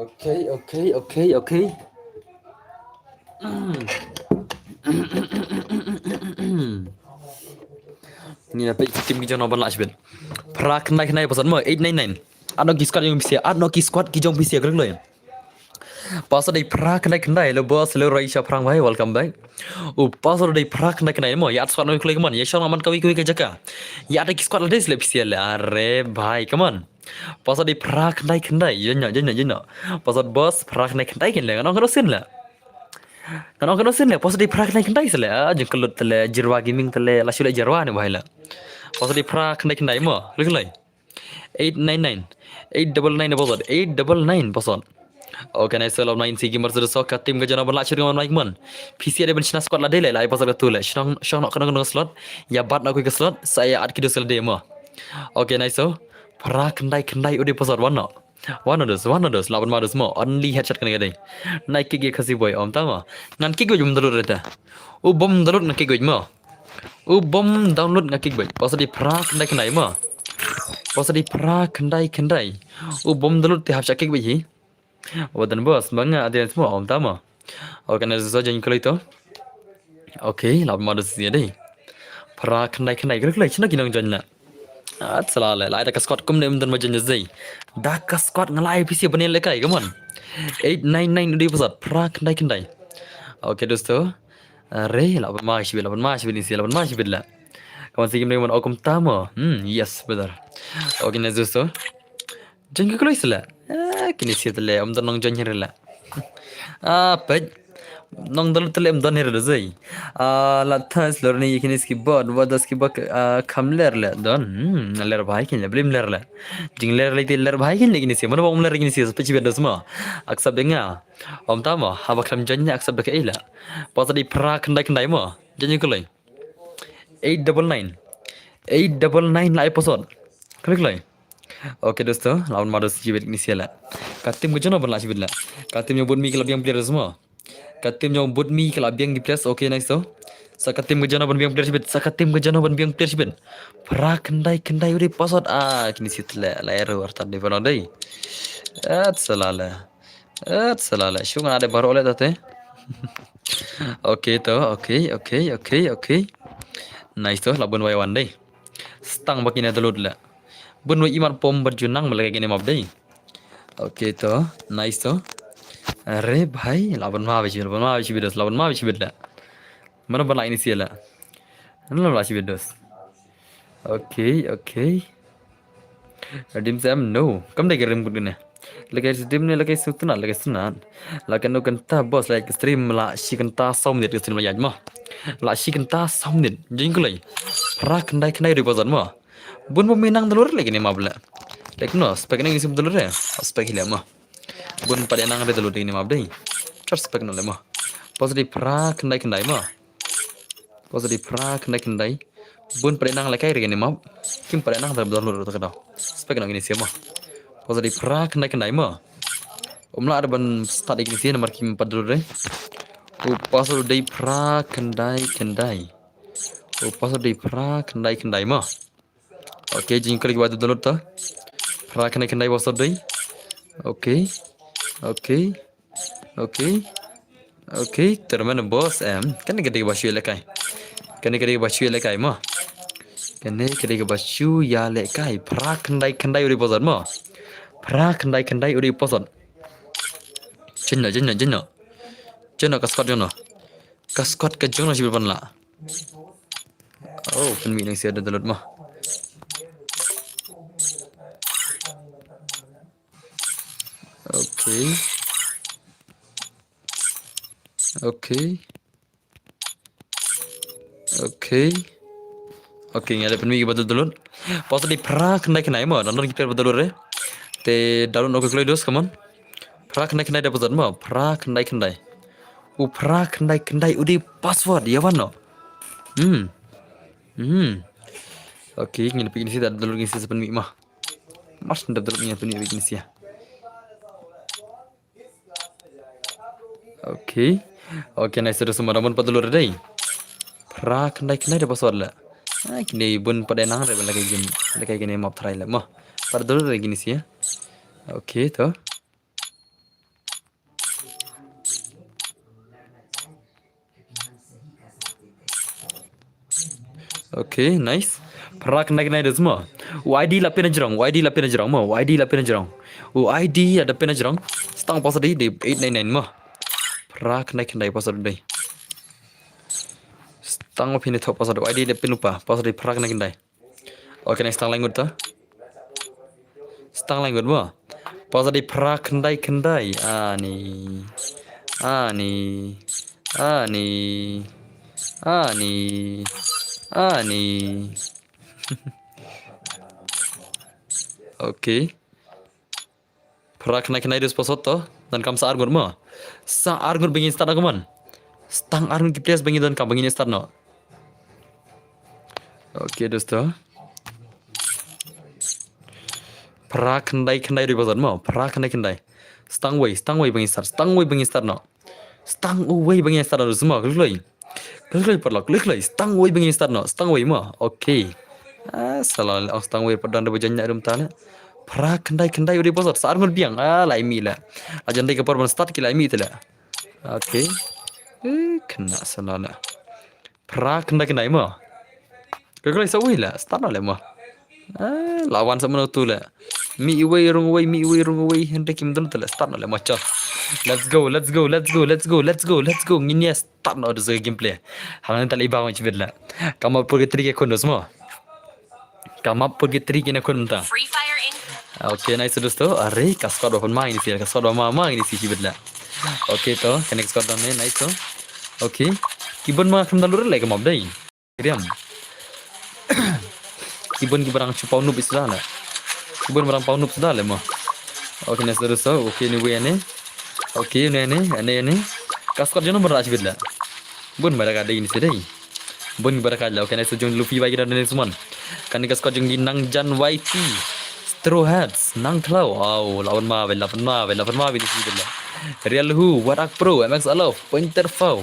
Okay, okay, okay, okay. Ngin ïa peit team ki jong nong ban lah shibit. Phra khyndai khyndai password mo eight nine nine. Art noh ki squad ki jong phi sha, art noh ki squad ki jong phi sha, klik lei. Password dei phra khyndai khyndai, hello boss, hello Raisha Phrang bhai, welcome back. U password dei phra khyndai khyndai mo, ïa art squad noh klik kumon, ïa shong noh man kawei kawei ka jaka. Ïa art ki squad la dei sha leh phi sha leh, are bhai, come on. Password dei phra khyndai khyndai, join noh, join noh, join noh. Password boss, phra khyndai khyndai kin leh, ngan ong kano sien leh. Ngan ong kano sien leh, password dei phra khyndai khyndai sha leh, ah, jong ka lut te leh, Jirwa Gaming te leh, la shu leh Jirwa ne bhai leh. Password dei phra khyndai khyndai mo, klik lei. Eight nine nine. Eight double nine password. Eight double nine password. Okay, nice, love nine si gamer zero so ka team ka jong nong ban lah shibit kumon Mike mon. Phi sha dei ban shna squad la dei leh, la ai password katu leh. Shong, shong noh kano kano slot. Ïa bat noh kawei ka slot. Sa ïa art ki dos la dei mo. Okay, nice so. Phra khyndai khyndai u dei password, wan noh. Wan noh dos, wan noh dos, lah ban ma dos mo. Only headshot kane ka dei. Nai kick ïa Khasi boy, ym ta mo. Ngan kick wei bym download reta. U bym download ngan kick wei mo. U bym download nga kick beit. Password dei phra khyndai khyndai mo. Password dei phra khyndai khyndai. U bym download te hap shah kick beit hi. Wa dang boss, ba nga audience mo, ym ta mo. Okay, nice so, join kloi to. Okay, lah ban ma dos ïa dei. Phra khyndai khyndai, klik lei, shano ki nong join leh. At sala leh, la ai da ka squad kumne ym don ba join ïa dei. Da ka squad nga la ai phi sha ban ïalehkai, come on. Eight nine nine u dei password, phra khyndai khyndai. Okay, dosto. Are, lah ban ma shibit, lah ban ma shibit ni sha, lah ban ma shibit leh. Come on, si kim dei mon, oh, kumta mo. Hmm, yes, brother. Okay, nice dosto. Join ki kloi sha leh. Ah, kine sha te leh, ym don nong join hi re leh. Ah, peit. Nong download te leh ym don hi re da zai. Ah, la thas lor ni kine ski bot, wa das ki bot, ah, kham ler leh don. Hmm, ler bhai kine leh, blim ler leh. Jing ler leh te ler bhai kine leh kine sha. Mano ba ym ler kine sha, peit shibit dos mo. Accept de nga. Ym ta mo, haba khlem join ne accept de ka ei leh. Password dei phra khyndai khyndai mo. Join ki kloi. Eight double nine. Eight double nine la ai password. Klik lei. Okay, dosto, lah ban ma dos shibit ni sha leh. Ka team ka jong nong ban lah shibit leh. Ka team jong Butmi ka la biang player dos mo. Ka team jong Butmi ka la biang ki players. Okay, nice to. Sa ka team ka jong nong ban biang player shibit. Sa ka team ka jong nong ban biang player shibit. Phra khyndai khyndai u dei password. Ah, kine sha te leh, la ai ruh artat dei ba nong dei. At sala leh. At sala leh. Shu nga dei baroh leh ta te. Okay to, okay, okay, okay, okay. Nice to, lah bun wai wan dei. Stang ba kine download leh. Bun wai imat pom bad junang ba leh kine map dei. Okay to, nice to. Are bhai, lah ban ma bad shibit, lah ban ma bad shibit dos, lah ban ma bad shibit leh. Mano ban lah ini sha leh. Mano ban lah shibit dos. Okay, okay. Redeem Sam, no. Kam dei ka rim kut kane. Lake redeem ne, lake sutna, lake sutna. Lake no kynta boss, lake stream la shi kynta saw minit ka stream la ïaid mo. La shi kynta saw minit. Jing kulai. Phra khyndai khyndai dei boss mo. Bun bym nang download leh kine map leh. Leh kumno, spec ne ngi sim download leh. Spec hi leh mo. Bun pat ïa nang re download kine map dei. Chot spec no leh mo. Password dei phra khyndai khyndai mo. Password dei phra khyndai khyndai. Bun pat ïa nang leh kai re kine map. Kim pat ïa nang download ruh ta ka daw. Spec no kine sim mo. Password dei phra khyndai khyndai mo. Ym lah re ban start ïa kine sim namar kim pat download re. U password dei phra khyndai khyndai. U password dei phra khyndai khyndai mo. Okay, jing klik ba download ta. Phra khyndai khyndai password dei. Okay. Okay. Okay. Okay, tournament boss em. Kane ka dei kaba shu ïalehkai. Kane ka dei kaba shu ïalehkai mo. Kane ka dei kaba shu ïalehkai. Phra khyndai khyndai u dei u bosot mo. Phra khyndai khyndai u dei u bosot. Jin no, jin no, jin no. Jin no ka squad jong no. Ka squad ka jong no shibit ban lah. Oh, pynmih nang sia da download mo. Okay. Okay. Okay. Okay, nga la pynmih ba download. Pos di phra khyndai khyndai mo, download kita ba download re. Te download no ka kloi dos, come on. Phra khyndai khyndai da pos mo, phra khyndai khyndai. U phra khyndai khyndai u dei password, ïa wan no. Hmm. Hmm. Okay, ngin pynmih si da download ngin si sa pynmih mo. Mas da download ngin pynmih ngin si. Okay. Okay, nice, terus semua namun pat dulu dei. Phra khyndai khyndai da password la. Ah, kine bun pat dei nang re ba la kai game, la kai kine map try la mo. Pat dulu dei kine si, eh. Okay, to. Okay, nice. Phra khyndai khyndai da mo. U I D la pynjrong, u I D la pynjrong mo, u I D la pynjrong. U I D la da pynjrong. Stang pos di di eight nine nine mo. Phra khyndai khyndai pos di. Stang phin thok pos di, u I D la pynlupa, pos di phra khyndai khyndai. Okay, next, stang lai ngut to. Stang lai ngut mo. Pos di phra khyndai khyndai. Ani. Ani. Ani. Ani. Ani. Okay. Phra khyndai khyndai dus password to. Donkam sa ar ngut mo. Sa ar ngut ba ngin start no, come on. Stang ar ngut ki players ba ngin donkam ba ngin start no. Okay, dosto. Phra khyndai khyndai dei password mo. Phra khyndai khyndai. Stang wei, stang wei ba ngin start. Stang wei ba ngin start no. Stang uwei ba ngin start no, dosto mo. Kloi kloi. Kloi kloi paralok, kloi kloi. Stang uwei ba ngin start no. Stang uwei mo. Okay. Ah, sala, oh, stang uwei pat don da ba jan ïa rum ta la. Phra khyndai khyndai u dei password. Sa ar ngut biang. Ah, la ïa mih la. La jan dei ka por ban start ki la ïa mih te la. Okay. Eh, kena sala la. Phra khyndai khyndai mo. Ka kloi sa uwei la, start no le mo. Ah, la wan sa mano tu la. Mih uwei rung uwei, mih uwei rung uwei, hynrei kim don tu la, start no le mo, chot. Let's go, let's go, let's go, let's go, let's go, let's go. Ngin ïa start no da gameplay. Hangne ta la i ba ngin chibit la. Kam ap purgatory ki khun dos mo. Kam ap purgatory ki na khun mynta. Free Fire Inc. Okay, nice, dosto. Are, ka squad ba pynma ngin ïa si, ka squad ba ma ma ngin ïa si chibit la. Okay to, ka next squad don ne, nice to. Okay. Ki bun ma kham da lur le kam ap dei. Kriam. Ki bun ki barang chu pau nup isda le. Ki bun barang pau nup isda le mo. Okay, next, dosto. Okay, ni wei ne. Okay, ne ne, ne ne. Ka squad jong no barang chibit la. Bun barang ka dei ni si dei. Bun barang ka la. Okay, nice, jong Luffy bai kita ne suman. Kane ka squad jong ki Nang Jan Y T. Straw Hats, Nang Thlau. Wow, la wan ma, la wan ma, la wan ma, ni si bit la. Real Who, Warak Pro, M X Alof, Pointer Fau.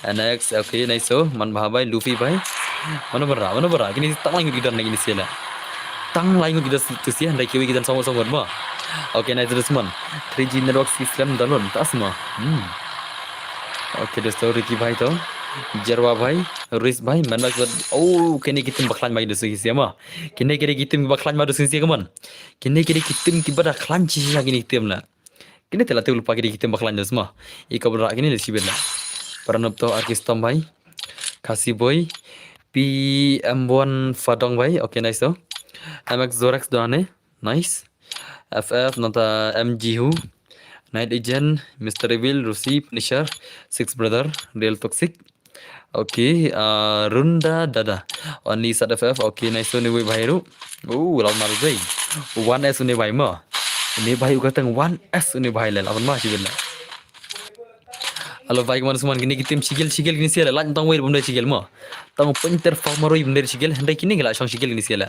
Next, okay, nice, so, man ba bai, Luffy bai. Mano bara, mano bara, kini tang lai ngut ki don kini si la. Tang lai ngut ki don tu si, hynrei kiwei ki don song song mo. Okay, nice, this one. Three G network si slam download, tas mo. Hmm. Okay, dosto, Ricky bai to. Jerwa bai, Riz bai, man ba, oh, kini ki team ba khlaiñ bai dosto ki si mo. Kini kini ki team ba khlaiñ bai dosto ki si, come on. Kini kini ki team ki ba da khlaiñ chi sha kini ki team la. Kine te la te u lypa kine ki team ba khlaiñ da sma. I ka bra kine le shibit la. Para nop to Arki Storm bai. Khasi Boy. P M one Fadong bai. Okay, nice to. M X Zorax done. Nice. F F nota M G Hu. Night Agent, Mister Evil, Rusi, Punisher, Six Brother, Real Toxic. Okay, ah, Runda Dada. Oni Sat F F. Okay, nice, uni wei bhai ru. Uh, lawan ma ru dei. One S uni bhai ma. Uni bhai u katang one S uni bhai le lawan ma shibit la. Alo bhai, kemano suman kini ki team shigil, shigil kini sia la. Lain tang wei bum dei shigil ma. Tang Pointer Fau marui bum dei shigil. Hynrei kini ki la shong shigil kini sia la.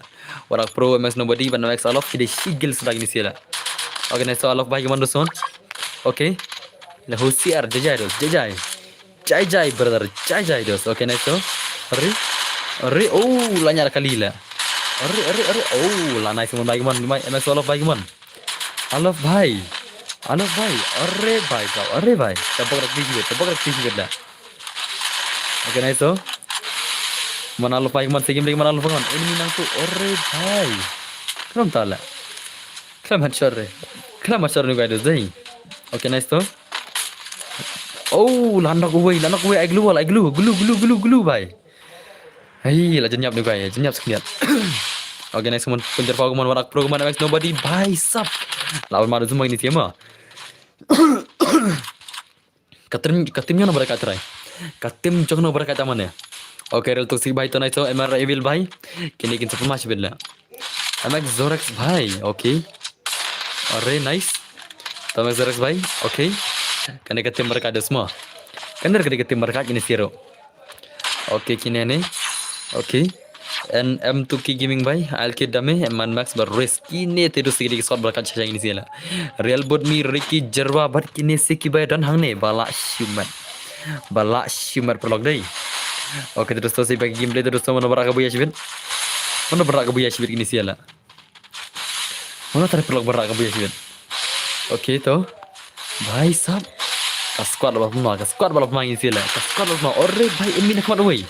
Warak Pro, M X Nobody, ban M X Alof, ki dei shigil sdang kini sia la. Okay, nice, so Alof bhai, kemano suman. Okay. La husiar, jajai dos, jajai. Jai jai, brother, jai jai dos. Okay, nice to. Re, re, oh, la nyar kali la. Re, re, re, oh, la nice mon bhai, mon bhai, M X Alof bhai, mon. Alof bhai. Alo bhai, arre bhai, kau, arre bhai. Tabak rak tiji bet, tabak rak tiji bet la. Okay, nice to. Mana lo pai man segim lagi mana lo pangan. Ini nang tu, arre bhai. Kram tala. Kram hat shor re. Kram hat shor ni guys dei. Okay, nice to. Oh, la nok uwei, la nok uwei, ai glue, ai glue, glue, glue, glue, glue, bhai. Hey, la janyap ni guys, janyap sekniat. Okay, nice man, penjar pau man, warak pro man, Max nobody, bhai sap. Lawan mana semua ini siapa? Katim, katim jong na barakat try. Katim jong na barakat amane. Okay, real toxic bhai to nice to, M R Evil bhai. Kini kin super match bit la. M X Zorex bhai, okay. Arre, nice. To M X Zorex bhai, okay. Kane katim barakat de semua. Kane kane katim barakat kini siro. Okay, kine ne. Okay. And M two K Gaming bhai, I'll kid dame, and Man Max bar risk. Kine te dus kini squad barakat sha kini sila. Real bot mi Ricky Jerwa bat kini siki bhai don hangne, bala shumat. Bala shumat perlok dei. Okay, te dus to si bagi gameplay te dus to mana barak ka buya shibit. Mana barak ka buya shibit kini sila. Mana tare perlok barak ka buya shibit. Okay, to. Bhai sab. Ka squad bala pema, ka squad bala pema ini sila. Ka squad bala pema. Arre bhai, enemy na khmat wei.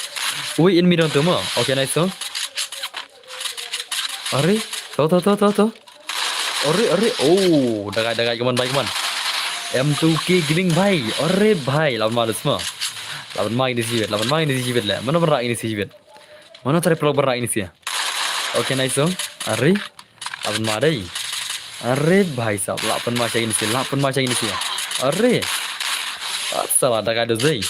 Wei, enemy dong tu ma. Okay, nice to. Arre, to, to, to, to, to. Arre, arre. Oh, dagai, dagai, kaman, bhai, kaman. M two K Gaming bhai. Arre bhai, lawan ma dus ma. Lawan ma ini sibit, lawan ma ini sibit la. Mana barak ini sibit. Mana tare perlok barak ini sia. Okay, nice to. Arre. Lawan ma dei. Arre bhai sab, la pynma sha ini sia, la pynma sha ini sia. Arre. Asala dagai dus dei.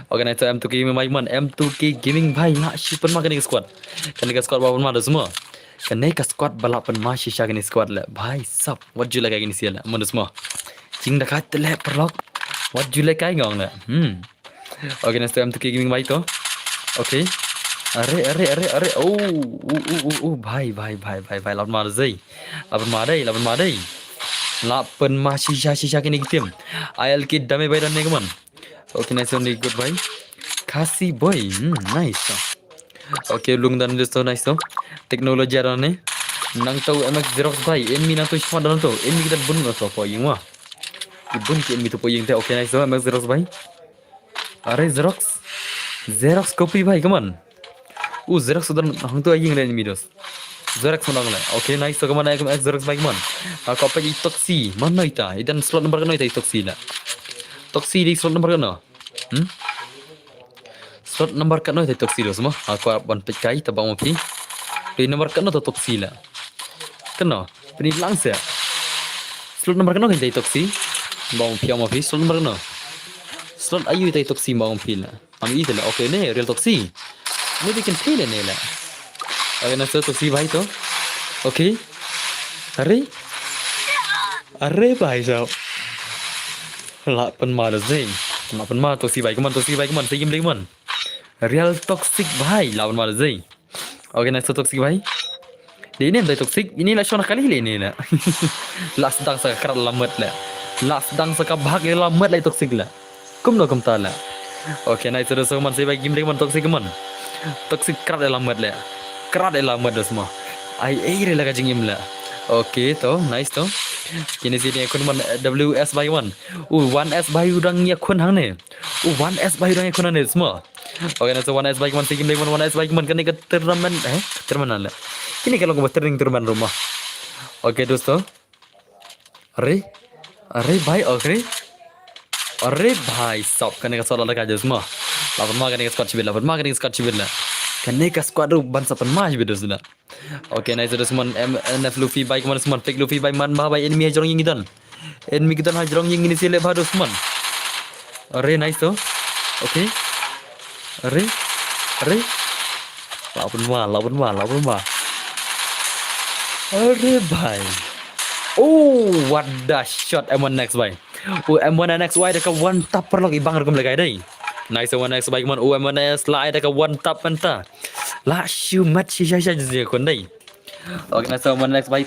Okay, nice to M two K Gaming bhai man, M two K Gaming bhai, la shu pynma kane ka squad. Kane ka squad bala pynma dus ma. Kane ka squad bala pynma shisha kane squad la. Bhai sab, what you like kane sia la. Mana dus ma. Jing dagai te le perlok. What you like kai ngong la. Hmm. Okay, nice to M two K Gaming bhai to. Okay. Arre, arre, arre, arre. Oh, oh, oh, oh, oh, bhai, bhai, bhai, bhai, bhai, lawan ma dei. Lawan ma dei, lawan ma dei. La pynma shisha, shisha kini team. I'll kid dame bhai dan ne kaman. Okay, nice one, good bhai. Khasi boy, hmm, nice. Okay, lung dan dus to, nice to. Technology dan ne. Nang to M X Zorex bhai, enemy nang to shwa dan to. Enemy kita bun to, po ying wa. Ibun ki enemy to po ying te, okay, nice to, M X Zorex bhai. Arre Zorex. Zorex copy bhai, kaman. U Zorex udan hangtu aying le enemy dus. Zorex manang le. Okay, nice to kaman, M X Zorex bhai kaman. Ako pa i Toxi. Mana ita? Idan slot number kano ita i Toxi la. Toxi di slot number kano? Hmm? Slot number kano ita i Toxi dus ma. Ako ban pet kai tabang okay. Di number kano to Toxi la. Kano? Pini lang sia. Slot number kano ita i Toxi. Bang phi ma phi slot number kano. Slot ayu ita i Toxi bang phi la. Am ita la. Okay ne, real Toxi. Maybe can phi le ne la. Okay, nice to Toxi bhai to. Okay. Arre. Arre bhai sab. La pynma dus dei. La pynma Toxi bhai kaman, Toxi bhai kaman, Toxi bhai kaman. Real toxic bhai, la pynma dus dei. Okay, nice to Toxic bhai. Dei ine dei Toxic, ini la shon kali le ine la. La sdang sa ka krat la met le. La sdang sa ka bhag le la met le Toxic le. Kumno kumta le. Okay, nice to so man, sei bhai game dei man Toxic man. Toxic krat le la met le. Krat le la met dus ma. Ai ei re la ka jingim le. Okay to, nice to. Kine si ne kun man W S bhai man. U one S bhai u dang ïakhun hangne. U one S bhai u dang ïakhun hangne dus ma. Okay, na so one S bhai kaman, si kim dei man one S bhai kaman, kane ka tournament, eh, tournament la. Kine ka long ba training tournament ruh ma. Okay, dosto. Arre, arre bhai, okay. Arre bhai sab, kane ka squad la ka dus ma. La pynma kane ka squad shibit la, pynma kane ka squad shibit la. Kane ka squad ruh ban sa pynma shibit dus la. Okay, nice, dus man, M N F Luffy bhai kaman, dus man, fake Luffy bhai man, bha bhai, enemy ha jrong ïing i don. Enemy ki don ha jrong ïing ini sile bha dus man. Arre, nice to. Okay. Arre. Arre. La pynma, la pynma, la pynma. Arre bhai. Oh, what the shot, M one X bhai. Oh, M one X, wai da ka one tap paralok, i bang rukom le kai dei. Nice M one X bhai kaman, oh, M one X la ai da ka one tap mynta. La shu mat shi sha sha jia kun dei. Okay, nice M one X bhai.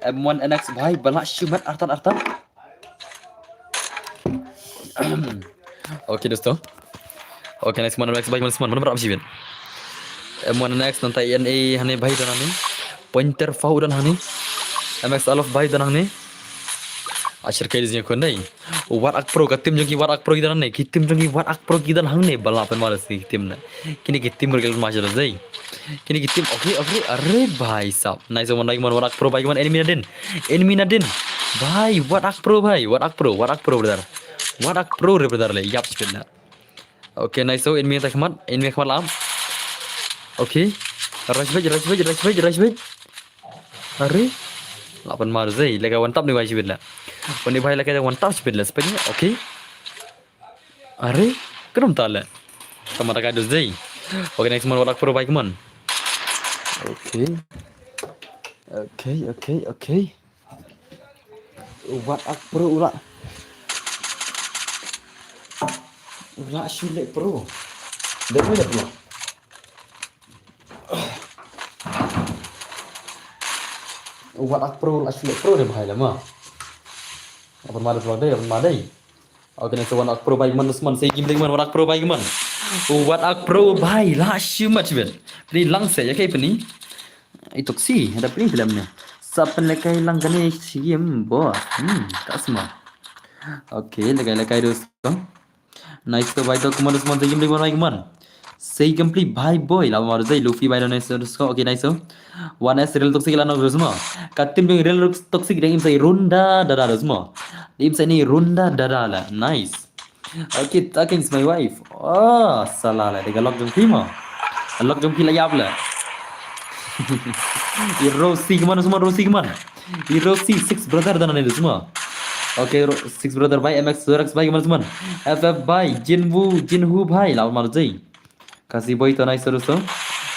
M one N X bhai, ba la shu mat artat artat. Okay, dosto. Okay, nice M one N X bhai, man, man, man, man, M one N X, nanta N A hangne bhai don hangne. Pointer Fau don hangne. M X Alof bhai don hangne. Ashir kai dei jingkhuan dei. Wat Ak Pro, ka team jong ki Wat Ak Pro ki don hangne, ki team jong ki Wat Ak Pro ki don hangne, ba lah pynmar da ki team ne. Kine ki team ruh ki lah pynmar da ki. Kine ki team, okay, okay, are bhai sab. Nice one, nice one, Wat Ak Pro bhai, ki mon enemy nadin. Enemy nadin. Bhai, Wat Ak Pro bhai, Wat Ak Pro, Wat Ak Pro brother. Wat Ak Pro re brother le, yap shibit na. Okay, nice, so enemy ta khmat, enemy khmat lam. Okay. Rush bait, rush bait, rush bait, rush bait. Are. Lah pynmar zei, leka one tap ni bai shibit la. One bai leka one tap shibit la, spin, okay. Are, kenapa tak le? Sama tak ada zei. Okay, next one, Wat Ak Pro bhai, come on. Okay. Okay, okay, okay. Wat Ak Pro u la. U la shu leh pro. Dei mo leh pro. Wat Ak Pro u la shu leh pro dei bhai la ma. Apa ma dei pro dei, apa ma dei. Okay, next one, Wat Ak Pro bhai, man, man, sei game dei man, Wat Ak Pro bhai, man. Wat Ak Pro bhai, la shu mat ben. Pini lang se, ya kai pini. Ituk si, ada pini film ne. Sa pynlekai lang kane si game, boss. Hmm, kasma. Okay, lekai, lekai dosto. Nice to bhai to, kuman, kuman, sei game dei man, bhai, man. Sei game pli bhai boy, la mar zei Luffy bhai, nice to, okay, nice to. One S Real Toxic la no dosto. Ka team dei Real Toxic dei im sei runda da da dosto. Im sei ni runda da da la. Nice. Okay, talking is my wife. Oh, salah la, dei ka lock jong phi mo. Lock jong phi la yap la. I Rosie, come on, come on, Rosie, come on. I Rosie, Six Brother dan ni semua. Okay, Ro-, Six Brother bhai, M X Zorax bhai, come on, come on. F F bhai, Jinwoo, Jinhu bhai, la mar zei. Kasi boy to nice dosto.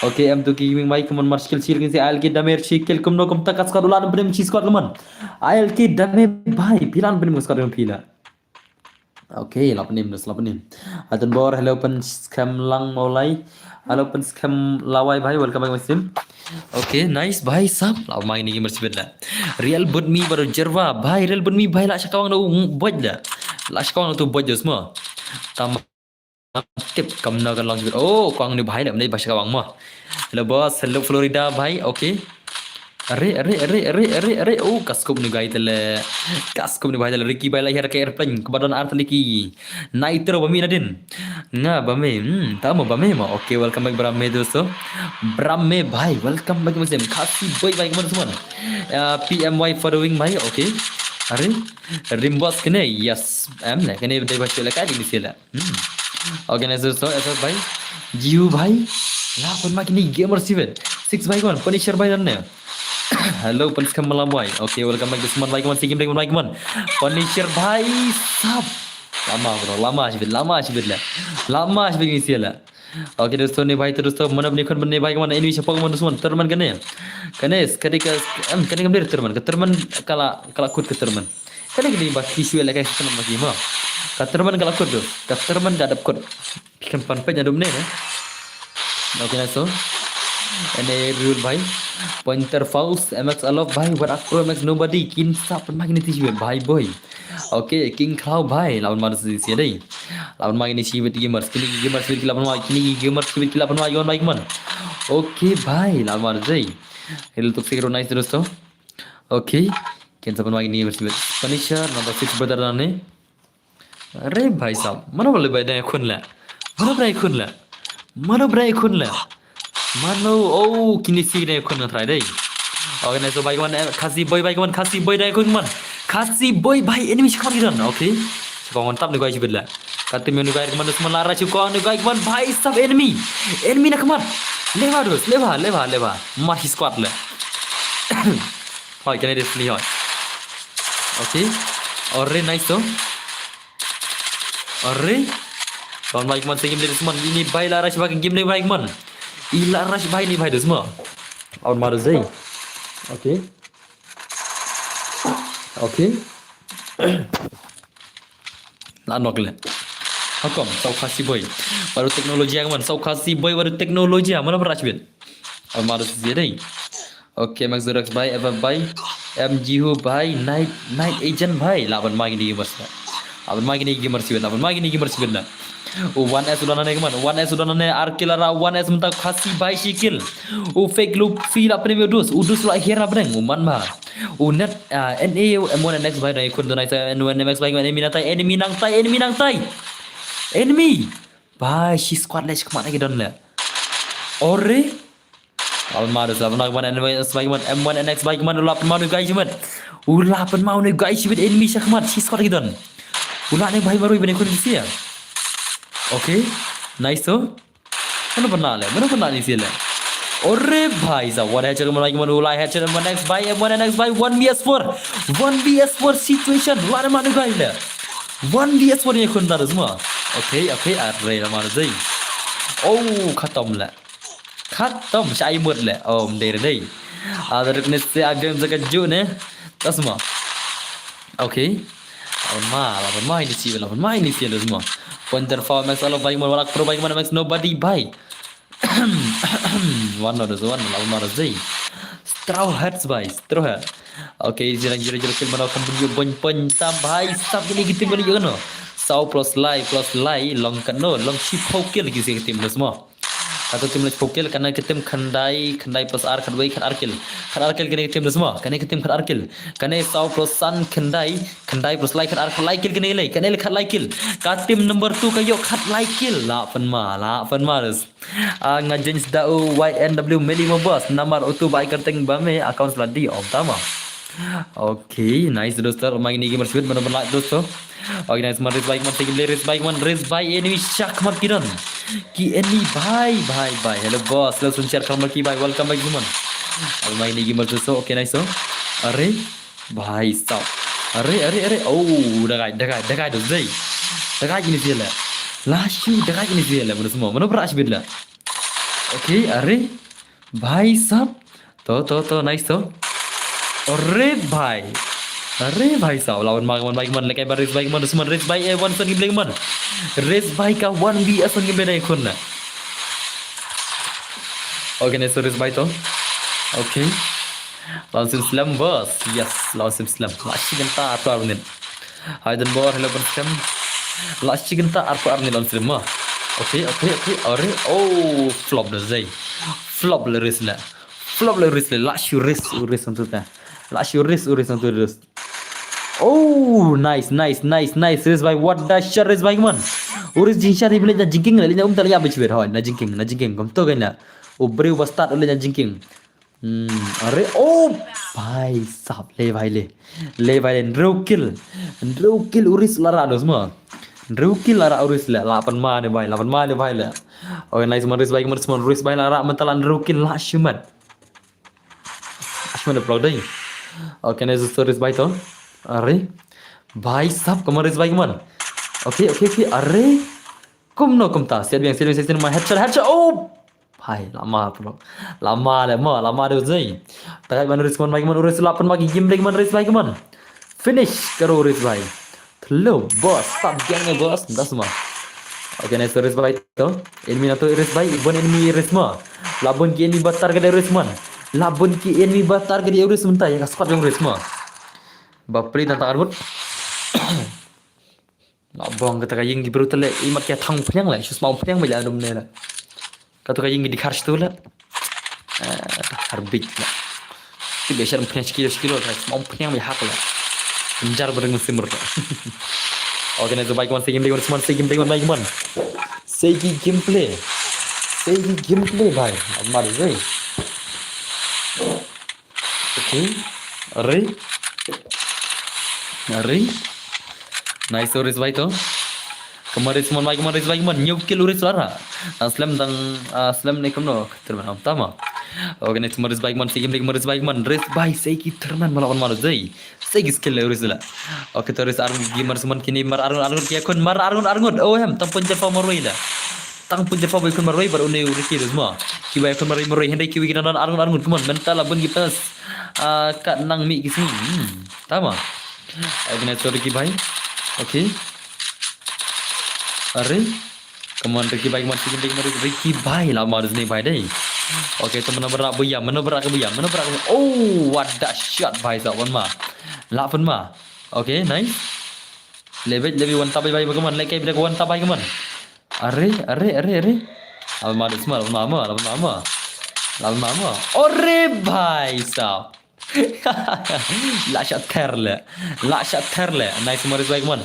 Okay, M two Gaming bhai, come on, mar skill, skill, kin si I'll get damage, skill, kum no, kum takas squad, ulan, brim, chi squad, come on. I'll get damage bhai, pilan, brim, squad, pila. Okay, lap nim, dus lap nim. Atan Bor, hello, pen scam lang mulai. Hello, pen scam lawai bhai, welcome back my stream. Okay, nice bhai sab. Lap mai ni gamer sibit la. Real but me baru jerwa bhai, Real but me bhai, la shakawang do boj la. La shakawang tu boj dus mo. Tam tip kam na kan lang sibit. Oh, kawang ni bhai la, ni ba shakawang mo. Hello boss, hello Florida bhai. Okay. Are, are, are, are, are, are. Oh, ka scope ni guy tele. Ka scope ni bhai tele. Ricky bhai la her ka airplane. Kebadon art liki. Nitro ba mi nadin. Nga ba me. Hmm, tamo ba me ma. Okay, welcome back Bramme dosto. Bramme bhai, welcome back muslim. Kasi boy bhai, come on, come on. Uh, P M Y following bhai. Okay. Are. Rimbos kene. Yes. Em le kene dei ba chule ka di sila. Hmm. Organizer so, S S bhai. Jiu bhai. La pun ma kini gamer seven. Six bhai, come on. Punisher bhai dan ne. Hello, pun scam malam bhai. Okay, welcome back this month bhai, come on. Sei game bhai, come on. Punisher bhai sab. Lama bro, lama sibit, lama sibit la. Lama sibit ni sila. Okay, dosto ni bhai, to dosto, mana bani khun bani bhai, come on. Ini siapa, come on, dosto, terman kene. Kene, kene ka, em, kene ka beri terman, ka terman kala, kala kut ka terman. Kene kene ba ki shu la kai terman ba ki ma. Ka terman kala kut do, ka terman ka dap kut. Kan pan pet nyadum ne, ne. Okay, na so. Ene rule bhai. Pointer Faust, M X Alof bhai, Wat Ak Pro, M X Nobody, kin sa pan ma kini ti bhai boy. Okay, King Crow bhai, lawan mana si si dei. Lawan ma kini si bit gamers, kini gamers bit lawan ma kini gamers bit lawan ma yon bhai man. Okay bhai, lawan mana dei. Hello Toxic Hero, nice dosto. Okay. Ken sa pan ma kini gamers bit. Punisher, number six brother dan ne. Are bhai sab, mana boleh bai dai khun la. Mana bai khun la. Mana bai khun la. Mano, oh, kini si dai khun ngan try dei. Okay, nice bhai, come on, eh, Khasi boy bhai, come on, Khasi boy dai khun, come on. Khasi boy bhai, enemy squad ki don. Okay. Squad on top ni guy sibit la. Kati menu guy, come on, semua lara squad ni guy, come on, bhai sab enemy. Enemy na khmat. Leba dus, leba, leba, leba. Mar hi squad la. Hoi, kene dei sini hoi. Okay. Ore, nice to. Are? Lawan bhai man, sei game dei man. Ini bhai la rush bhai game dei bhai man. Ila rush bhai ni bhai dus ma. Lawan ma dus dei. Okay. Okay. La nok le. Hakom, sau Khasi boy. Baru teknologi man, sau Khasi boy baru teknologi. Mana beras bin? Almar si dei. Okay, Max Zorax bhai, Eva bhai, M G Hu bhai, Night, Night Agent bhai. Laban mai ni gamers. Laban mai ni gamers sibit, laban mai ni gamers sibit na. U one S u don hangne kumne, u one S u don hangne, ar kill ara, u one S mynta khasi bai shi kill. U Fake Luffy la pynïap u Dus, u Dus la hiar na pdeng, u man ma. U Net, ah, N A, M one N X bai dang ïakhun, dang ïakhun, N one N X bai, enemy nangtai, enemy nangtai, enemy nangtai. Enemy. Bai shi squad leh shi khmat ki don leh. Ore. Alma Dus la pynma, M one N X bai kumne, M one N X bai kumne, u la pynma u guy shimet. U la pynma u guy shimet, enemy shi khmat, shi squad ki don. U la ne bai marui bane kun sia. Okay. Nice to. Mano pynma leh, mano pynma ni sia leh. Ore bhai sa, one headshot M one bai kumne, u la headshot M one N X bai, M one N X bai, one V S four. One V S four situation, u la ne mano guy leh. One V S four ni kun darus ma. Okay, okay, are la mano zai. Oh, khatam leh. Khatam, sha ai mut leh. Oh, mdei re dei. Ada ruk ne se agam zaka ju ne. Tas ma. Okay. Lawan ma, lawan ma ini si, lawan ma ini si, tas ma. Pointer foul Max, alo bai man, wala pro bai man, Max, nobody bai. One no, tas one, lawan ma, tas dei. Straw Hats bai, Straw Hat. Okay, zero zero zero kill mano kam bunyi boin poin tam bai, sap ini ki team kali kano. Saw plus lai, plus lai, long kano, long shi phaw kill ki si ki team, tas ma. Kato team leh phaw kill, kane ka team khyndai, khyndai plus ar, khatwei, khatar kill. Khatar kill kane ka team, das ma, kane ka team khatar kill. Kane saw plus san, khyndai, khyndai plus lai, khatar, khatlai kill kane leh, kane leh khatlai kill. Ka team number two ka ïoh khatlai kill. La pynma, la pynma dus. Ah, nga jenis da u Y N W Meli mo boss, namar utu ba ai kyrteng ba me account la di om tama. Okay, nice dosto. Mai ni gamer sweet, mano pynlait dosto. Okay, nice man, race bike man, taking play, race bike man, race bike enemy shak man ki don. Ki enemy bhai, bhai, bhai. Hello boss, hello Sunshar Kharmal ki bhai, welcome back man. Mai ni gamer dosto. Okay, nice to. Are bhai sab. Are, are, are. Oh, dagai, dagai, dagai dos dei. Dagai ini sia leh. Lashu dagai ini sia leh. Mano semua, mano berak sibit leh. Okay, are bhai sab. To, to, to, nice to. Are bhai. Are bhai sab. Lawan ma, man, bhai man, lekai ba race bike man, semua race bike, eh, one son gameplay man. Race bike ka one V S one gameplay dai khun na. Okay, nice to race bike to. Okay. Langsung slam boss. Yes, langsung slam. Masih gentar tuh Arnit. Hai dan bor, hello, bor, slam. Lasik gentar arpa arni lawan slam ma. Okay, okay, okay. Are, oh, flop dah zai. Flop le race la. Flop le race la. Lasik race, race untuk ta. Lasik race, race untuk race. Oh, nice, nice, nice, nice. Race bike, what the shot, race bike man. Uris jingsha di bilik na jingking la, lina um tala ya bechibet hoi, na jingking, na jingking. Kom to gana. Ubri bastard ulina jingking. Hmm, are, oh, bhai sab, le bhai le. Le bhai le, hynriew kill. Hynriew kill uris lara dos ma. Hynriew kill lara uris le, la pan ma ne bhai, la pan ma ne bhai le. Okay, nice man, race bike man, man, race bike lara, man talan hynriew kill la shimat. Shimat de plog dai. Okay, nice to race bike to. Are. Bhai sab, kaman race bike man. Okay, okay, okay, are. Kum no, kum ta. Siat biang, siat biang, siat biang, headshot, headshot. Oh! Bhai, lama bro. Lama le ma, lama de zai. Takai man race man, bike man, race lapan bagi game break man, race bike man. Finish karo race bike. Hello, boss. Stop gang ne, boss. Das ma. Okay, nice race bike to. Enemy na to race bike, bun enemy race ma. Labun ki enemy batar ke race man. Labun ki enemy batar ke race man ta, ya ka squad yang race ma. Bapri dan tak arbut. Nga bong kata ka ïing ki briew te leh, imat ki thang phniang leh, shu smaw phniang ba ïa dum ne leh. Kata ka ïing ki dikhar shitu leh. Eh, harbit leh. Ti be shar phniang shikilo shikilo, smaw phniang ba ïa hak leh. Penjar bareng mesin merta. Okay, na tu bike man, sei game, bike man, sei game, bike man, bike man. Sei ki gameplay. Sei ki gameplay, bhai. Amar, sei. Okay. Are. Are. Nice, race bike to. Kaman race man, bike man, race bike man. Hynñiew kill race lara. Ah, slam dang, ah, slam ne kumno. Terman am tama. Okay, next man race bike man, sei game kaman race bike man. Race bike sei ki terman mala on mala zai. Sei ki skill race la. Okay, to race arngut gamer semua kini mar arngut arngut ki akun mar arngut arngut. Oh, hem, tang pun japa marwei la. Tang pun japa bai kun marwei bar une u Ricky dus ma. Ki bai kun marwei marwei hynrei ki wi ki nan arngut arngut, come on, mental abun ki pas. Ah, ka nang mi ki sini. Hmm, tama. Ai kena tu Ricky bai. Okay. Are. Come on, Ricky bai, come on, Ricky bai, come on, Ricky bai. Lama dus ni bai dei. Okay, tu mana berak buya, mana berak ke buya, mana berak ke buya. Oh, what the shot bai sa wan ma. La pun ma. Okay, nice. Lebih, lebih one tap bai, bai, come on, like, bai, one tap bai, come on. Are, are, are, are. Lama dusman, lama, lama, lama. Lama. Ore bhai sahab. La sha ther le. La sha ther le. Nice mo Riz bhai, come on.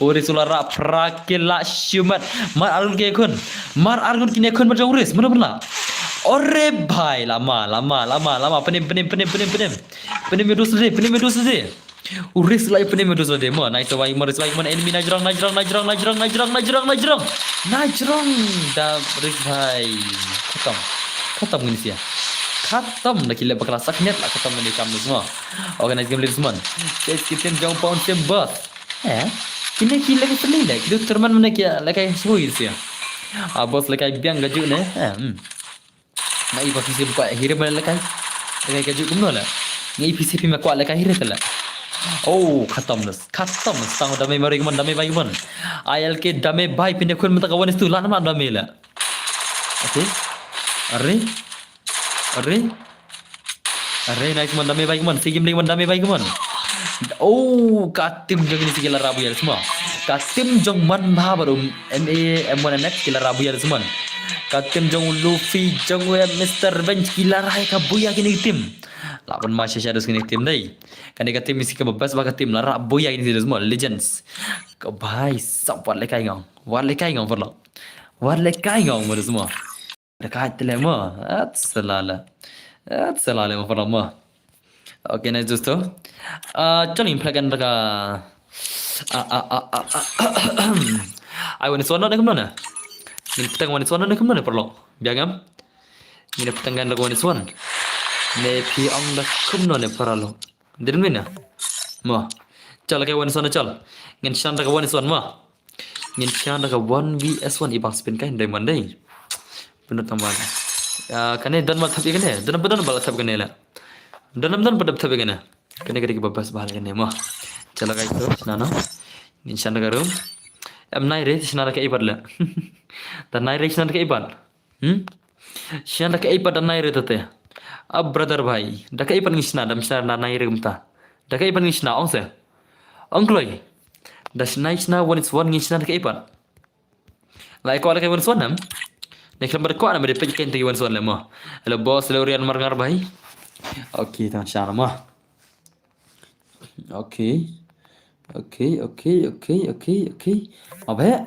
Ore sula ra pra ke la shumat. Mar argun ke khun. Mar argun kine khun mar jong Riz. Mana pernah. Ore bhai, lama, lama, lama, lama. Penim, penim, penim, penim, penim. Penim medus de, penim medus de. U Riz la ïa pynïam ïa u Riz la dei mo. Nice wai mo, Riz wai mo, enemy. Najrong, najrong, najrong, najrong, najrong, najrong, najrong. Najrong da Riz bhai. Khatam. Khatam ngin sia. Khatam da ki leh bakla sak nyet la khatam ngin kam nus mo. Organize game leh dusman. Chase ki team jong pawn sem boss. Eh? Kine ki leh ka seni leh. Ki tu terman mana ki leh kai sui sia. Ah, boss leh kai biang ka ju ne. Eh, hmm. Nga i ba phi sim kwah hire ban lehkai. Lehkai ka ju kumno la. Nga i phi sim phi ma kwah lehkai hire tala. Oh, khatam nus. Khatam nus. Tang dame mari kumon, dame bai kumon. I L K dame bai pynïaid khun mynta ka one is two la nama dame la. Okay. Are. Are. Are, nice mon, dame bai kumon. Sigim ding mon, dame bai kumon. Oh, ka team jong ini si ki la rabu ïa semua. Ka team jong man ba baru M A M one N X ki la rabu ïa semua. Ka team jong Luffy jong we Mister Revenge ki la rai ka buya kini team. La ban ma sha sha dus kini team dei. Kani ka team isi ka best ba ka team la rabu ïa kini semua legends. Ka bai sap wat lehkai ngong. Wat lehkai ngong parlo. Wat lehkai ngong mo semua. Dekat tele mo. At selala. At selala mo parlo mo. Okay, nice dosto. Ah, chal in play kan dekat. Ah, ah, ah, ah, ah. Ai one is one ne kumno ne. Ngin petang one is one ne kumno ne parlo. Biang am. Ngin petang kan dekat one is one. Ne phi ong da kumno ne parlo. Didn't win na. Mo. Chal kai one is one chal. Ngin shan dekat one is one mo. Ngin shan dekat one V S one i bang spin kai diamond dei. Bener tamban. Ya, kane don ba thap ïa kane. Don ba don ba la thap kane la. Don ba don ba thap ïa kane. Kane kane ki ba best ba la kane mo. Chala kai to, shna no. Ngin shan da ka room. Em nai re, shna da ka ibat la. Da nai re, shna da ka ibat. Hmm? Shna da ka ibat da nai re tate. A brother bhai. Da ka ibat ngin shna, da shna da nai re kumta. Da ka ibat ngin shna, ong se. Ong kloi. Da shna shna one is one ngin shna da ka ibat. Lai kwah la kai one is one nam. Ne khlem bad kwah nam de pek kain te one is one le mo. Hello boss, hello Rian Marngar bhai. Okay, tang sha mo. Okay. Okay, okay, okay, okay, okay. Abe.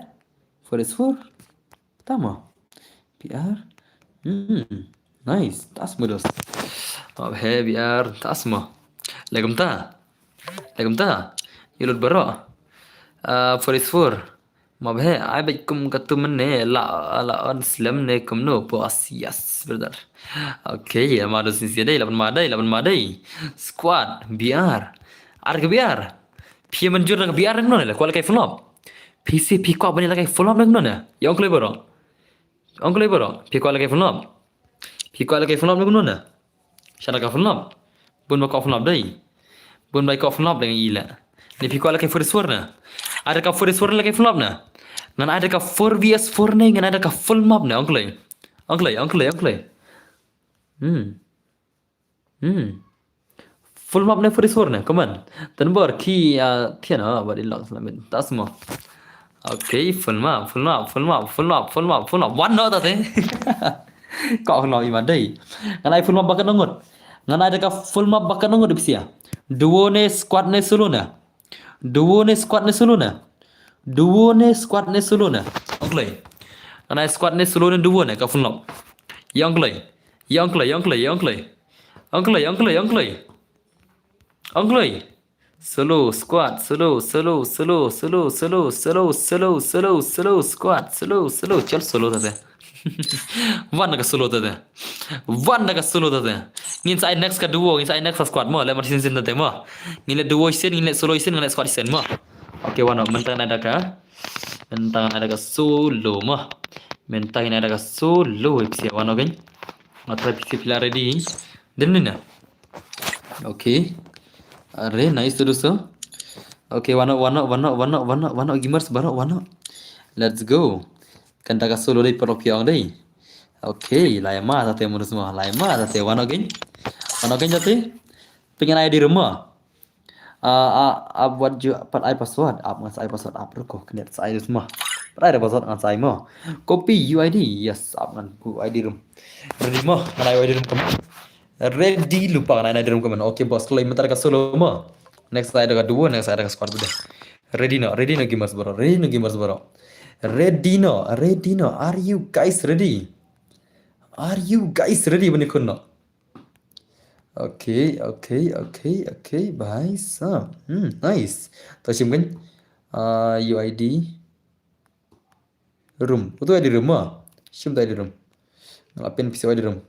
Four is four. Tama. P R. Hmm. Nice. Tas mo dos. Abe P R. Tas mo. Legum ta. Legum ta. Yulut baro. Ah, four is four. Mabhe, ai bad kum katu mene la la on slem ne kumno boss, yes brother. Okay, ya ma dos ni dei, laban ma dei, laban ma dei. Squad, B R. Ar ke B R. Phi manjur na ke B R ne kumno ne, la kwah la kai flop. Phi si phi kwah bani la kai flop ne kumno ne. Ya ong kloi baro. Ong kloi baro, phi kwah la kai flop. Phi kwah la kai flop ne kumno ne. Sha da ka flop. Bun ba ka flop dei. Bun ba ka flop dei ila. Ne phi kwah la kai four is four na. Ada ka four is four la kai flop na. Ngan ada ka four V S four ne, ngan ada ka full map ne, ong kloi. Ong kloi, ong kloi, ong kloi. Hmm. Hmm. Full map ne four is four ne, come on. Tan bor ki, ah, thian, ah, bad ilok selamin. Tas mo. Okay, full map, full map, full map, full map, full map, full map. One not ate. Kok no ima dei. Ngan ai full map ba ka nongot. Ngan ai da ka full map ba ka nongot dipsia. Duo ne, squad ne, solo ne. Duo ne, squad ne, solo ne. Duo ne, squad ne, solo ne. Ong kloi. Ngan ai squad ne, solo ne, duo ne, ka full map. Ya ong kloi. Ya ong kloi, ya ong kloi, ya ong kloi. Ong kloi, ong kloi, ong kloi. Ong kloi. Solo, squad, solo, solo, solo, squad, solo, solo, solo. Chal solo tate. Wan da ka solo tate. Wan da ka solo tate. Ngin sa ai next ka duo, ngin sa ai next ka squad mo. Le mar sin sin tate mo. Ngin le duo sin, ngin le solo sin, ngin le squad sin mo. Okay, wan, mynta ngan ai da ka. Mynta ngan ai da ka solo mo. Mynta ngan ai da ka solo, ipsia wan, okay. Nga try pisi pila ready. Dem ni na. Okay. Are, nice to do so. Okay, wano, wano, wano, wano, wano, wano, gamers, baro, wano. Let's go. Kan da ka solo dei, paralok, phi ong dei. Okay, lai ma tate mo semua. Lai ma tate, wano geng. Wano geng tate. Pyngan ai di rumah. Ah, ah, ap wat ju pat ai password. Ap ngan sa ai password ap, ruko, kena sa ai semua. Prai re bosot ngan sa ai mo. Copy U I D. Yes, ap ngan ku U I D room. Ready mo, ngan ai U I D room kumno. Ready lypa ngan ai U I D room kumno. Okay boss, kloi mynta ka solo mo. Next ai da ka duo, next ai da ka squad bad. Ready no, ready no gamers baroh. Ready no gamers baroh. Ready no, ready no. Are you guys ready? Are you guys ready ban ïakhun no? Okay, okay, okay, okay. Bhai sahab. Hmm, nice. To shim kan. Uh, U I D room. Uto U I D room mo. Shim to U I D room. Nga la pyn pisa U I D room.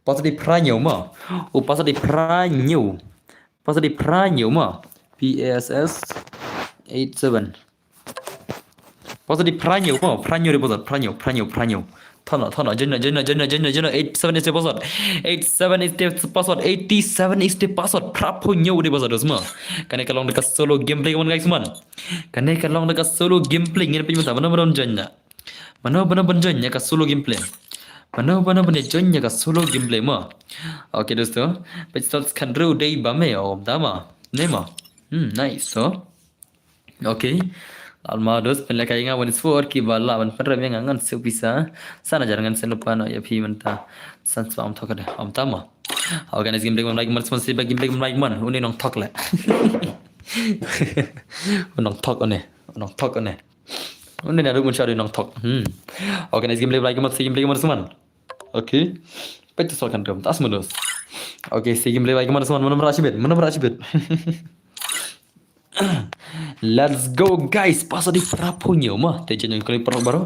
Password di phra hynñiew mo. U password di phra hynñiew. Password di phra hynñiew mo. P A S S eight seven. Password di phra hynñiew mo. Phra hynñiew di password. Phra hynñiew, phra hynñiew, phra hynñiew. Thon no, thon no, join no, join no, join no, join no, join no. Eight seven is the password. Eight seven is the password. Eighty seven is the password. Phra hynñiew di password dos mo. Kane ka long da ka solo gameplay kumno guys man. Kane ka long da ka solo gameplay, ngin pyn mynta mano mano ban join na. Mano mano ban join ïa ka solo gameplay. Mano mano ban join ïa ka solo gameplay mo. Okay dosto. Peit stats khandru dei ba me om da ma. Ne mo. Hmm, nice to. Okay. Alma dos pynlehkai nga wan is four ki ba lah ban pynrem ïa nga ngan siew pisa. San hajar ngan siew lypa no ïa phi mynta. San swa om thok de. Om ta mo. Okay, next game dei ban like man, swan si ba game dei ban like man. Uni nong thok le. Nong thok uni. Nong thok uni. Uni na duk mun sha uni nong thok. Hmm. Okay, next game dei ban like man, si game dei ban man. Okay. Peit to sol kan dum. Tas munus. Okay, si game dei ban like man, swan, mano mara shibit. Mano mara shibit. Let's go guys, password di phra hynñiew mo. Te join kloi baroh baroh.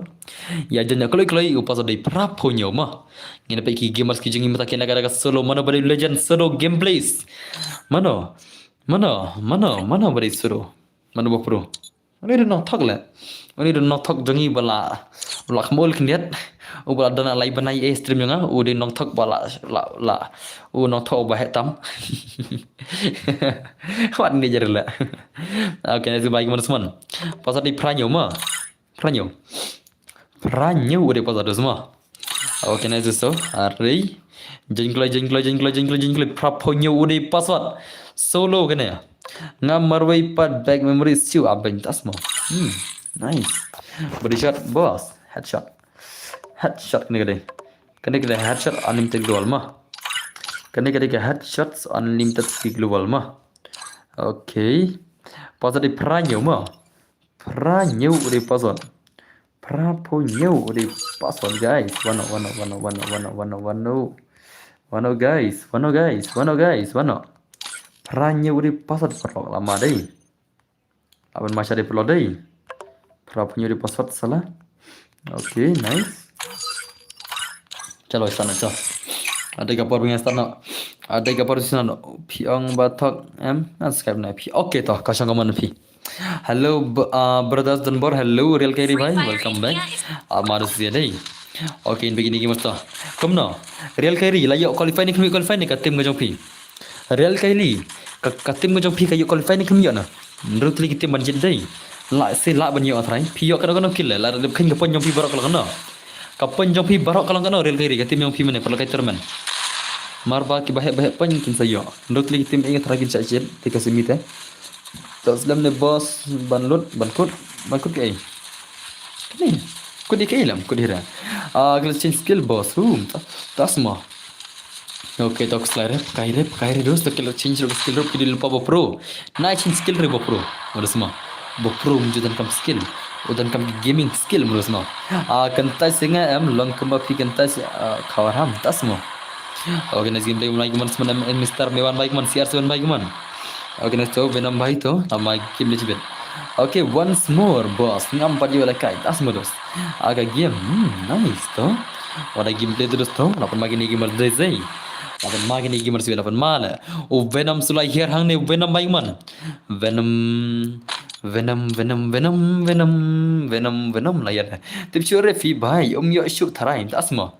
Ïa join kloi kloi, u password di phra hynñiew mo. Ngin peit ki gamers ki jong ngi mynta ki na ka solo, mano ba dei legend solo gameplays. Mano, mano, mano, mano ba dei solo. Mano ba pro. Uni dei nong thok le. Uni dei nong thok jong ngi ba la, ba la kham ol khyndiat. U ba la dang lai ban ai stream jong nga, u dei nong thok ba la, la, la. U nong thok ba heh tam. Wat ni jar le. Okay, next ban like man, swan. Password di phra hynñiew mo. Phra hynñiew. Phra hynñiew u dei password dos mo. Okay, nice dosto. Are. Join kloi, join kloi, join kloi, join kloi, join kloi. Phra hynñiew u dei password. Solo kane. Nga marwei pat back memory siu abeng tas mo. Hmm, nice. Body shot, boss. Headshot. Headshot kane ka dei. Kane ka dei headshot unlimited global mo. Kane ka dei ka headshots unlimited global mo. Okay. Password di phra hynñiew mo. Phra hynñiew u dei password. Phra hynñiew u dei password guys. Wano, wano, wano, wano, wano, wano, wano. Wano guys, wano guys, wano guys, wano. Phra hynñiew u dei password paralok lama dei. Aban masha dei paralok dei. Phra hynñiew u dei password sala. Okay, nice. Chalo, start na, chalo. Adei ka por bing start na. Adei ka por start na. Phi ong ba thok em, ngan subscribe na phi. Okay to, ka shong ka mon phi. Hello, b-, uh, brothers Donbor, hello, Real Kairi bhai, welcome back. Ah, marus dia dei. Okay, in begini gimana to? Kumno? Real Kairi, la ïoh qualify ne khlem ïoh qualify ne ka team ka jong phi? Real Kairi, ka, ka team ka jong phi ka ïoh qualify ne khlem ïoh na? Nrut li ki team ban jied dei. La se la ban ïoh athrai. Phi ïoh kano kano kill le. La dep khein ka point jong phi baroh ka long kano. Ka point jong phi baroh ka long kano Real Kairi, ka team jong phi mane paralok kai tournament. Mar ba ki baheh baheh point kin sa ïoh. Nrut li ki team ing athrai kin sa jied. Te ka semi te. To slem ne boss ban lut, ban kut, ban kut kaei. Kane. Kut ïa kaei lam, kut ïa ra. Ah, kala change skill boss. Hu, ta, ta sma. Okay, to slide rep, kai rep, kai rep, dos, to kala change rep, skill rep, kidi lupa ba pro. Na change skill rep ba pro. Wala sma. Ba pro mujhe dan kam skill. U dan kam gaming skill mujhe sma. Ah, kyntai se nga em, long kumba phi kyntai se, ah, khawar ham, ta sma. Okay, next game dei ban like man, sma em, Mister Mewan ban like man, C R seven ban like man. Okay, next to Venom bhai to, ama game le chibet. Okay, once more, boss. Ngam pat ïoh la kai, tas mo dos. Aga game, hmm, nice to. Wada gameplay to dos to, la pynma kine gamers dei sei. La pynma kine gamers, la pynma le. O Venom sulai hiar hangne Venom ban like man. Venom, Venom, Venom, Venom, Venom, Venom, Venom, la ïa. Tip shu refi bhai, um ïoh shu tharai, tas mo.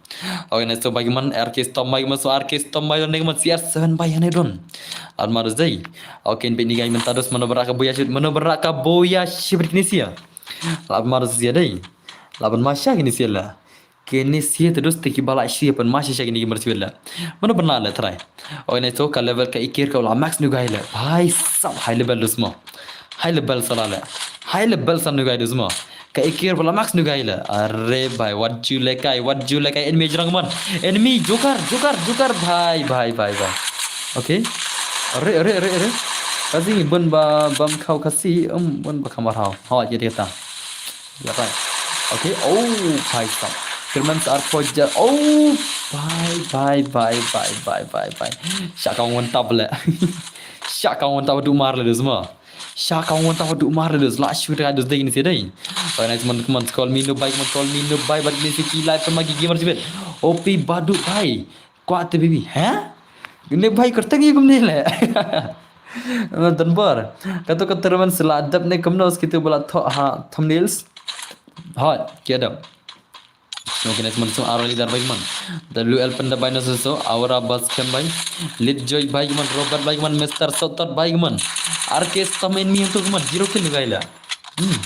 Okay, next to ban like man, R K Storm ban like man, so R K Storm ban like man, C R seven ban like man don. Alma dos dei. Okay, in bini gai mynta dos mano ba rah ka boya shit, mano ba rah ka boya shit kine sia. Lap mar sia dei. Lap mar sha kine sia la. Kine sia te dos te ki ba la sia pynma sha kine ki mar sia la. Mano ba la le try. Okay, next to ka level ka ikir ka la max nu gai le. Bhai sab high level dos mo. High level sala le. High level sa nu gai dos mo. Ka A K ba la max nu gai la. Are bhai, wat ju lekai, wat ju lekai, enemy jrang man. Enemy, joker, joker, joker, bhai, bhai, bhai, bhai. Okay. Are, are, are, are. Ka jingim bun ba bam khaw Khasi, um, bun ba khamar haw. Haw, ye de ta. Ya, bhai. Okay. Oh, bhai sab. Kyrmen sa ar poi ja. Oh, bhai, bhai, bhai. Sha ka wan tap le. Sha ka wan tap du mar le dus ma. Sha ka wan tap du mar le dus. La shu ta dus dei ni se dei. Bhai, nice man, man, call me no bhai, man, call me no bhai, but ni se ki live ma ki gamer jibet. O P Badu bhai. Kwa te baby, ha? Ne bhai, kyrteng ye kumne le. Don bor. Kato ka tournament sila dap ne kumno, kitu ba la thoh ha thumbnails. Hot, ki dap. Okay, nice man, so aro leader bhai man. W L Panda bhai na so, Aura Bas Khem bhai. Lit Joy bhai man, Robert bhai man, Mister Sotot bhai man. R K Stamen mi tu man, zero kill gai la. Hmm.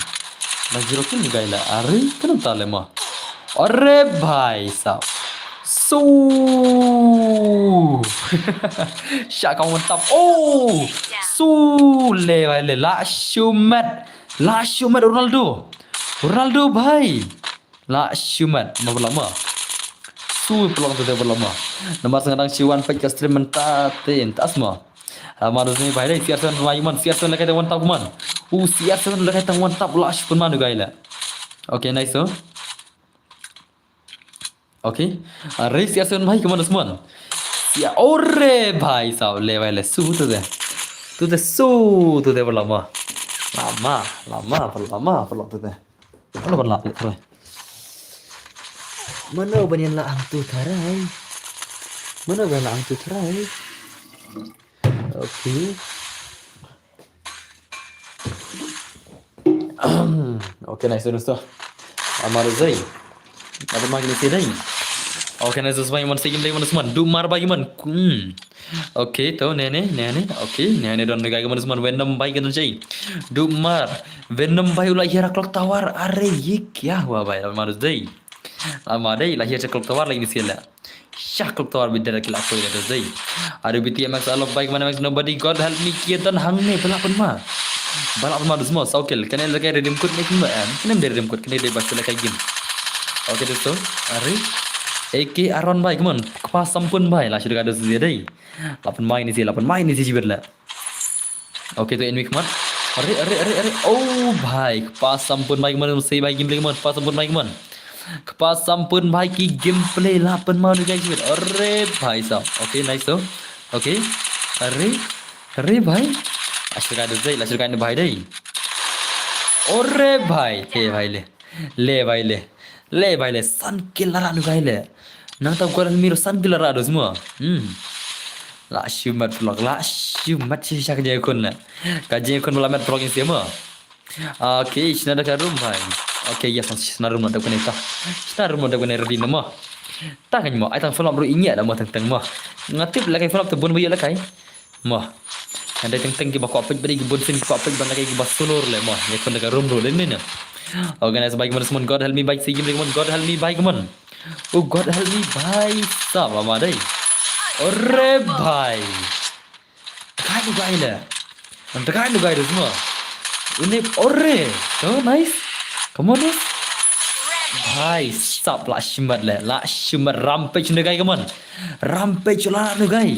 Na zero kill gai la. Are, kena tale ma. Are bhai sab. So. Sha ka wan tap. Oh. So le bhai le, la shumat. La shumat Ronaldo. Ronaldo bhai. La shumat, ma pala ma. Su pelong tu pala ma. Namar sengkadang shi wan pek ka stream mynta te tas ma. Ah, ma dus ni bhai dei, C R seven bhai man, C R seven lekai tang wan tap man. U C R seven lekai tang wan tap, la shumat man gai la. Okay, nice so. Okay. Are C R seven bhai, come on, come on. Sia, ore bhai sab, le bhai le, su tu de. Tu de su tu de pala ma. Lama, lama, pala ma, pala tu de. Mano ban lap ïa tharai? Mano ban ïa lap hangtu tharai? Mano ban lap hangtu tharai? Okay. Okay, nice, dosto. Amar zai. Apa magi ni sini? Okay, nice, dosto, man, sigi lagi, man, man. Du mar bagi, man. Hmm. Okay, to, ne, ne, ne, ne. Okay, ne, ne, don gai, man, man. Venom bagi, kan, jai. Du mar. Venom bagi, ula, hiara clock tower. Are, ye kya hua, bhai? Amar zai. Lama dei, la hiar cha clock tower lagi ni sila. Sha clock tower bidar ki la poi da dei. Are B T M X alok bike mana Max nobody, God help me, kia don hangne, ba la pynma. Ba la pynma dus mo, saw kill. Kane lagi redeem code ne kumba em. Kane dei redeem code, kane dei ba sila kai game. Okay, dosto. Are. A K Aaron bhai, come on. Kpa sampun bhai, la shu da dus dei. La pynma ini si, la pynma ini si jibit la. Okay, to enemy kmat. Are, are, are, are. Oh, bhai. Kpa sampun bhai kmat, sei bhai gameplay kmat. Kpa sampun bhai kmat. Kpa sampun bhai ki gameplay la pynma ni guys. Are, bhai sab. Okay, nice to. Okay. Are, are, bhai. Ashka da zai, ashka da bhai dai. Are, bhai. Hey, bhai le. Le bhai le. Le bhai le, san kill la rah nu bhai le. Nangta gol mi ro san kill la rah do semua. Hmm. La shimat vlog, la shimat shi shak je kun le. Ka je kun la met vlog in semua. Okay, shna da ka room bhai. Okay, yes, shna room da kone ta. Shna room da kone ready nama. Ta kan mo, ai tang vlog ro inya da mo teng teng mo. Ngatip la kai vlog te bun bayu la kai. Mo. Hynrei teng teng kiba kwah peit bad kiba bun sien kiba kwah peit ban lehkai kiba solo le mo. Ïa khun da ka room ruh lem ne. Organize bhai, come on, God help me bhai, sei game le, come on, God help me bhai, come on. Oh, God help me bhai, sab ama dei. Ore bhai. Kai du gai le. Anta kai du gai du semua. Ini ore. Oh, nice. Come on, nice. Bhai sab, la shimat le. La shimat, rampage ne gai, come on. Rampage la nu gai.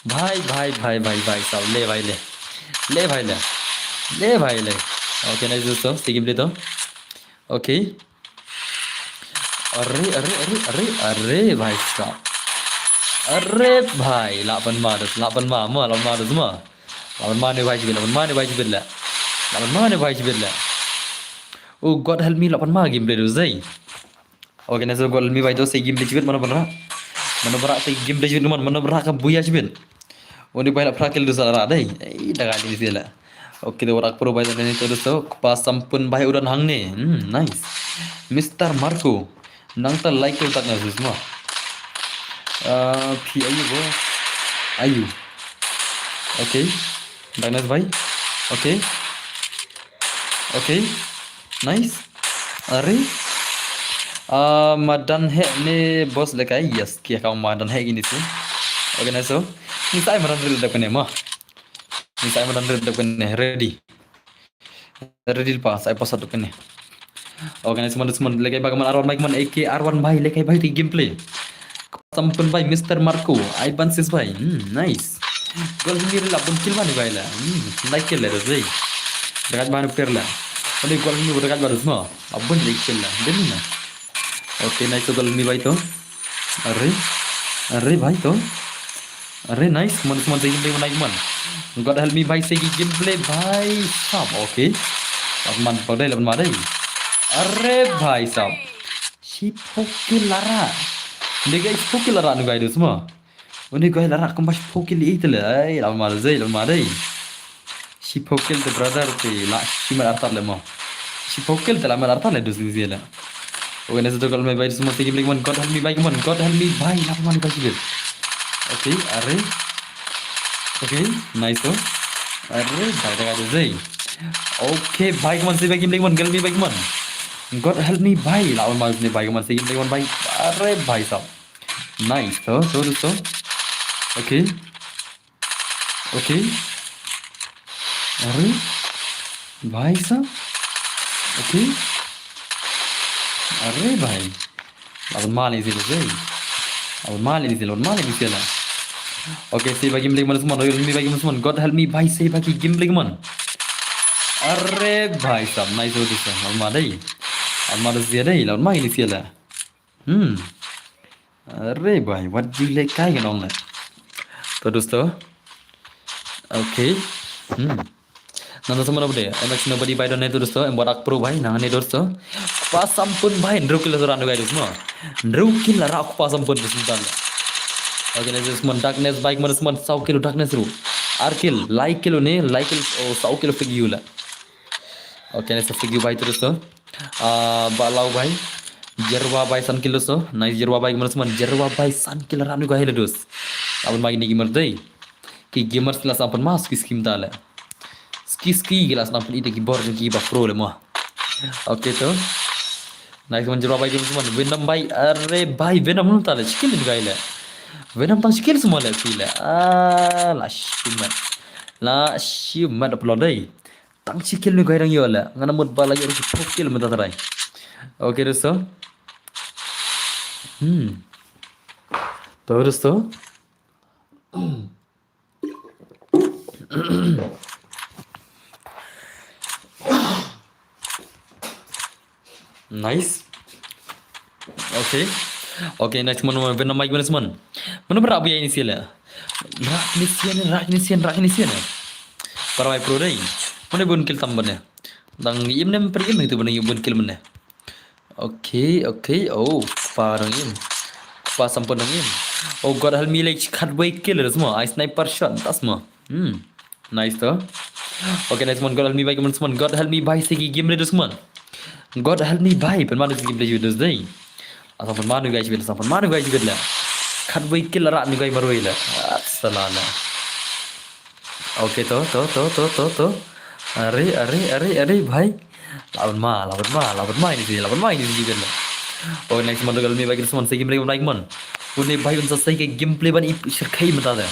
Bhai, bhai, bhai, bhai, bhai, sab, le bhai le. Le bhai le. Le bhai le. Okay, nice dosto, sei game le to. Okay. Are, are, are, are, are, bhai sab. Are bhai, la pynma dos, la pynma, ma, la pynma dos ma. La pynma ne bhai jibit, la pynma ne bhai jibit le. La pynma ne bhai jibit le. Oh, God help me, la pynma gameplay dos dei. Okay, nice, God help me bhai, to sei game le jibit, mano ban rah. Mano ban rah sei game le jibit, mano, mano ban rah ka buya jibit. Oni bhai la phra kill dus la rah dei. Ei, da ga di sila. Okay, da warak pro bhai da ne to dus to. Kpa sampun bhai u don hangne. Hmm, nice. Mister Marco. Nangta like kill tak na dus ma. Ah, phi ayu bo. Ayu. Okay. Darkness bhai. Okay. Okay. Nice. Are. Ah, madan he ne boss lekai. Yes, kia kau madan he gini tu. Okay, nice so. Ni sai madan rid da kene ma. Ni sai madan rid da kene. Ready. Ready pa, sai pa satu kene. Okay, nice one, nice one. Lehkai bha kumon, R one bhai kumon, A K R one bhai, lehkai bha ïa ki gameplay. Kpa sampun bhai, Mister Marco, Ivan Sis bhai. Hmm, nice. Gol hi la bun kill ban bhai la. Hmm, nine kill la, dos bhai. Dakat ban per la. Ade gol hi dakat ban dos mo. Abun kill la. Din na. Okay, nice gol hi bhai to. Are. Are bhai to. Are nice. Mon, mon, segi gameplay, nice mon. God help me bhai, segi gameplay bhai sab. Okay. Laban ma, pau dei, laban ma dei. Are bhai sab. Shiphew kill la rah. Uni guy shiphew kill la rah, uni guy dos mo. Uni guy la rah kumba shiphew kill ïa i te le. Ai, laban ma dei, laban ma dei. Shiphew kill te brother te la shi mat artat le mo. Shiphew kill te la mat artat le, dos ni sia le. Okay, nice to, gol help me bhai, dos mon, segi gameplay mon. God help me bhai, mon. God help me bhai, laban ma ni bhai shibit. Okay, are. Okay, nice to. Are bhai, dakat dos bhai. Okay bhai, kumon, segi bhai gameplay mon, gol help me bhai mon. God help me bhai, laban ma ni bhai, kumon, segi gameplay mon bhai. Are bhai sab. Nice to, to, to, to. Okay. Okay. Are bhai sab. Okay. Are bhai. Laban ma ni sia le. Laban ma ni sia, laban ma ni sia la. Okay, segi bhai gameplay mon, dos mon, gol help me bhai, dos mon. God help me bhai, segi bhai gameplay mon. Are bhai sab, nice to, dos to. Laban ma dei. Laban ma dos sia dei, laban ma ni sia la. Hmm. Are bhai, wat ju lehkai kan ong le. To dos to. Okay. Hmm. Nang dos mon, nobody. M X nobody bhai, don ne to dos to. Em Barak Pro bhai, nang ne dos to. Kpa sampun bhai, hynriew kill la rah uni guy dos mo. Hynriew kill la rah kpa sampun dos mon. Okay, nice dos mon, Darkness bhai, mon, dos mon, saw kill Darkness ruh. Ar kill, lai kill ne, lai kill, oh, saw kill Figgy la. Okay, nice Figgy bhai to dos to. Ah, Balau bhai. Jerwa bhai san kill dos to. Nice Jerwa bhai, mon, dos mon, Jerwa bhai san kill la rah uni guy la dos. Laban ma kine gamer dei. Ki gamers la sampun ma, ski ski mynta le. Ski ski ki la sampun ite ki bor ki ba pro le mo. Okay to. Nice mon, Jerwa bhai, dos mon, Venom bhai, are bhai, Venom mynta le, shi kill uni guy le. Venom tang shi kill seh mo le, phi le. Ah, la shi mat. La shi mat upload dei. Tang shi kill uni guy dang ïoh le. Ngan mut ba la ïoh shiphew kill mynta trai. Okay, dos to. Hmm. To, dos to. Nice. Okay. Okay, nice mon, mon, Venom bhai, mon, dos mon. Mano ba rah bha ïa ini sia le. Rah ini sia ne, rah ini sia ne, rah ini sia ne. Para bhai pro dei. Mano bun kill tam bane. Dang im ne, per im itu bane bun kill bane. Okay, okay. Oh, kpa dang im. Kpa sampun dang im. Oh, God help me, like, khatwei kill dos mo. Ai sniper shot, tas mo. Hmm. Nice to. Okay, nice mon, God help me bhai, mon, dos mon, God help me bhai, segi gameplay dos mon. God help me bhai, pynma dos gameplay dos dei. Asam pynma uni guy shibit, asam pynma uni guy shibit le. Khatwei kill la rah uni guy marwei le. At sala le. Okay, to, to, to, to, to, to. Are, are, are, are bhai. Laban ma, laban ma, laban ma ini sia, laban ma ini sia kan. Oh, nice mon, God help me bhai, dos mon, segi gameplay bhai mon. Une bhai un sa sei ka gameplay ban ïa shirkhei mynta le.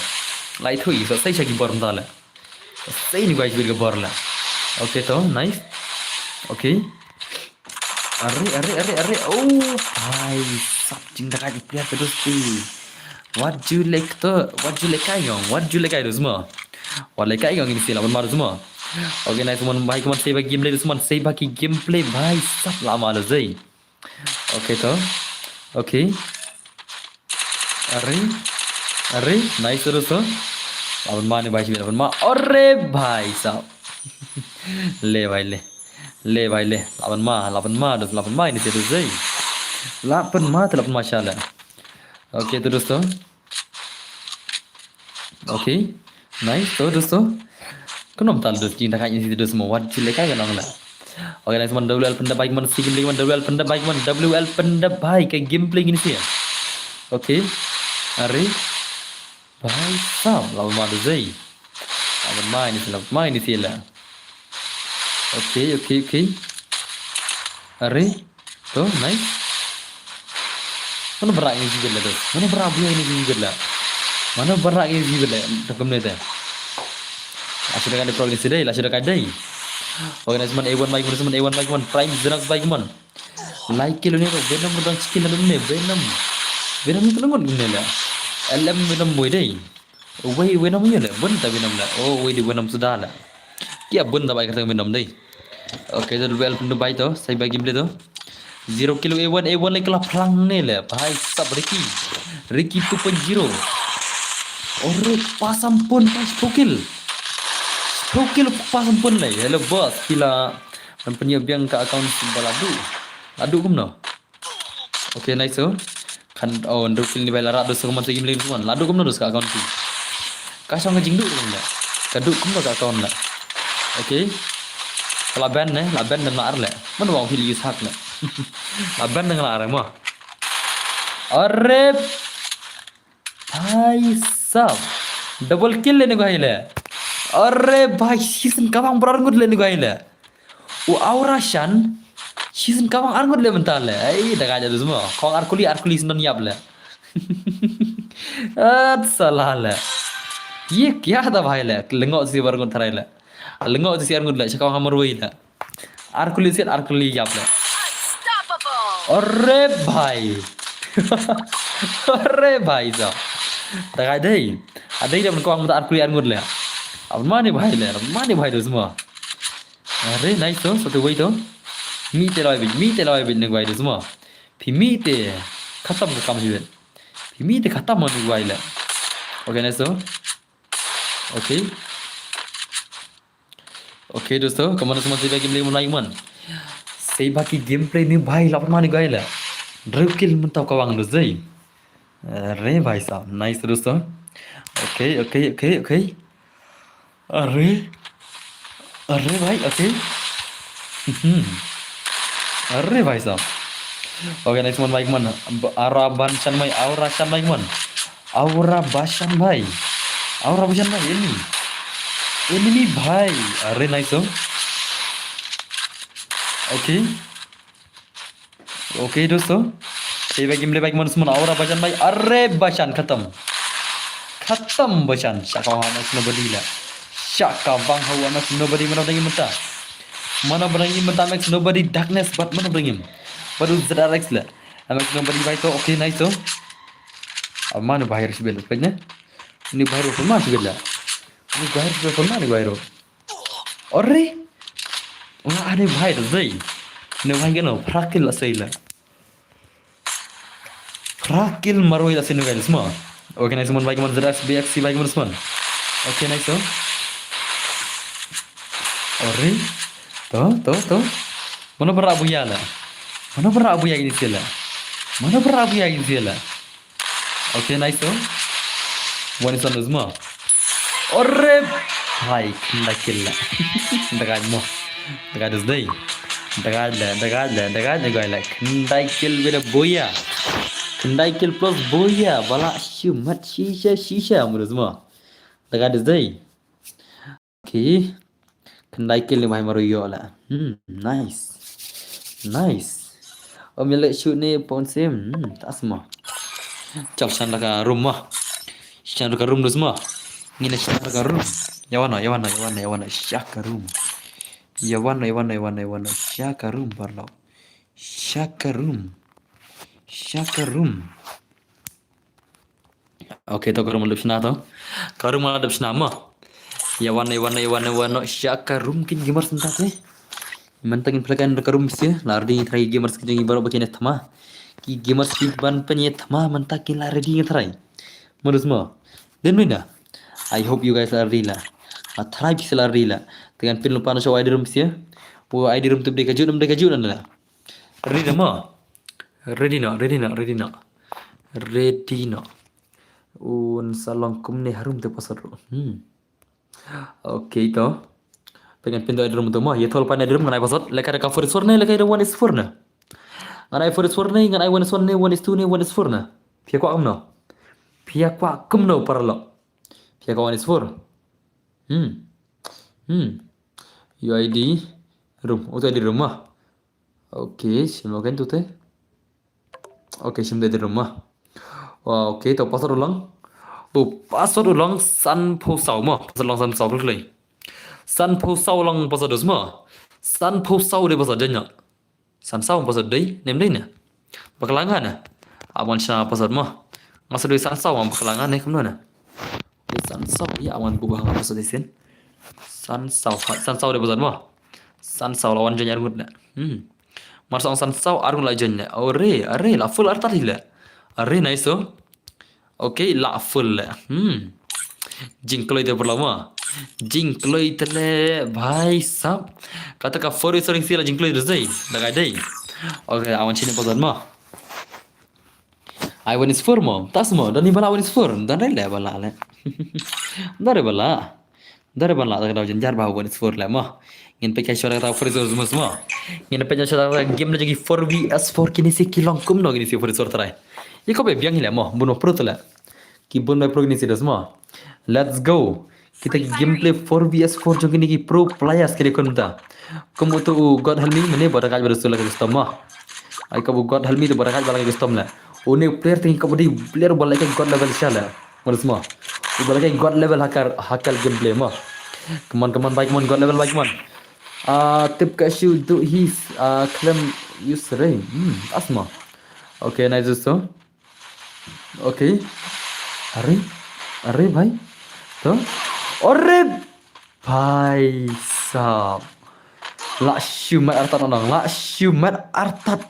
Lai thui, sa sei sha ki bor mynta le. Sa sei uni guy shibit ka bor le. Okay to, nice. Okay. Are, are, are, are. Oh, bhai sab, jingdakaid player te dos te. Wat ju leh to, wat ju lehkai ong, wat ju lehkai dos mo. Wat lehkai ong ini sia, laban ma dos mo. Okay, nice mon bhai, kumon, segi bha gameplay dos mon, segi bha ki gameplay bhai sab, la ma dos dei. Okay to. Okay. Are. Are. Nice dos to. Laban ma uni bhai shibit, laban ma. Are bhai sab. Le bhai le. Le bhai le. Laban ma, laban ma dos, laban ma ini sia dos dei. Laban ma te, laban ma sha le. Okay to dos to. Okay. Nice to dos to. Kumno mynta le dos, jingdakaid ini sia dos mo, wat ju lehkai kan ong le. Okay, nice mon, W L Pynda bhai, mon, segi gameplay mon, W L Pynda bhai, mon, W L Pynda bhai, ka gameplay ini sia. Okay. Are. Bhai sab, laban ma dos dei. Laban ma ini sia, laban ma ini sia le. Okay, okay, okay. Are. To, nice. Mano ba rah ini sia le dos. Mano ba rah bha ini sia le. Mano ba rah ini sia le. To kumne te. La shi dakaid pro ini sia dei, la shi dakaid dei. Organize man A one bike man, man A one bike man, Prime Zenas bike man. Lai kilo ne to, Venom dang chicken na ne, Venom. Venom ni to ngon ne la. L M Venom boy dei. Wei Venom ye la, bun ta Venom la. Oh, wei di Venom sudah la. Kia bun ta bai kata Venom dei. Okay, to dua puluh bai to, saya bagi beli to. Zero kilo A one, A one lagi kelap pelang ne la. Bhai sab Ricky. Ricky two point zero. Ore, pasam pun pas pokil. Pokil pasam pun le. Hello boss, pila. Man pynïoh biang ka account ba la duh. La duh kumno? Okay, nice to. Kan, oh, ndru kil ni bai la rah dos ka man sa gim lin suan. La duh kumno dos ka account ki. Ka shong ka jingduh kumno. Ka duh kumno ka account la. Okay. Ka la ban ne, la ban ne la ar le. Man wang pil use hack le. La ban ne la ar mo. Are. Bhai sab. Double kill le ni guai le. Are bhai, season ka bang brar ngut le ni guai le. U Aura Shan. Season ka bang ar ngut le mental le. Ai, da ka jadu semua. Kong ar kuli, ar kuli sendon yap le. At salah le. Ye kya tha bhai le. Lengok si bar ngut tharai le. Lengok si ar ngut le. Shakong hamar wei le. Ar kuli siat, ar kuli yap le. Ore bhai. Ore bhai sa. Ta kai dei. Adei da kong mata ar kuli ar ngut le. Ab mani bhai le, mani bhai dos mo. Are nice to, satu wei to. Mi te lawai bit, mi te lawai bit ne guai dos mo. Phi mi te khatam ka kam jiwet. Phi mi te khatam mo ni guai le. Okay, nice to. Okay. Okay dosto, kaman semua tiba game lagi mulai man. Sei baki gameplay ni bhai lap mani guai la. Drip kill mentau kawang dosto. Are bhai sab, nice dosto. Okay, okay, okay, okay. Are. Are bhai, okay. Are bhai sab. Okay, next one bhai man. Ara ban chan mai, aura chan mai man. Aura bashan bhai. Aura bashan bhai, enemy. Enemy bhai. Are nice to. Okay. Okay dosto. Sei bagi mle bagi man semua aura bashan bhai. Are bashan khatam. Khatam bashan. Shaka wa mas nobody la. Shaka bang hawa mas nobody mana dang mata. Mana dang mata max nobody darkness but mana dang. Baru Z R X la. Max nobody bhai to. Okay nice to. Mana bahir sibel ne. Ni bahir pun masih bela. Ni bahir pun mana ni bahir. Ore. Wah, ani bhai da zai. Ni bhai gano prakil asai la. Prakil maroi asai ni guys ma. Okay nice man bhai man Z R X B X C bhai man man. Okay nice to. Ore. To to to. Mana bara abuya la. Mana bara abuya gini sila. Mana bara abuya gini sila. Okay nice to. One is on this mo. Ore bhai, khyndai kill la. Daga mo. Daga this day. Daga la, daga la, daga la, daga la. Khyndai kill with a boya. Khyndai kill plus boya. Bala shu mat shisha shisha mo this mo. Daga this day. Okay. Khyndai kill ni mai maru yo la. Hmm, nice. Nice. Om yale shoot ni pon sim. Hmm, tas mo. Chap shan da ka room mo. Shan da ka room dus mo. Ngine shan da ka room. Yawan no, yawan no, yawan no, yawan no. Shaka room. Yawan no, yawan no, yawan no, yawan no. Shaka room parlo. Shaka room. Shaka room. Okay, to ka room lupsna to. Ka room lupsna mo. Yawan, yawan, yawan, yawan, shaka room kin gamers nta te. Mantang in plakan ka room sia, la ready try gamers kin jing baro bakin thma. Ki gamers kin ban pen ye thma mantang kin la ready try. Modus mo. Then mina. I hope you guys are ready la. A try ki la ready la. Tegan pin lupa no show I D room sia. Pu I D room tu deka jun, deka jun la. Ready mo. Ready no, ready no, ready no. Ready no. Un salong kumne harum te pasal ro. Hmm. Okay to. Pengen pintu ada room tu mo. Ye thol pan ada room ngan ai pasal. Leka ada ka four is four ne, leka ada one is four ne. Ngan ai four is four ne, ngan ai one is one ne, one is two ne, one is four ne. Pia kwa kumno. Pia kwa kumno paralo. Pia kwa one is four. Hmm. Hmm. U I D room. Utu ada room ma. Okay, shim lo kan tu te. Okay, shim de de ma. Wa, okay, to password ulang. To password ulang san pho sau ma. Password ulang san pho sau klei. Sanphew saw lang password mo. Sanphew saw dei password janya. Sansaw password dei, nem dei ne. Bakla nga ne. Awan sha password mo. Nga sa dei sansaw mo bakla nga ne kumno ne. Dei sansaw ya awan buh ha nga password dei sin. Sansaw, sansaw dei password mo. Sansaw la wan janya rut ne. Hmm. Mar song sansaw arung la janya. Ore, are la full artat hi le. Are nice so. Okay, la full le. Hmm. Jingkloi te parlok mo. Jingkloi te le bhai sab. Kata ka four is four si la jingkloi te dei. Da kai dei. Okay, awan shini password mo. Ai one is four mo. Tas mo. Dani bala one is four. Dan le bala le. Dare bala. Dare ban la ta ka daw jynjar ba one is four le mo. Ngin peit ka shwa ta four is four mo. Ngin peit ka shwa ta game la jong ki four V S four kini si ki long kumno kini si four is four trai. Iko be biang hi le mo. Bun ba pro le. Ki bun ba pro kini si dos mo. Let's go. Kita ki gameplay four V S four jong kini ki pro players kini kumta. Kum utu u God help me mane ba da ka ba dos la ka custom mo. Ai ka bu God help me te ba da ka ba la ka custom le. Une player te ka bu di player ba la ka God level sha le. Mo dos mo. U ba la ka god level ha ka, ha ka gameplay mo. Come on, come on, bhai, come on, god level, bhai, come on. Ah, tip ka shu do his, ah, claim use ray. Hmm, asma. Okay, nice so. Okay. Are, are, bhai. To. Are, bhai sab. La shu mat artat nong, la shu mat artat.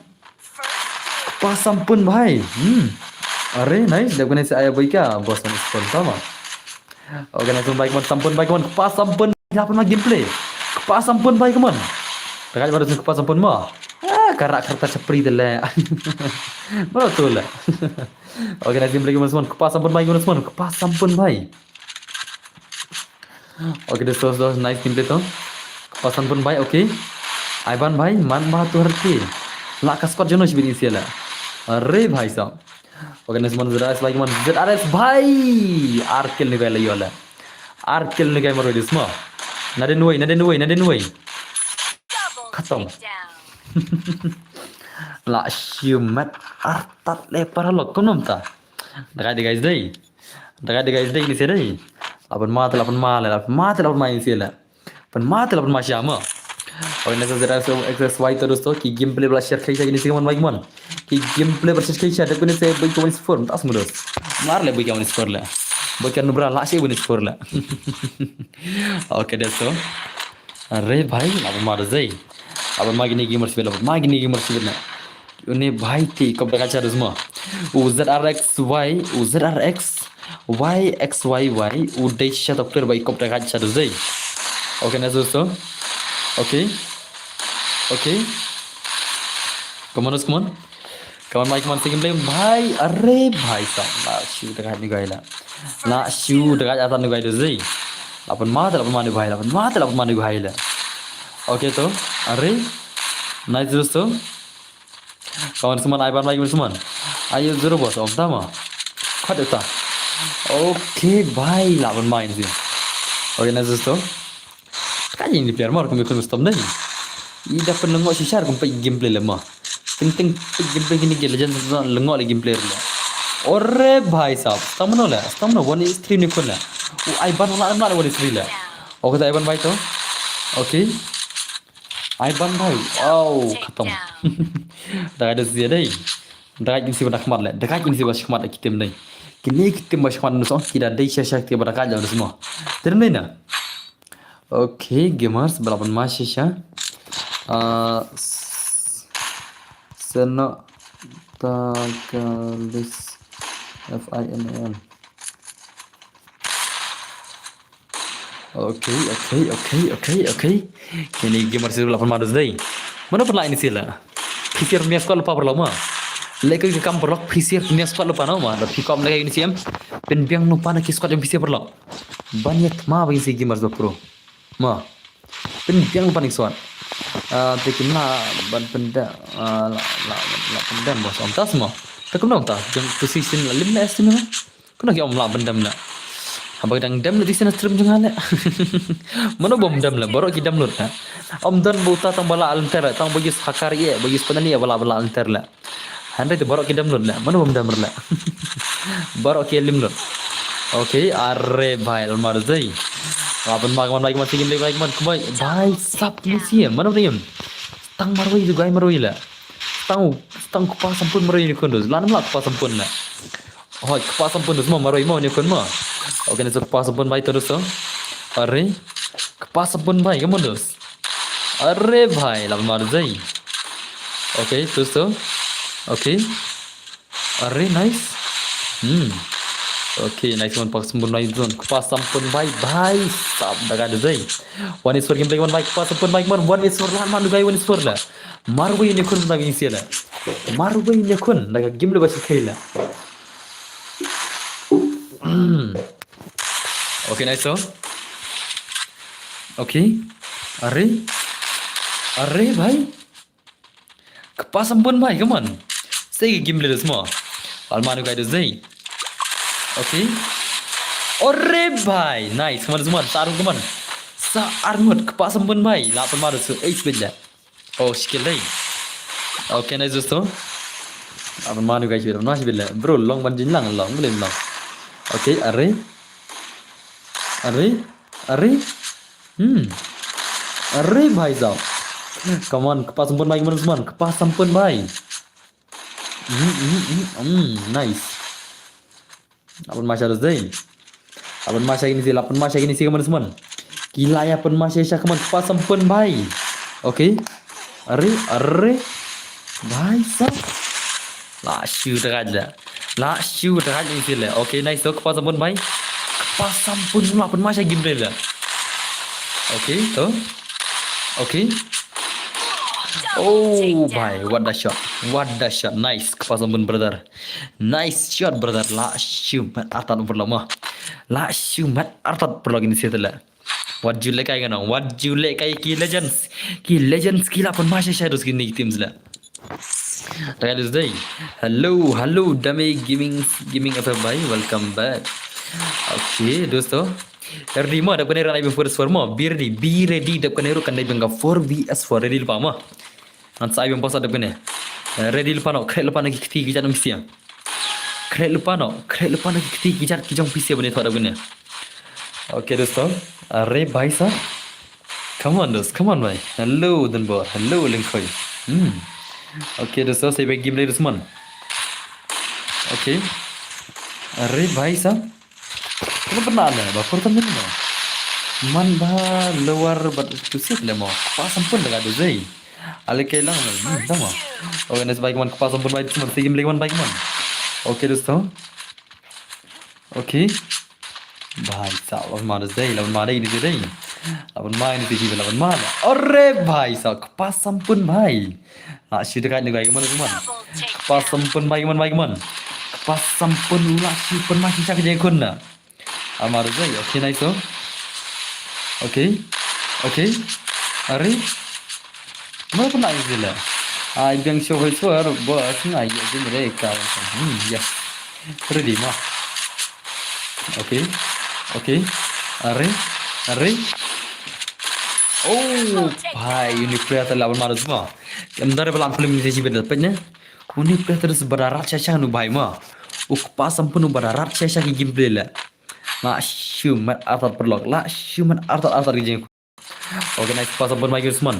Kpa sampun bhai. Hmm. Are, nice. Dep kane si aya boy ka. Bos man spon sama. Okay, nice bhai, come on, sampun bhai, come on. Kpa sampun. Ya pun ma gameplay. Kpa sampun bhai, come on. Rakat baru kpa sampun mo. Ah, karak karta chapri de le. Baru tu le. Okay, nice gameplay, come on, come on. Kpa sampun bhai, come on, come on. Kpa sampun bhai. Okay, dos, dos, dos, nice gameplay to. Kpa sampun bhai, okay. Aiban bhai, man ba tu harti. La ka squad jono shibit isi la. Are bhai sab. Okay, nice one, Z R S bhai, man. Z R S bhai. Ar kill ni bhai la yola. Ar kill ni bhai maro disma. Nadin wei, nadin wei, nadin wei. Khatam. La shu mat artat le paralok kumno ta. Dakai de guys dei. Dakai de guys dei ni se dei. Lapan mate, lapan male, lapan mate, lapan male ni se la. Pan mate, lapan ma sha ma. Okay, nice Z R S Y to dosto. Ki gameplay bla share khai sha kini se man bhai man. Ki gameplay bla share khai sha dep kini se bhai ka one is four. Tas mudos. Mar le bhai ka one is four le. Bhai ka nubra la se one is four le. Okay, dosto. Are bhai, lapan ma dei. Lapan ma kini gamer sibit, lapan ma kini gamer sibit na. Une bhai te kop da kacha dusma. U Z R X Y, u Z R X Y X Y Y, u dei sha doctor bai kop da kacha dus dei. Okay, na so so. Okay. Okay. Come on, come on. Come on, Mike, come on, second play. Bhai, are bhai sab. La shu da kacha ni gai la. La shu da kacha ni gai dus dei. Lapan ma, lapan ma ni gai la. Lapan ma, lapan ma ni gai la. Okay to. Are. Nice dus to. Kawan seman, ai ban lagi seman. Ayo zero bos, om tama. Khat eta. Okay, bhai, laban main sih. Okay, nice to. Kaji ni player mar kami kun stom dai. Ida pen lengo shisha kum pe gameplay lama. Penting pe gameplay kini ke legend lengo le gameplay le. Ore bhai sab, stamina le, stamina one is three ni kun le. U ai ban la na one is three le. Okay, ta ai ban bhai to. Okay. Ai ban bhai. Oh, khatam. Dakai da zia dei. Dakai kin si ba da khmat le. Dakai kin si ba shkhmat ki tim dei. Kini ki tim ba shkhmat nusong ki da dei sha sha ki ba dakai da semua. Tim dei na. Okay, gamers, bala ban ma shisha. Ah, s-, seno takalis F I N A L. Okay, okay, okay, okay, okay. Kini gamer sih lapan madus dei. Mana pernah ini sila? P C R punya squad lupa perlu ma. Leka ke kam perlu P C R punya squad lupa nama. Tapi kau mereka ini siam. Pen biang lupa nak squad yang P C R perlu. Banyak ma bagi si gamers ba pro. Ma. Pen biang lupa ni squad. Ah, tekim la ban penda, ah, la, la, la penda bos. Om tas ma. Tekum dong ta. Jeng position la lim na estimate. Kuna ki om la ban dem la. Haba dang dem la di sina stream jong ale. Mano bom dem la, baru ki dem lut na. Om don bu ta tang bala alter, tang bagi hakar ye, bagi sebenani bala bala alter la. Handai tu baru ki dem lut la, mano bom dem la. Baru ki lim lut. Okay, are bhai almar zai. Lah pynma kumne, kumne, kumne, kumne, kumne, kumne. Bhai sab, kine siem, mano nim. Tang marwei tu guys, marwei la. Tang, tang kpa sampun marwei ni khun dus. Lan la kpa sampun la. Hoi, kpa sampun dus mo, marwei mo ni khun mo. Okay, ni so kpa sampun bhai tu dus. Are, kpa sampun bhai, kumne dus. Are bhai, lah pynma dus. Okay, tu dus. Okay. Are, nice. Hmm. Okay, nice one, kpa sampun bhai, zone. Kpa sampun bhai, bhai sab, da ka dei. One is for game, play one bhai, kpa sampun bhai, man, one is for la, man, guys, one is for la. Marwei ni khun da game sien la. Marwei ni khun da game le ba shi khaila. Hmm. Okay, nice one. Okay. Are. Are bhai. Kpa sampun bhai, kumne. Sei game le dus mo. Lah pynma guys dus dei. Okay. Ore bhai, nice, kumne, kumne, sa arngut, kumne. Sa arngut, kpa sampun bhai, lah pynma dus, eh, sibit la. Oh, skill dei. Okay, nice dus to. Lah pynma guys, sibit, pynma sibit la. Bro, long ban jin lang, long, blim long. Okay, are. Are, are. Hmm. Are bhai sab. Kumne, kpa sampun bhai, kumne, kumne, kpa sampun bhai. Hmm, hmm, hmm, hmm, nice. Lah pynma sha dus dei. Lah pynma sha kine sien, lah pynma sha kine sien, kumne, kumne. Ki la ïa pynma sha sha, kumne, kpa sampun bhai. Okay. Are, are. Bhai sab. Lah shu da ka la. Lah shu da ka ni sien la. Okay, nice to, kpa sampun bhai. Kpa sampun, lah pynma sha game le la. Okay, to. Okay. Oh bhai, what the shot. What the shot. Nice, kpa sampun brother. Nice shot brother. Lah shu met artat paralok mo. Lah shu met artat paralok ni sien la. Wat ju lehkai ka nong, wat ju lehkai ki legends. Ki legends ki lah pynma sha sha dus kine ki teams la. Da ka dus dei. Hello, hello, Dame Gaming, Gaming F F bhai, welcome back. Okay, dosto. Ready mo, dap kane ruh kan dei four versus four mo. Be ready, be ready, dap kane ruh kan dei bynta four versus four. Ready lypa mo. Ngan sa ai biang pasa dap kane. Eh, ready lypa noh, khreh lypa na ki kti ki jat jong phi sha. Khreh lypa noh, khreh lypa na ki kti ki jat ki jong phi sha ban ïathoh dap kane. Okay, dosto. Are bhai sab. Come on, dost. Come on, bhai. Hello, Dunbor. Hello, Lyngkhoi. Hmm. Okay, dosto. Sa ïa peit game lei, dost mon. Okay. Are bhai sab. Kano pynah ne ba pur tam ne mo. Man ba lower bat tu sit le mo. Kpa sampun da ka dei. Ale ke lang le. Hmm, tama. Okay, nice bhai, kman, kpa sampun bhai, kman, sa ïa game lei, kman, bhai, kman. Okay, dosto. Okay. Bhai sab, lah pynma dei, lah pynma dei, ni dei. Lah pynma, ni dei, lah pynma. Are bhai sab, kpa sampun bhai. Lah shu da ka ni bhai, kman, kman. Kpa sampun bhai, kman, bhai, kman. Kpa sampun, lah shu pynma shisha ka jingkhun na. Amar zai, okay, nice, oh. Okay. Okay. Are. Mano pynah ïa ki la. Ai biang shuh hoi suar, bos ngai ïa ki mereka. Hmm, yes. Ready ma. Okay. Okay. Are. Are. Oh, bhai, uni player te lah ban marut ma. Em dare ba lam film ni si beda pet ne. Uni player te ba da rat sha sha nu bhai ma. U kpa sampun u ba da rat sha sha ki gameplay la. Lah shu met artat paralok. Lah shu met artat artat ki jing. Okay, nice, kpa sampun bhai ki mon.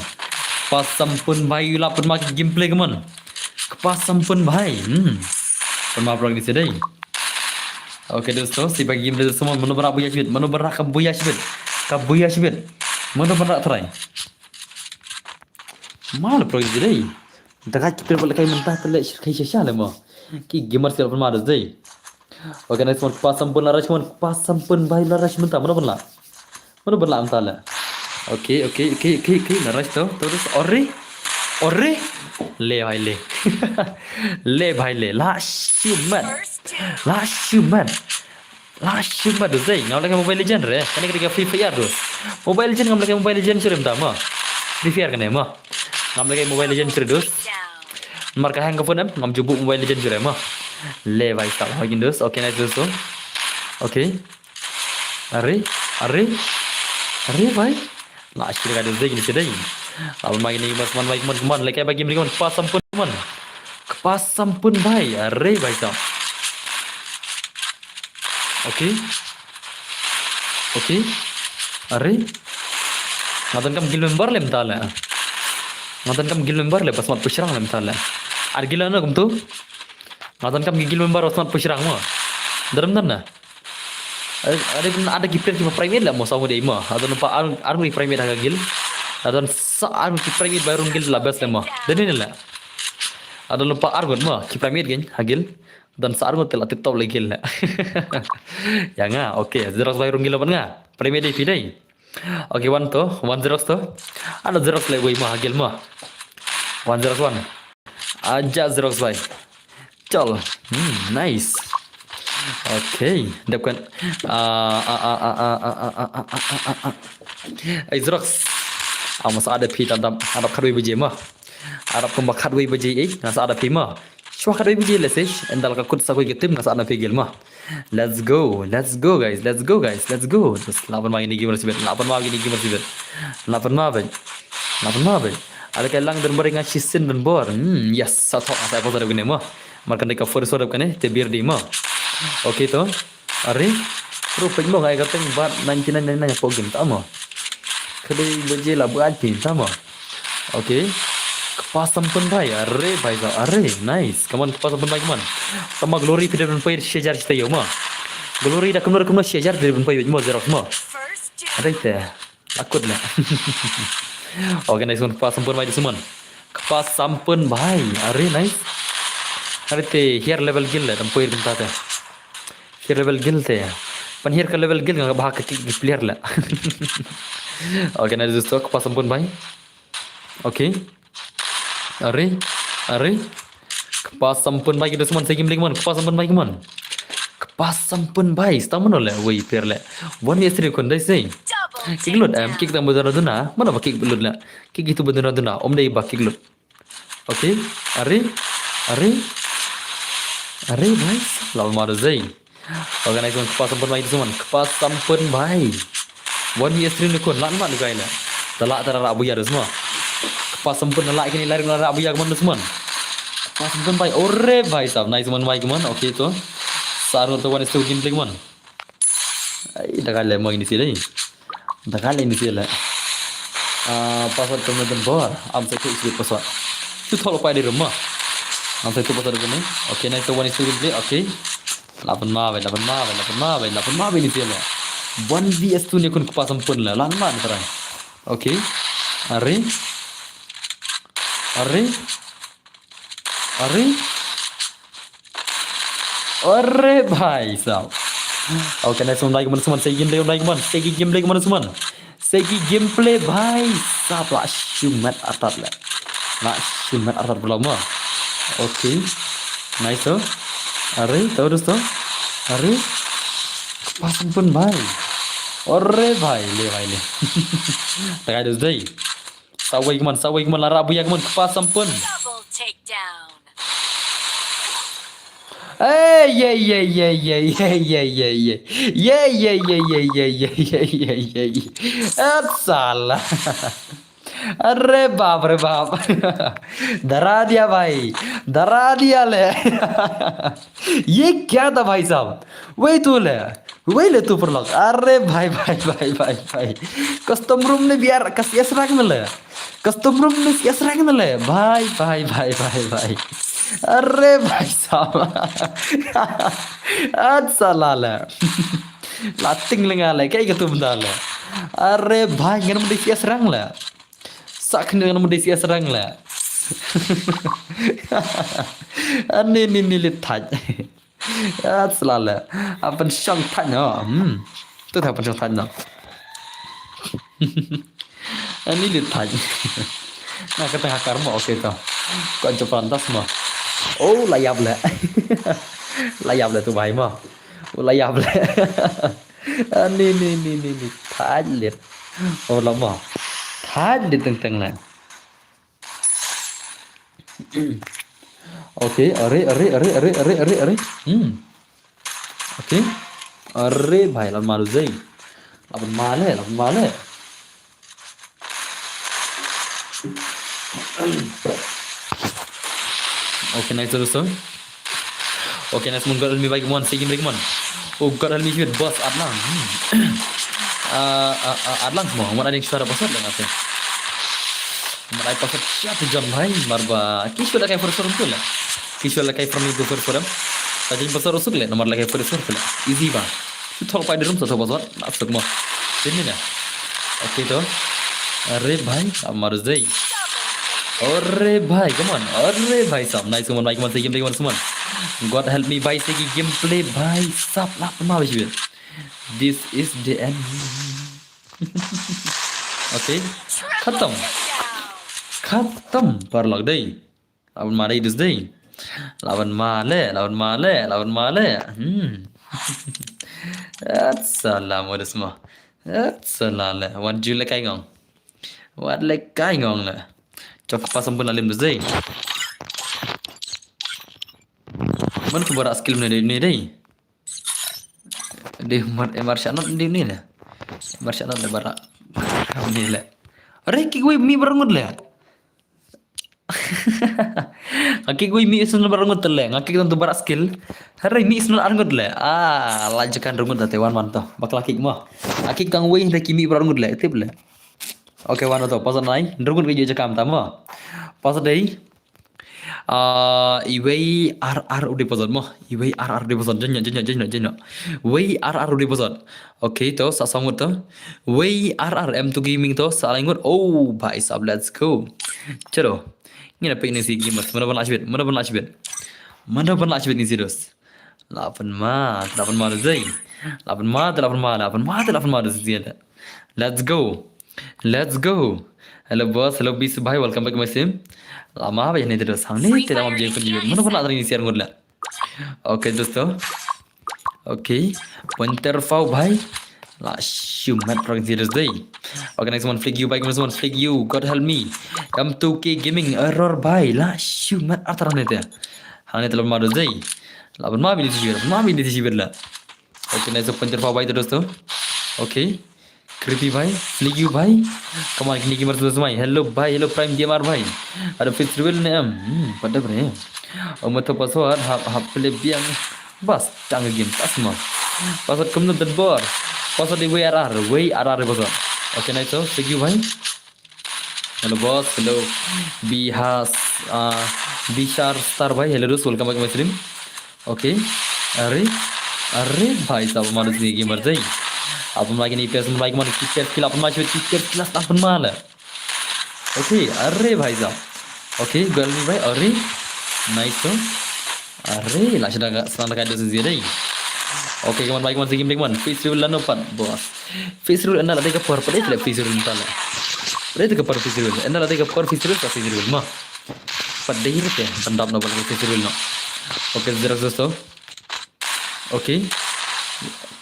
Kpa sampun bhai, lah pynma ki gameplay ki mon. Kpa sampun bhai. Hmm. Pynma paralok ni sa dei. Okay, dosto, sa ïa peit ki gameplay dosto mon. Mano ba rah buya shibit. Mano ba rah ka buya shibit. Ka buya shibit. Mano ba rah try. Mano paralok ni sa dei. Da ka ki player ba la kai mynta te leh shirkhei sha sha le mo. Ki gamers ki la pynma dei. Okay, nice mon, kpa sampun la rush mon, kpa sampun bhai la rush mynta, mano ban lah. Mano ban lah mynta la. Okay, okay, okay, okay, okay, la rush to, to, to, ore. Ore. Le bhai le. Le bhai le, lah shu met. Lah shu met. Lah shu met dost dei, ngam lehkai Mobile Legend re. Kane ka dei ka Free Fire dost. Mobile Legend, ngam lehkai Mobile Legend shuh re mynta mo. Free Fire kane mo. Ngam lehkai Mobile Legend shuh re dost. Namar ka hang ka phone em, ngam ju buh Mobile Legend shuh re mo. Le bhai sab, hoi kin dost. Okay, nice dost. Okay. Are, are. Are bhai. Lah shu lehkai dost dei, kine sa dei. Lah ban mai kine, mas man mai, kman, kman, lehkai bhai game, kman, kpa sampun, kman. Kpa sampun bhai, are bhai sab. Okay. Okay. Are? Nga donkam guild member lem ta le. Nga donkam guild member le ba smat pyrshang lem ta le. Ar guild ano kumtu? Nga donkam ki guild member ba smat pyrshang mo. Daram dan na. Ada, ada, ada ki player ki primate le mo sa mo dei mo. Ada nampak ar, ar ki primate ha ka guild. Ada sa ar ki primate ba rung guild la best le mo. Dan ni le. Ada nampak ar mo ki primate gen ha guild. Dan sa ar mo te la tip top le guild le. Ya nga, okay. Xerox bai rung guild ban nga. Primate dei phi dei. Okay, one to, one Xerox to. Ano Xerox le wei mo ha guild mo. One Xerox one. Aja Xerox bai. Chal. Hmm, nice. Okay, dep kan. Ah, ah, ah, ah, ah, ah, ah, ah, ah, ah, ah, ah. Ai Xerox. Ama sa ada phi tadam, ada khatwei baje mo. Ada kumba khatwei baje eh, nga sa ada phi mo. Shwa khatwei baje le se, endal ka kut sa koi ka team nga sa ada phi guild mo. Let's go, let's go guys, let's go guys, let's go. Just laban ma ini gamer sibet, laban ma ini gamer sibet. Laban ma ben. Laban ma ben. Ada ka lang dan bor nga shisin dan bor. Hmm, yes, sa thok sa ko sa dep kane mo. Mar kan dei ka first dep kane, te bir di mo. Okay to. Are. Ru pek mo ngai ka teng bat ninety nine ninety nine po game ta mo. Khatwei baje la buat pin ta mo. Okay. Kpa Sampun bai, are bai sa, are, nice. Come on, Kpa Sampun bai, come on. Tama Glory phi dei ban pai shi hajar shi taïew mo. Glory da kumno kumno shi hajar phi dei ban pai mo Xerox mo. Are te, akut le. Okay, nice one, Kpa Sampun bai, this one. Kpa Sampun bai, are, nice. Are te, higher level guild le, dam pai rim ta te. Higher level guild te. Pan higher ka level guild nga ba ka ki player le. Okay, nice, just Kpa Sampun bai. Okay. Are, are. Kpa Sampun bai ki dusman, sa game lagi man. Kpa Sampun bai ki man. Kpa Sampun bai, sta mano le, wei per le. One v three kun dai sei. Kick lut em, kick tang baduna duna. Mano ba kick lut le. Kick itu baduna duna. Om dai ba kick lut. Okay. Are, are. Are, nice. Lal madu zei. Organize man, Kpa Sampun bai, this one. Kpa Sampun bai. One v three ni kun, lan mat ni kai na. Tala tara ra buya, this one. Kpa Sampun na la kini lari na ra buya, come on, this one. Kpa Sampun bai. Ore bai sab, nice one bai, come on. Okay to. Saru to one is two game play, come on. Ai, da kai le mo ini si dei. Da kai le ini si le. Ah, password to me dan bor. Am sa ke isi password. Tu thol pai di rumah. Am sa tu password ni. Okay, nice to one is two game play. Okay. Lapan ma bai, lapan ma bai, lapan ma bai, lapan ma bai ni tiada. One v two ni kun Kpa Sampun la, lan ma ni terang. Okay. Are. Are. Are. Are bhai sab. Okay, nice one, like man suman, segi game lagi man suman, segi game lagi man suman. Segi gameplay bhai sab, la shumat atat la. La shumat atat belum ah. Okay. Nice to. Are, to, dosto. Are. Kpa Sampun bhai. Are bhai, le bhai le. Takai dos dai. Sawai keman, sawai keman, lara buya keman, Kpa Sampun. Double takedown. Hey, yeah, yeah, yeah, yeah. Yeah, yeah, yeah, yeah, yeah, yeah, yeah, yeah, yeah, yeah, yeah. At sala. अरे बाप रे बाप. डरा दिया भाई, डरा दिया ले. ये क्या था भाई साहब? वही तो ले. Wei le tu perlok. Are bhai, bhai, bhai, bhai, bhai. Custom room ne biar kas yes rang ne le. Custom room ne yes rang ne le. Bhai, bhai, bhai, bhai, bhai. Are bhai sab. At sala le. La ting lenga le. Kai ka tu benda le. Are bhai, ngan mesti yes rang le. Sak ni ngan mesti yes rang le. Ani ni ni le thaj. At sala le. Apan shang thaj no. Hmm. Tu tha apan shang thaj no. Ani le thaj. Na ka tengah karma, okay to. Ko ancho pantas mo. Oh, la yap le. La yap le tu bhai mo. Oh, la yap le. Ani ni ni ni ni thaj le. Oh, la mo. Thaj le teng teng le. Okay, are, are, are. Hmm. Okay. Are bhai, lan malu zei. Laban male, laban male. Okay, nice, dosto. Okay, nice, mon God help me bhai, come on, segi game bhai, come on. Oh God help me, shit, boss, at lang. Hmm. Ah, ah, ah, adlang mo, wat ading shuwa da password lang ate. Mat ai password shuwa te John bhai, mar ba ki shuwa la kai for for tu la. Ki shuwa la kai for ni tu for for. Ta jin password usuk le, nomor la kai for for tu la. Easy ba. Tu thok pai di room sa thok password, na suk mo. Sini na. Okay to. Are bhai, amar zai. Are bhai, come on. Are bhai sab, nice one, nice one, segi game, segi game, segi game. God help me bhai, segi gameplay bhai sab, la pun ma bhai. This is the end. Okay. Khatam. Khatam. Paralok dei. Lawan ma dei dus dei. Lawan ma le, lawan ma le, lawan ma le. Hmm. Assalam wa dus ma. Assalam le. Wan ju le kai ngong. Wat le kai ngong le. Chok pa sampun lalim dus dei. Man ku bara skill ne dei, ne dei. Dei mar, eh, mar shanot dei ni ne. Mar shanot le bara. Ni le. Are ki wei mi barangut le. Aki wei mi isun barangut le. Ngaki tu bara skill. Are mi isun barangut le. Ah, la jakan rangut te wan man to. Bakla ki mo. Aki tang wei de ki mi barangut le. Tip le. Okay, wan to. Pasal nai. Rangut ki jakam tamo. Pasal dei. Ah, iwei ar ar u deposit mo. Iwei ar ar u deposit. Janyo, janyo, janyo, janyo. Wei ar ar u deposit. Okay, to, sa sangut to. Wei ar ar M two Gaming to, sa langut. Oh, bhai sab, let's go. Chalo. Ngina pek ni si gamers. Mana ban lashbit, mana ban lashbit. Mana ban lashbit ni si dos. Lapan ma, lapan ma zai. Lapan ma, lapan ma, lapan ma, lapan ma zai. Let's go. Let's go. Hello boss, hello bis bhai, welcome back to my stream. Lama bhai ni terus. Hangne te lama bhai kun jibin. Mana pun la tadi ni share ngut la. Okay dosto. Okay. Pointer fau bhai. La shumat rang serious dei. Okay, next one flick you bhai, next one flick you. God help me. M two K gaming error bhai. La shumat artar ne te. Hangne te lama dos dei. Laban ma bini tishibir, ma bini tishibir la. Okay, nice pointer fau bhai terus tu. Okay. Creepy bhai, Flick you bhai. Come on, kini gamer terus mai. Hello bhai, hello Prime Gamer bhai. Ada face reveal ne em. Hmm, pada bre. Oh, mata password hap hap play biang. Bas, tang game tas ma. Password kumno dan bor. Password di W R R, W R R password. Okay, nice, so Flick you bhai. Hello boss, hello. Bihas, uh, Bishar Star bhai, hello dos, welcome back to my stream. Okay. Are, are bhai sab, manus ni gamer jai. Apa lagi ni pes, lagi mana kita kill, apa macam kita kill, apa mana? Okay, are bhai sab. Okay, girl ni bhai, are. Nice tu. Are, la shada ka, sana ka dos zia dei. Okay, come on bhai, come on, sige, come on. Face reveal lano pat, boss. Face reveal enda la dei ka por, pat dei le face reveal ta le. Pat dei ka por face reveal, enda la dei ka por face reveal, ka face reveal ma. Pat dei rete, ban dap no, ban face reveal no. Okay, zero dosto. Okay.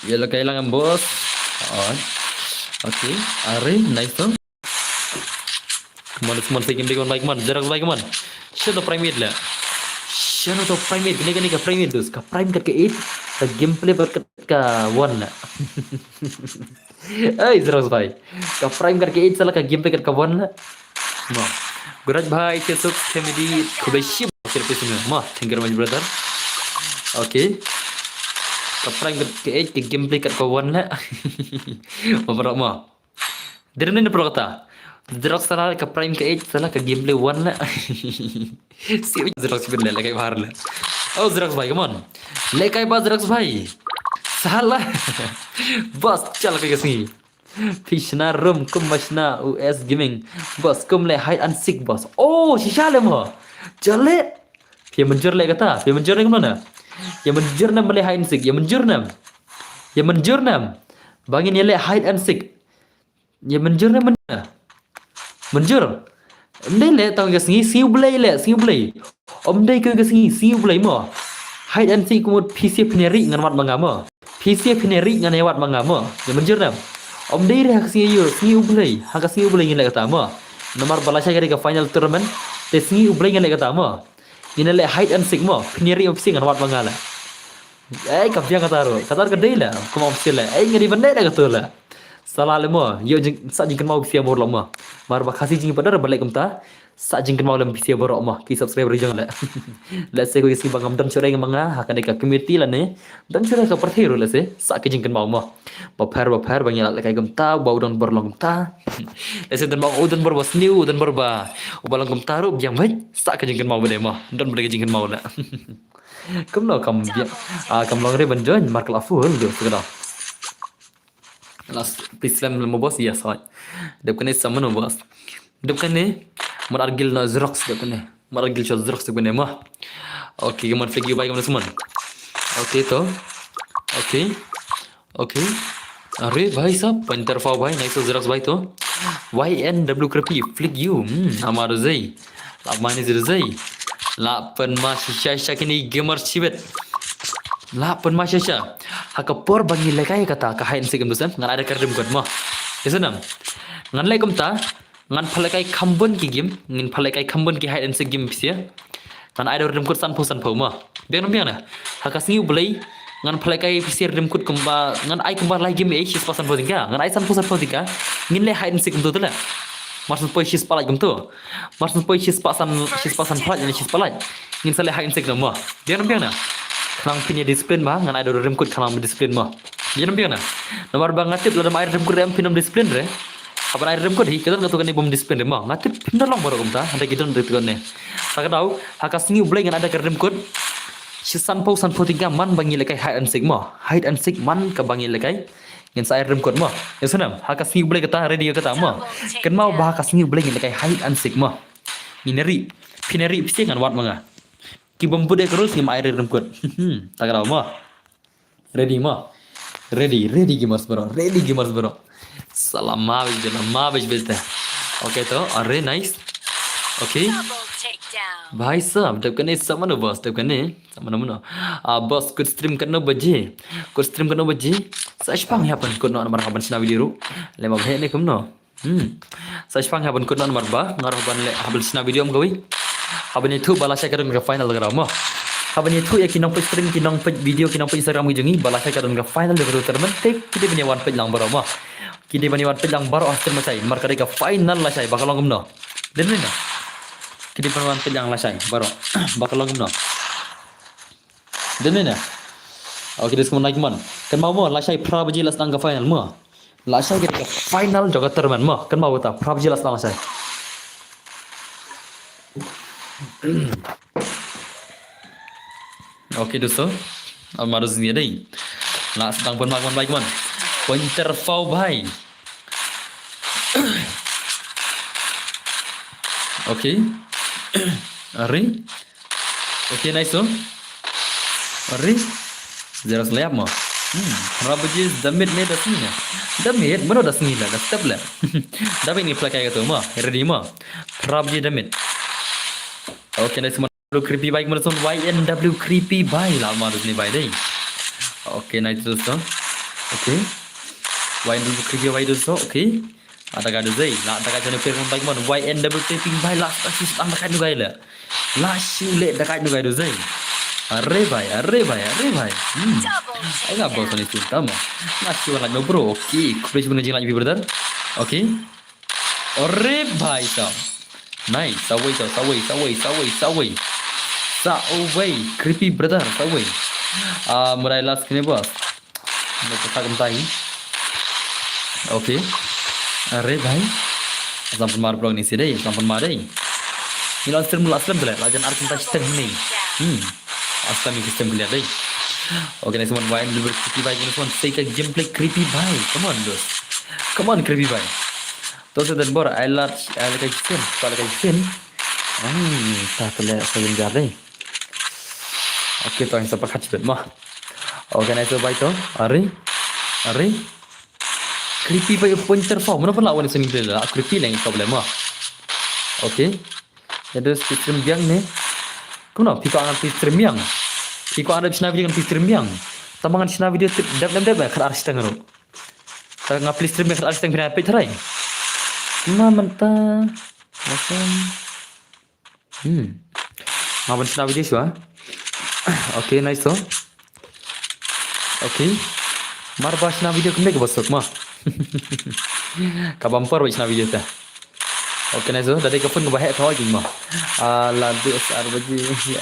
Yellow kai lang boss. Alright. Okay, are, nice tu. Come on, come on, second big one, bhai, come on. Xerox bhai, come on. Shadow Prime eight la. Shadow Prime eight, kane kane ka Prime eight dus. Ka Prime kat ka eight, ka gameplay kat ka one la. Hey, Xerox bhai. Ka Prime kat ka eight sala ka gameplay kat ka one la. Ma. Guraj bhai, Kesuk, Kemedi, Kubeshi, Kubeshi, ma. Thank you very much, brother. Okay. Ka Prime kat ka eight, ka gameplay kat ka one la. Ma, bro, ma. Dere ne pura kata. Xerox sala ka Prime ka eight sala ka gameplay one la. Si Xerox bin le kai bahar le. Oh Xerox bhai, come on. Le kai ba Xerox bhai. Sala. Boss, chal ka sngi. Pishna room kum mashna U S gaming. Boss kum le hide and seek boss. Oh, shisha le mo. Chale. Pia manjur le kata. Pia manjur le kumno na. Ya manjur na male hide and seek. Ya manjur na. Ya manjur na. Bangin ya le hide and seek. Ya manjur ne manjur. Manjur. Ym dei le tang ka sngi, sngi U Blei le, sngi U Blei. Ym dei ka sngi, sngi U Blei mo. Hide and seek kumut phi sha phi neri ngan wad ma nga mo. Phi sha phi neri ngan wad ma nga mo. Ya manjur ne. Ym dei re ha ka sngi ïa, sngi U Blei. Ha ka sngi U Blei ngin le kata mo. Namar ba la shai ka final tournament. Te sngi U Blei ngin le kata mo. Ngin le hide and seek mo. Phi neri ym phi ngan wad ma nga le. Ei, ka biang kata ruh. Kata ka dei la. Kumba ong sila. Ei, nga dei ban dei da kata la. Sala le mo. Ïoh jing, sa jingkynmaw bisiang bor la mo. Mar ba Khasi jingpadar ba leh kumta. Sa jingkynmaw lem phi baroh mo, ki subscriber jong leh. Lehse ko ïa sngi ba ngam don shuh re nga ma nga ha kane ka community lane don shuh re ka pyrthei ruh, lehse sa ka jingkynmaw mo. Bapher bapher ba ngi la lehkai kumta, ba u don bor long kumta. Lehse don ba u don bor ba sniew, u don bor ba u ba long kumta ruh biang beit, sa ka jingkynmaw ba dei mo. Don ba dei ka jingkynmaw leh. Kumno kam biang, ah, kam long re ban join, mar ka la full, do, sa ka dang. Last, please slem mo boss, yes, hoi. Dep kane sa mano boss. Dep kane, mar argil na Xerox dep kane. Mar argil sha Xerox dep kane mo. Okay, ka mon flick you bhai, ka mon suman. Okay to. Okay. Okay. Are bhai sab, Panther Fau bhai, nice Xerox bhai to. Y N W Creepy, flick you. Hmm, amar zei. La mani zei. La pynma shisha shisha kini gamer chibet. La pynma shisha shisha. Ha ka por ba ngi lehkai kata ka hide and seek em tu sem, ngan ai da ka redeem code mo. Ïa snem. Ngan leh kumta, ngan pynlehkai kham bun ki game, ngin pynlehkai kham bun ki hide and seek game pisa. Ngan ai da redeem code sanphew sanphew mo. Biang na biang na. Ha ka sngi U Blei ngan pynlehkai pisa redeem code kumba, ngan ai kumba lai game ei shispah sanphew tyngka. Ngan ai sanphew sanphew tyngka. Ngin leh hide and seek kumtu tu leh. Mar san poi shispah lait kumtu. Mar san poi shispah san, shispah san phlait, shispah lait. Ngin sa leh hide and seek na mo. Biang na biang na. Khnang phin ïa discipline ba, ngan ai da redeem code khnang discipline mo. Biang na biang na. Namar ba nga tip lada ym ai redeem code em phin ym discipline re. Haba ai redeem code hi, ka don katu kane bym discipline re mo. Nga tip phin da long baroh kumta, hynrei ki don re tu kane. Sa ka dau, ha ka sngi U Blei ngan ai da ka redeem code. Shi sanphew sanphew tyngka man ba ngi lehkai hide and seek mo. Hide and seek man ka ba ngi lehkai. Ngin sa ai redeem code mo. Ïa snem, ha ka sngi U Blei kata, ready kata mo. Kynmaw ba ha ka sngi U Blei ngi lehkai hide and seek mo. Ngin ri, phin ri pisa ngan wad ma nga. Ki bym bud ïa ka rules ngim ai redeem code. Ta ka dau mo. Ready mo. Ready, ready gamers bro. Ready gamers bro. Salama bej beta, ma bej beta. Okay to, are nice. Okay. Bhai sab, dep kane sa mano boss, dep kane. Sa mano mano. Ah, boss, kut stream katno baje. Kut stream katno baje. Sa shipang haba pynkut noh namar haba shna video ruh. Lem ba bheh ne kumno. Hmm. Sa shipang haba pynkut noh namar ba nga ruh ban leh haba shna video ym kawei. Haba ïathuh ba lashai ka don ka final ka dau mo. Haba ïathuh ïa ki nongpeit stream, ki nongpeit video, ki nongpeit Instagram ki jong ngi ba lashai ka don ka final jong ka tournament te ki dei ban ïa wan peit lang baroh mo. Ki dei ban ïa wan peit lang baroh ha stream lashai namar ka dei ka final lashai ba ka long kumno. Dei ne na. Ki dei ban wan peit lang lashai baroh ba ka long kumno. Dei ne na. Okay, dei skum nai kman. Kynmaw mo, lashai phra baje la sdang ka final mo. Lashai ka dei ka final jong ka tournament mo. Kynmaw kata, phra baje la sdang lashai. Okay dosto. Amar dosto ni dei. La sdang pynma kman bhai kman. Pointer Fau bhai. Okay. Are. Okay, nice to. Are. Zero slap mo. Hmm. Phra baje da miet ne da sngi ne. Da miet, mano da sngi la, da step la. Da miet ngi pynlehkai katu mo. Ready mo. Phra baje da miet. Okay, nice mo. Creepy bhai, mano son Y N W Creepy bhai la ma dosto ni bhai dei. Okay, nice dosto. Okay. Y N W Creepy bhai dosto. Okay. Ada ka dei. La ada ka jane per bhai mon Y N W Creepy bhai la shu ada ka nu gai la. La shu le ada ka nu gai dosto. Are bhai, are bhai, are bhai. Hmm. Ai nga bol sani sun tamo. Nga shu la no bro. Okay. Khublei shibun jingla brother. Okay. Are bhai sa. Nice. Sawei sa, sawei, sawei, sawei, sawei. Sawei. Creepy brother, sawei. Ah, murai last kine boss. Mo ka kam tai. Okay. Are bhai. Sam pynmar blog ni si dei, sam pynmar dei. Ni la stream, la stream tu le, la jan ar kumta stem ni. Hmm. Asta ni stem clear dei. Okay, next one, why deliver creepy bhai, next one, say ka gameplay creepy bhai. Come on, bro. Come on, creepy bhai. To se dan bor, ai la, ai la ka sin, pa la ka sin. Hmm, ta tu le sa jan jar dei. Okay, to sa pa khat chibet mo. Okay, next bhai to. Are. Are. Creepy bhai pointer fau. Mano pala wan sini bela. Creepy leng problem mo. Okay. Ïa doh phi stream biang ne. Kumno phi kwah ngan phi stream biang. Phi kwah ngan shna video ngan phi stream biang. Tang ba ngan shna video tip dep dep dep khat ar shiteng ruh. Tang nga phi stream biang khat ar shiteng phi na peit tharai. Ma mynta. Macam Hmm. Nga ban shna video shuwa. Okay, nice to. Okay. Mar ba shna video kumne ka ba suk ma. Ka bumper ba shna video ta. Okay, nice. Da dei ka phone kaba heh thaw jing mo. Ah, la du ar baje,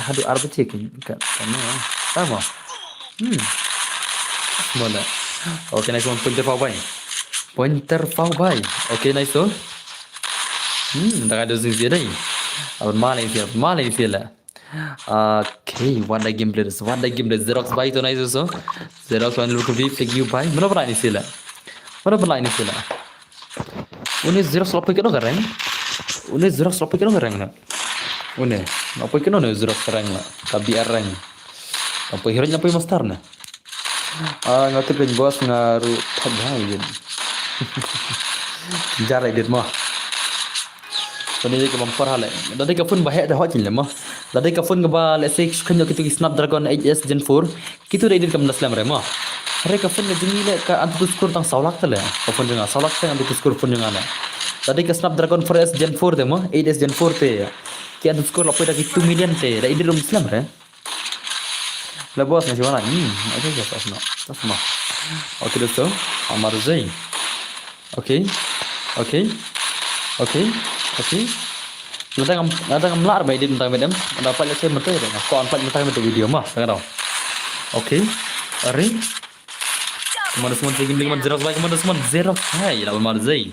haduh ar baje kin ka, ka ne. Tama. Hmm. Mana? Okay, nice one. Pointer four by. Pointer four by. Okay, nice one. Hmm, da ka do zing zia dei. Abang malai zia, malai zia la. Okay, what a gameplay this. What a gameplay. Xerox by to nice so. Xerox one look V flick you by. Mana pernah ni sila. Mana pernah ni sila. Une Xerox la poi katno ka rank? Une Xerox la poi katno ka rank na? Une, la poi katno ne Xerox ka rank na? Ka B R rank. La poi hero na poi master na. Ah, nga tip boss nga ru thab ha yin. Jar edit mo. Kane ka bumper ha le. Da dei ka phone ba heh da hot jin le mo. Da dei ka phone kaba, let's say, shu kynjoh kitu ki Snapdragon eight S Gen four. Kitu da edit kam da slem re mo. Hare ka phone ka jingim le ka Antutu score tang saw lak te le. Ka phone jong nga saw lak te Antutu score phone jong nga le. Da dei ka Snapdragon four S Gen four te mo, eight S Gen four te. Ki Antutu score la poi da ki two million te. Da edit rum slem re. Le boss nga shu wan. Hmm, okay, okay, tough no. Tough no. Okay, dosto. Amar zai. Okay. Okay. Okay. Okay. Lada ngam, lada ngam lar mai din tang medem. Lada pal se mate. Ko an pal mate video ma. Tang dau. Okay. Are. Commander Summon taking big man Xerox by Commander Summon Xerox. Hai, la Amar zai.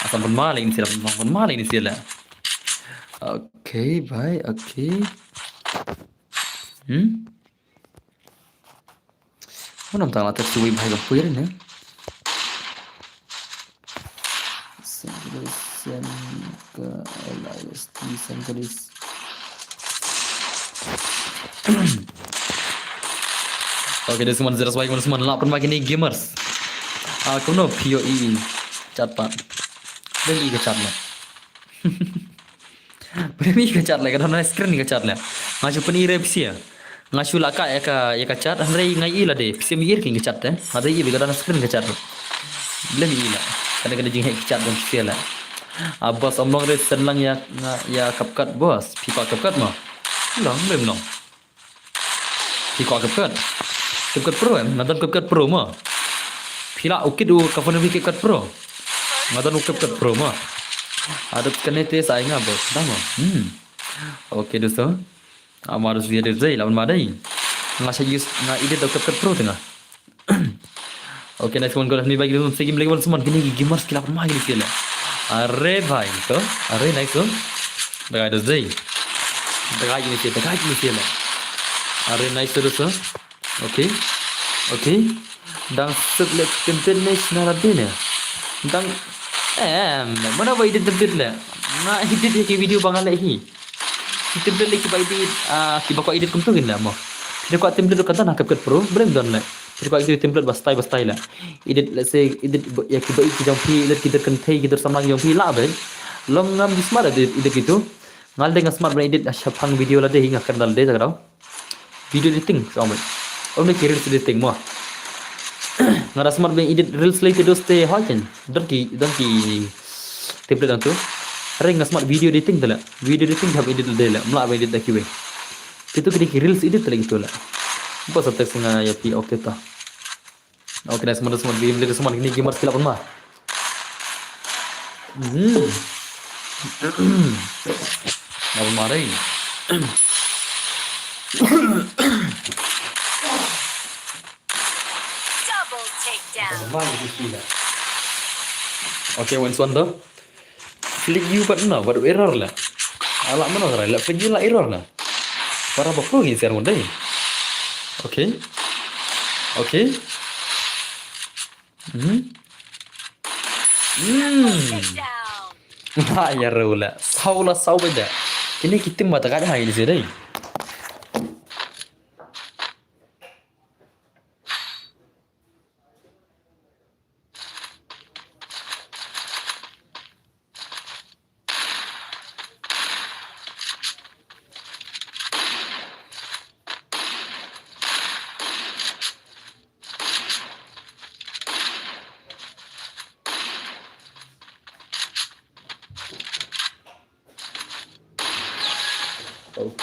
Asam pun maling sila, pun maling sila. Okay, bye. Okay. Hmm? Mana tang la tak suwi bhai ka puir ne. Sengkris, sengkris, sengkris. Okay, da Summon Xerox by Commander Summon la pun bagi ni gamers. Ah, kumno P O E chat pat. Beli ka chat na. Beli ka chat le, ka don screen ka chat le. Nga shu pynir pisa. Nga shu la ka ïa ka, ïa ka chat, hynrei nga i lade, pisa mi ir ki ka chat te. Nga dei i bi ka don screen ka chat. Beli mi i la. Kada kada jing hek chat don pisa la. Ah, boss, ym long re, send lang ïa nga, ïa CapCut boss. Phi kwah CapCut mo? Long, lem long. Phi kwah CapCut? CapCut Pro em? Nga don CapCut Pro mo. Phi lah u kit u ka phone phi CapCut Pro. Nga don u CapCut Pro mo. Adat kane te sa ai nga boss. Dang mo. Hmm. Okay, dosto. Amar zia de zai lawan madai. Nga sa use nga edit da CapCut Pro te nga. Okay, nice one, guys. Ni bagi dun segi lagi one summon kini gamers kila pun mah kini sila. Are bhai to. Are nice one. Dagai da zai. Dagai kini sila, dagai kini sila. Are nice to dosto. Okay. Okay. Dang suk le template ne sna la dine. Dang em mana ba edit template le. Nga edit ïa ki video ba nga leh hi. Ki template le kiba edit, ah, kiba kwah edit kumtu kin leh mo. Phi da kwah template ruh ka don ha CapCut Pro, balei ym don leh. Phi da kwah edit template ba style ba style leh. Edit, let's say, edit ba, ïa kiba ïeit ki jong phi, edit ki dur kynthei, ki dur samla ki jong phi, lah beit. Long ngam ju smart edit, edit kitu. Nga lade nga smart ban edit shaphang video lade hi nga kren da lade ta ka daw. Video editing, sa ong beit. Ong ki reels editing mo. Nga da smart ban edit reels lei te doste hoi ken. Don ki, don ki template nangtu. Hynrei nga smart video editing te leh. Video editing hap edit lade leh. Mlah ban edit da kiwei. Kitu ki dei ki reels edit te leh kitu leh. Ba sa text nga ïa phi okay ta. Okay, nice, mada semua game, lagi semua ni gamers kila pun mah. Hmm. Apa mari? Double takedown. Okay, one one tu. Flick you pat na, wat error la. Ala mana la, flick you la error la. Para ba pro ngi ser ngun dei. Okay. Okay. Hmm. Hmm. Ha ya ro la. Saw la saw ba da. Kini ki tim ba ta ka ha ini sih dei.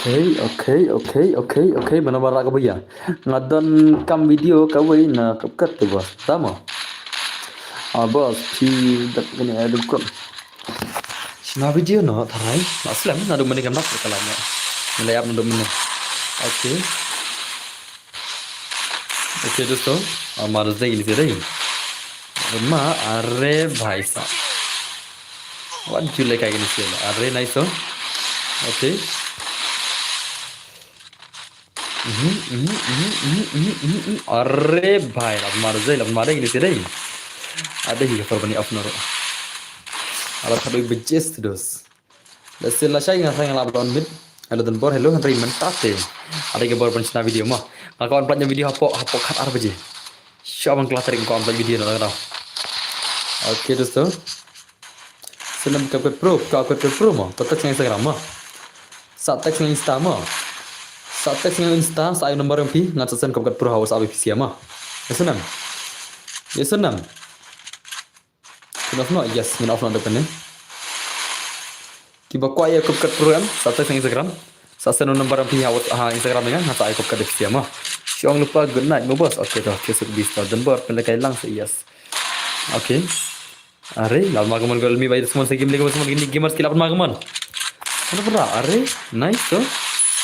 Okay, okay, okay, okay, okay, mana bara ka bhaiya. Nga don kam video kawei na CapCut te boss. Tama. Ah, boss, phi dak kene adu kom. Na video no tharai. Na slem na do mane kam nak kalam na. Nilai ap na do mane. Okay. Okay, dosto. Amar zai ni zai. Ma, are bhai sahab. What do you like again sila? Are nice, oh. Okay. Mhm, mhm, mhm, mhm, mhm, mhm, mhm. Are bhai, lap mar zai, lap mar dai ni sila. Ada hi ka perbani off noro. Ala thadu bejes dos. Lehse lashai nga sa nga la upload mid. Hello, don bor, hello, hynrei mynta te. Ada ka bor ban shna video mo. Nga ka upload video hapoh, hapoh khat ar baje. Sha bang kla tarik nga ka upload video na ka. Okay, dosto. Send CapCut Pro, CapCut Pro mo. Ko text nga Instagram mo. Sa text nga Insta mo. Sa text nga Insta, sa ai number yang pi, nga sa send CapCut Pro ha WhatsApp pi sia mo. Yes, nam. Yes, nam. Ngin off noh, yes, ngin off noh da kane. Kiba kwah ïa CapCut Pro em, sa text Instagram. Sa send number em phi ha, ha Instagram ïa nga, sa ai CapCut da phi sia mo. Shong lupa, good night mo boss. Okay to, Facebook bis to, don bor, pynleh kai lang sa yes. Okay. Are, lap ma ka mon gol mi bai smon sa game leh ka mon gini gamers ki lap ma ka mon. Ano pura, are, nice to.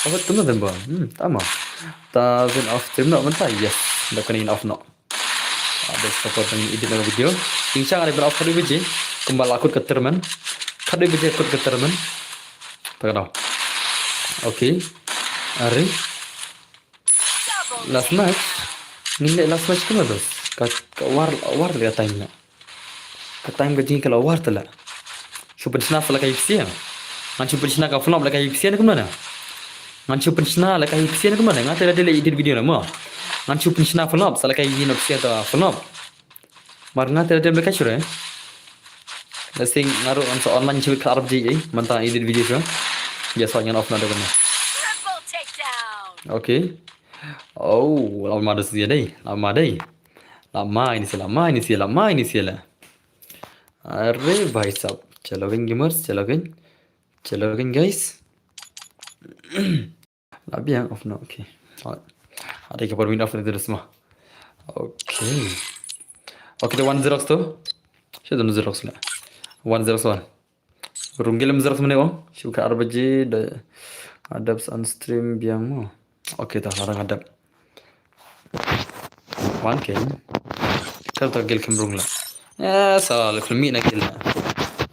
Apa tu na don bor. Hmm, tama. Ta zin off stream noh mynta, yes. Da kane ngin off noh. Ada support ban edit na video. Ing shang ada ban off khadduh baje. Kumba la kut ka termen. Khadduh baje kut ka termen. Ta ka daw. Okay. Are. Last match. Ngin leh last match kumno dos. Ka, ka war, war leh ka time na. Ka time ka jingkylli war tala. Shu pynshna sa la ka ipsiang. Ngan shu pynshna ka flop la ka ipsiang kumno na. Ngan shu pynshna la ka ipsiang kumno na. Nga te la dei la edit video na mo. Ngan shu pynshna flop sa la ka ipsiang ta flop. Mar nga te la dei la ka shure. La sing ngaru ngan sa online shu kar bji ei. Mynta edit video shu. Ya sa ngan off na da kumno. Triple takedown. Okay. Oh, lama ada sia dei. Lama dei. Lama ini sia, lama ini sia, lama ini sia la. Are bhai sahab. Chalo kin gamers, chalo kin. Chalo kin guys. La biang off noh, okay. Ada ka por min off na terus mo. Okay. Okay, the one zero tu. Shu don zero la. One zero one. Rung gilem zero mane ong. Shu ka ar baje da adap on stream biang mo. Okay, ta la dang adap. Wan ke. Ka ta gil kem rung la. Eh, sa le kem mi na gil la.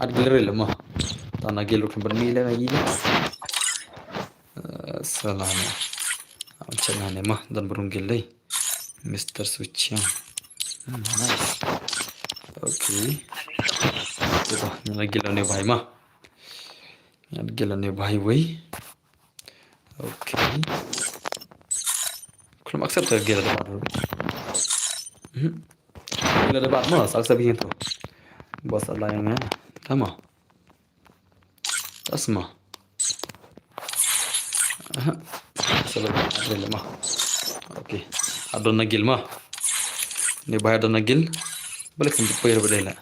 Ad gil re le mo. Ta na gil kem ber mi le na gil. Eh, sa la na. Am chak na ne mo. Dan berung gil dei. Mister Suchiang. Hmm, nice. Okay. Kita na gil ne bhai mo. Na gil ne bhai wei. Okay. Khlem accept ta gel da bad. Mhm. Gel da bad mo, accept yin to. Bos ala yang ya. Tama. Tas mo. Aha. Sala adre mo. Okay. Adon na gil mo. Ne bhai adon na gil. Balik kum poi ra badai la.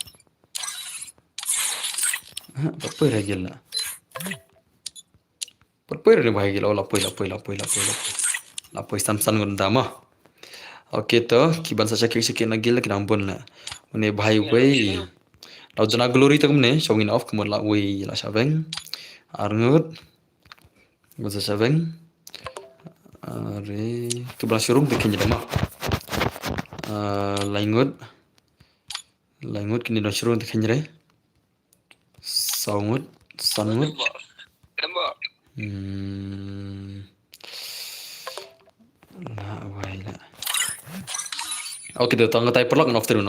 Aha, poi ra gil la. Poi, poi, re bhai gil, oh, la poi, la poi, la poi, la poi, la poi. La poi, san, san ngut da mo. Okay to, ki ban sa shakik, shakik na gil, ki dang bun la. Une bhai wei. Lau jana glory to kumne, shong in off, kumut la wei, la shaveng. Ar ngut. Ban sa shaveng. Are, tu bla shurung te khin da mo. Ah, lai ngut. Lai ngut kini dang shurung te khin re. Saw ngut, san ngut. Hmm. La wai la. Okay, to tang tai perlak ngan off terus.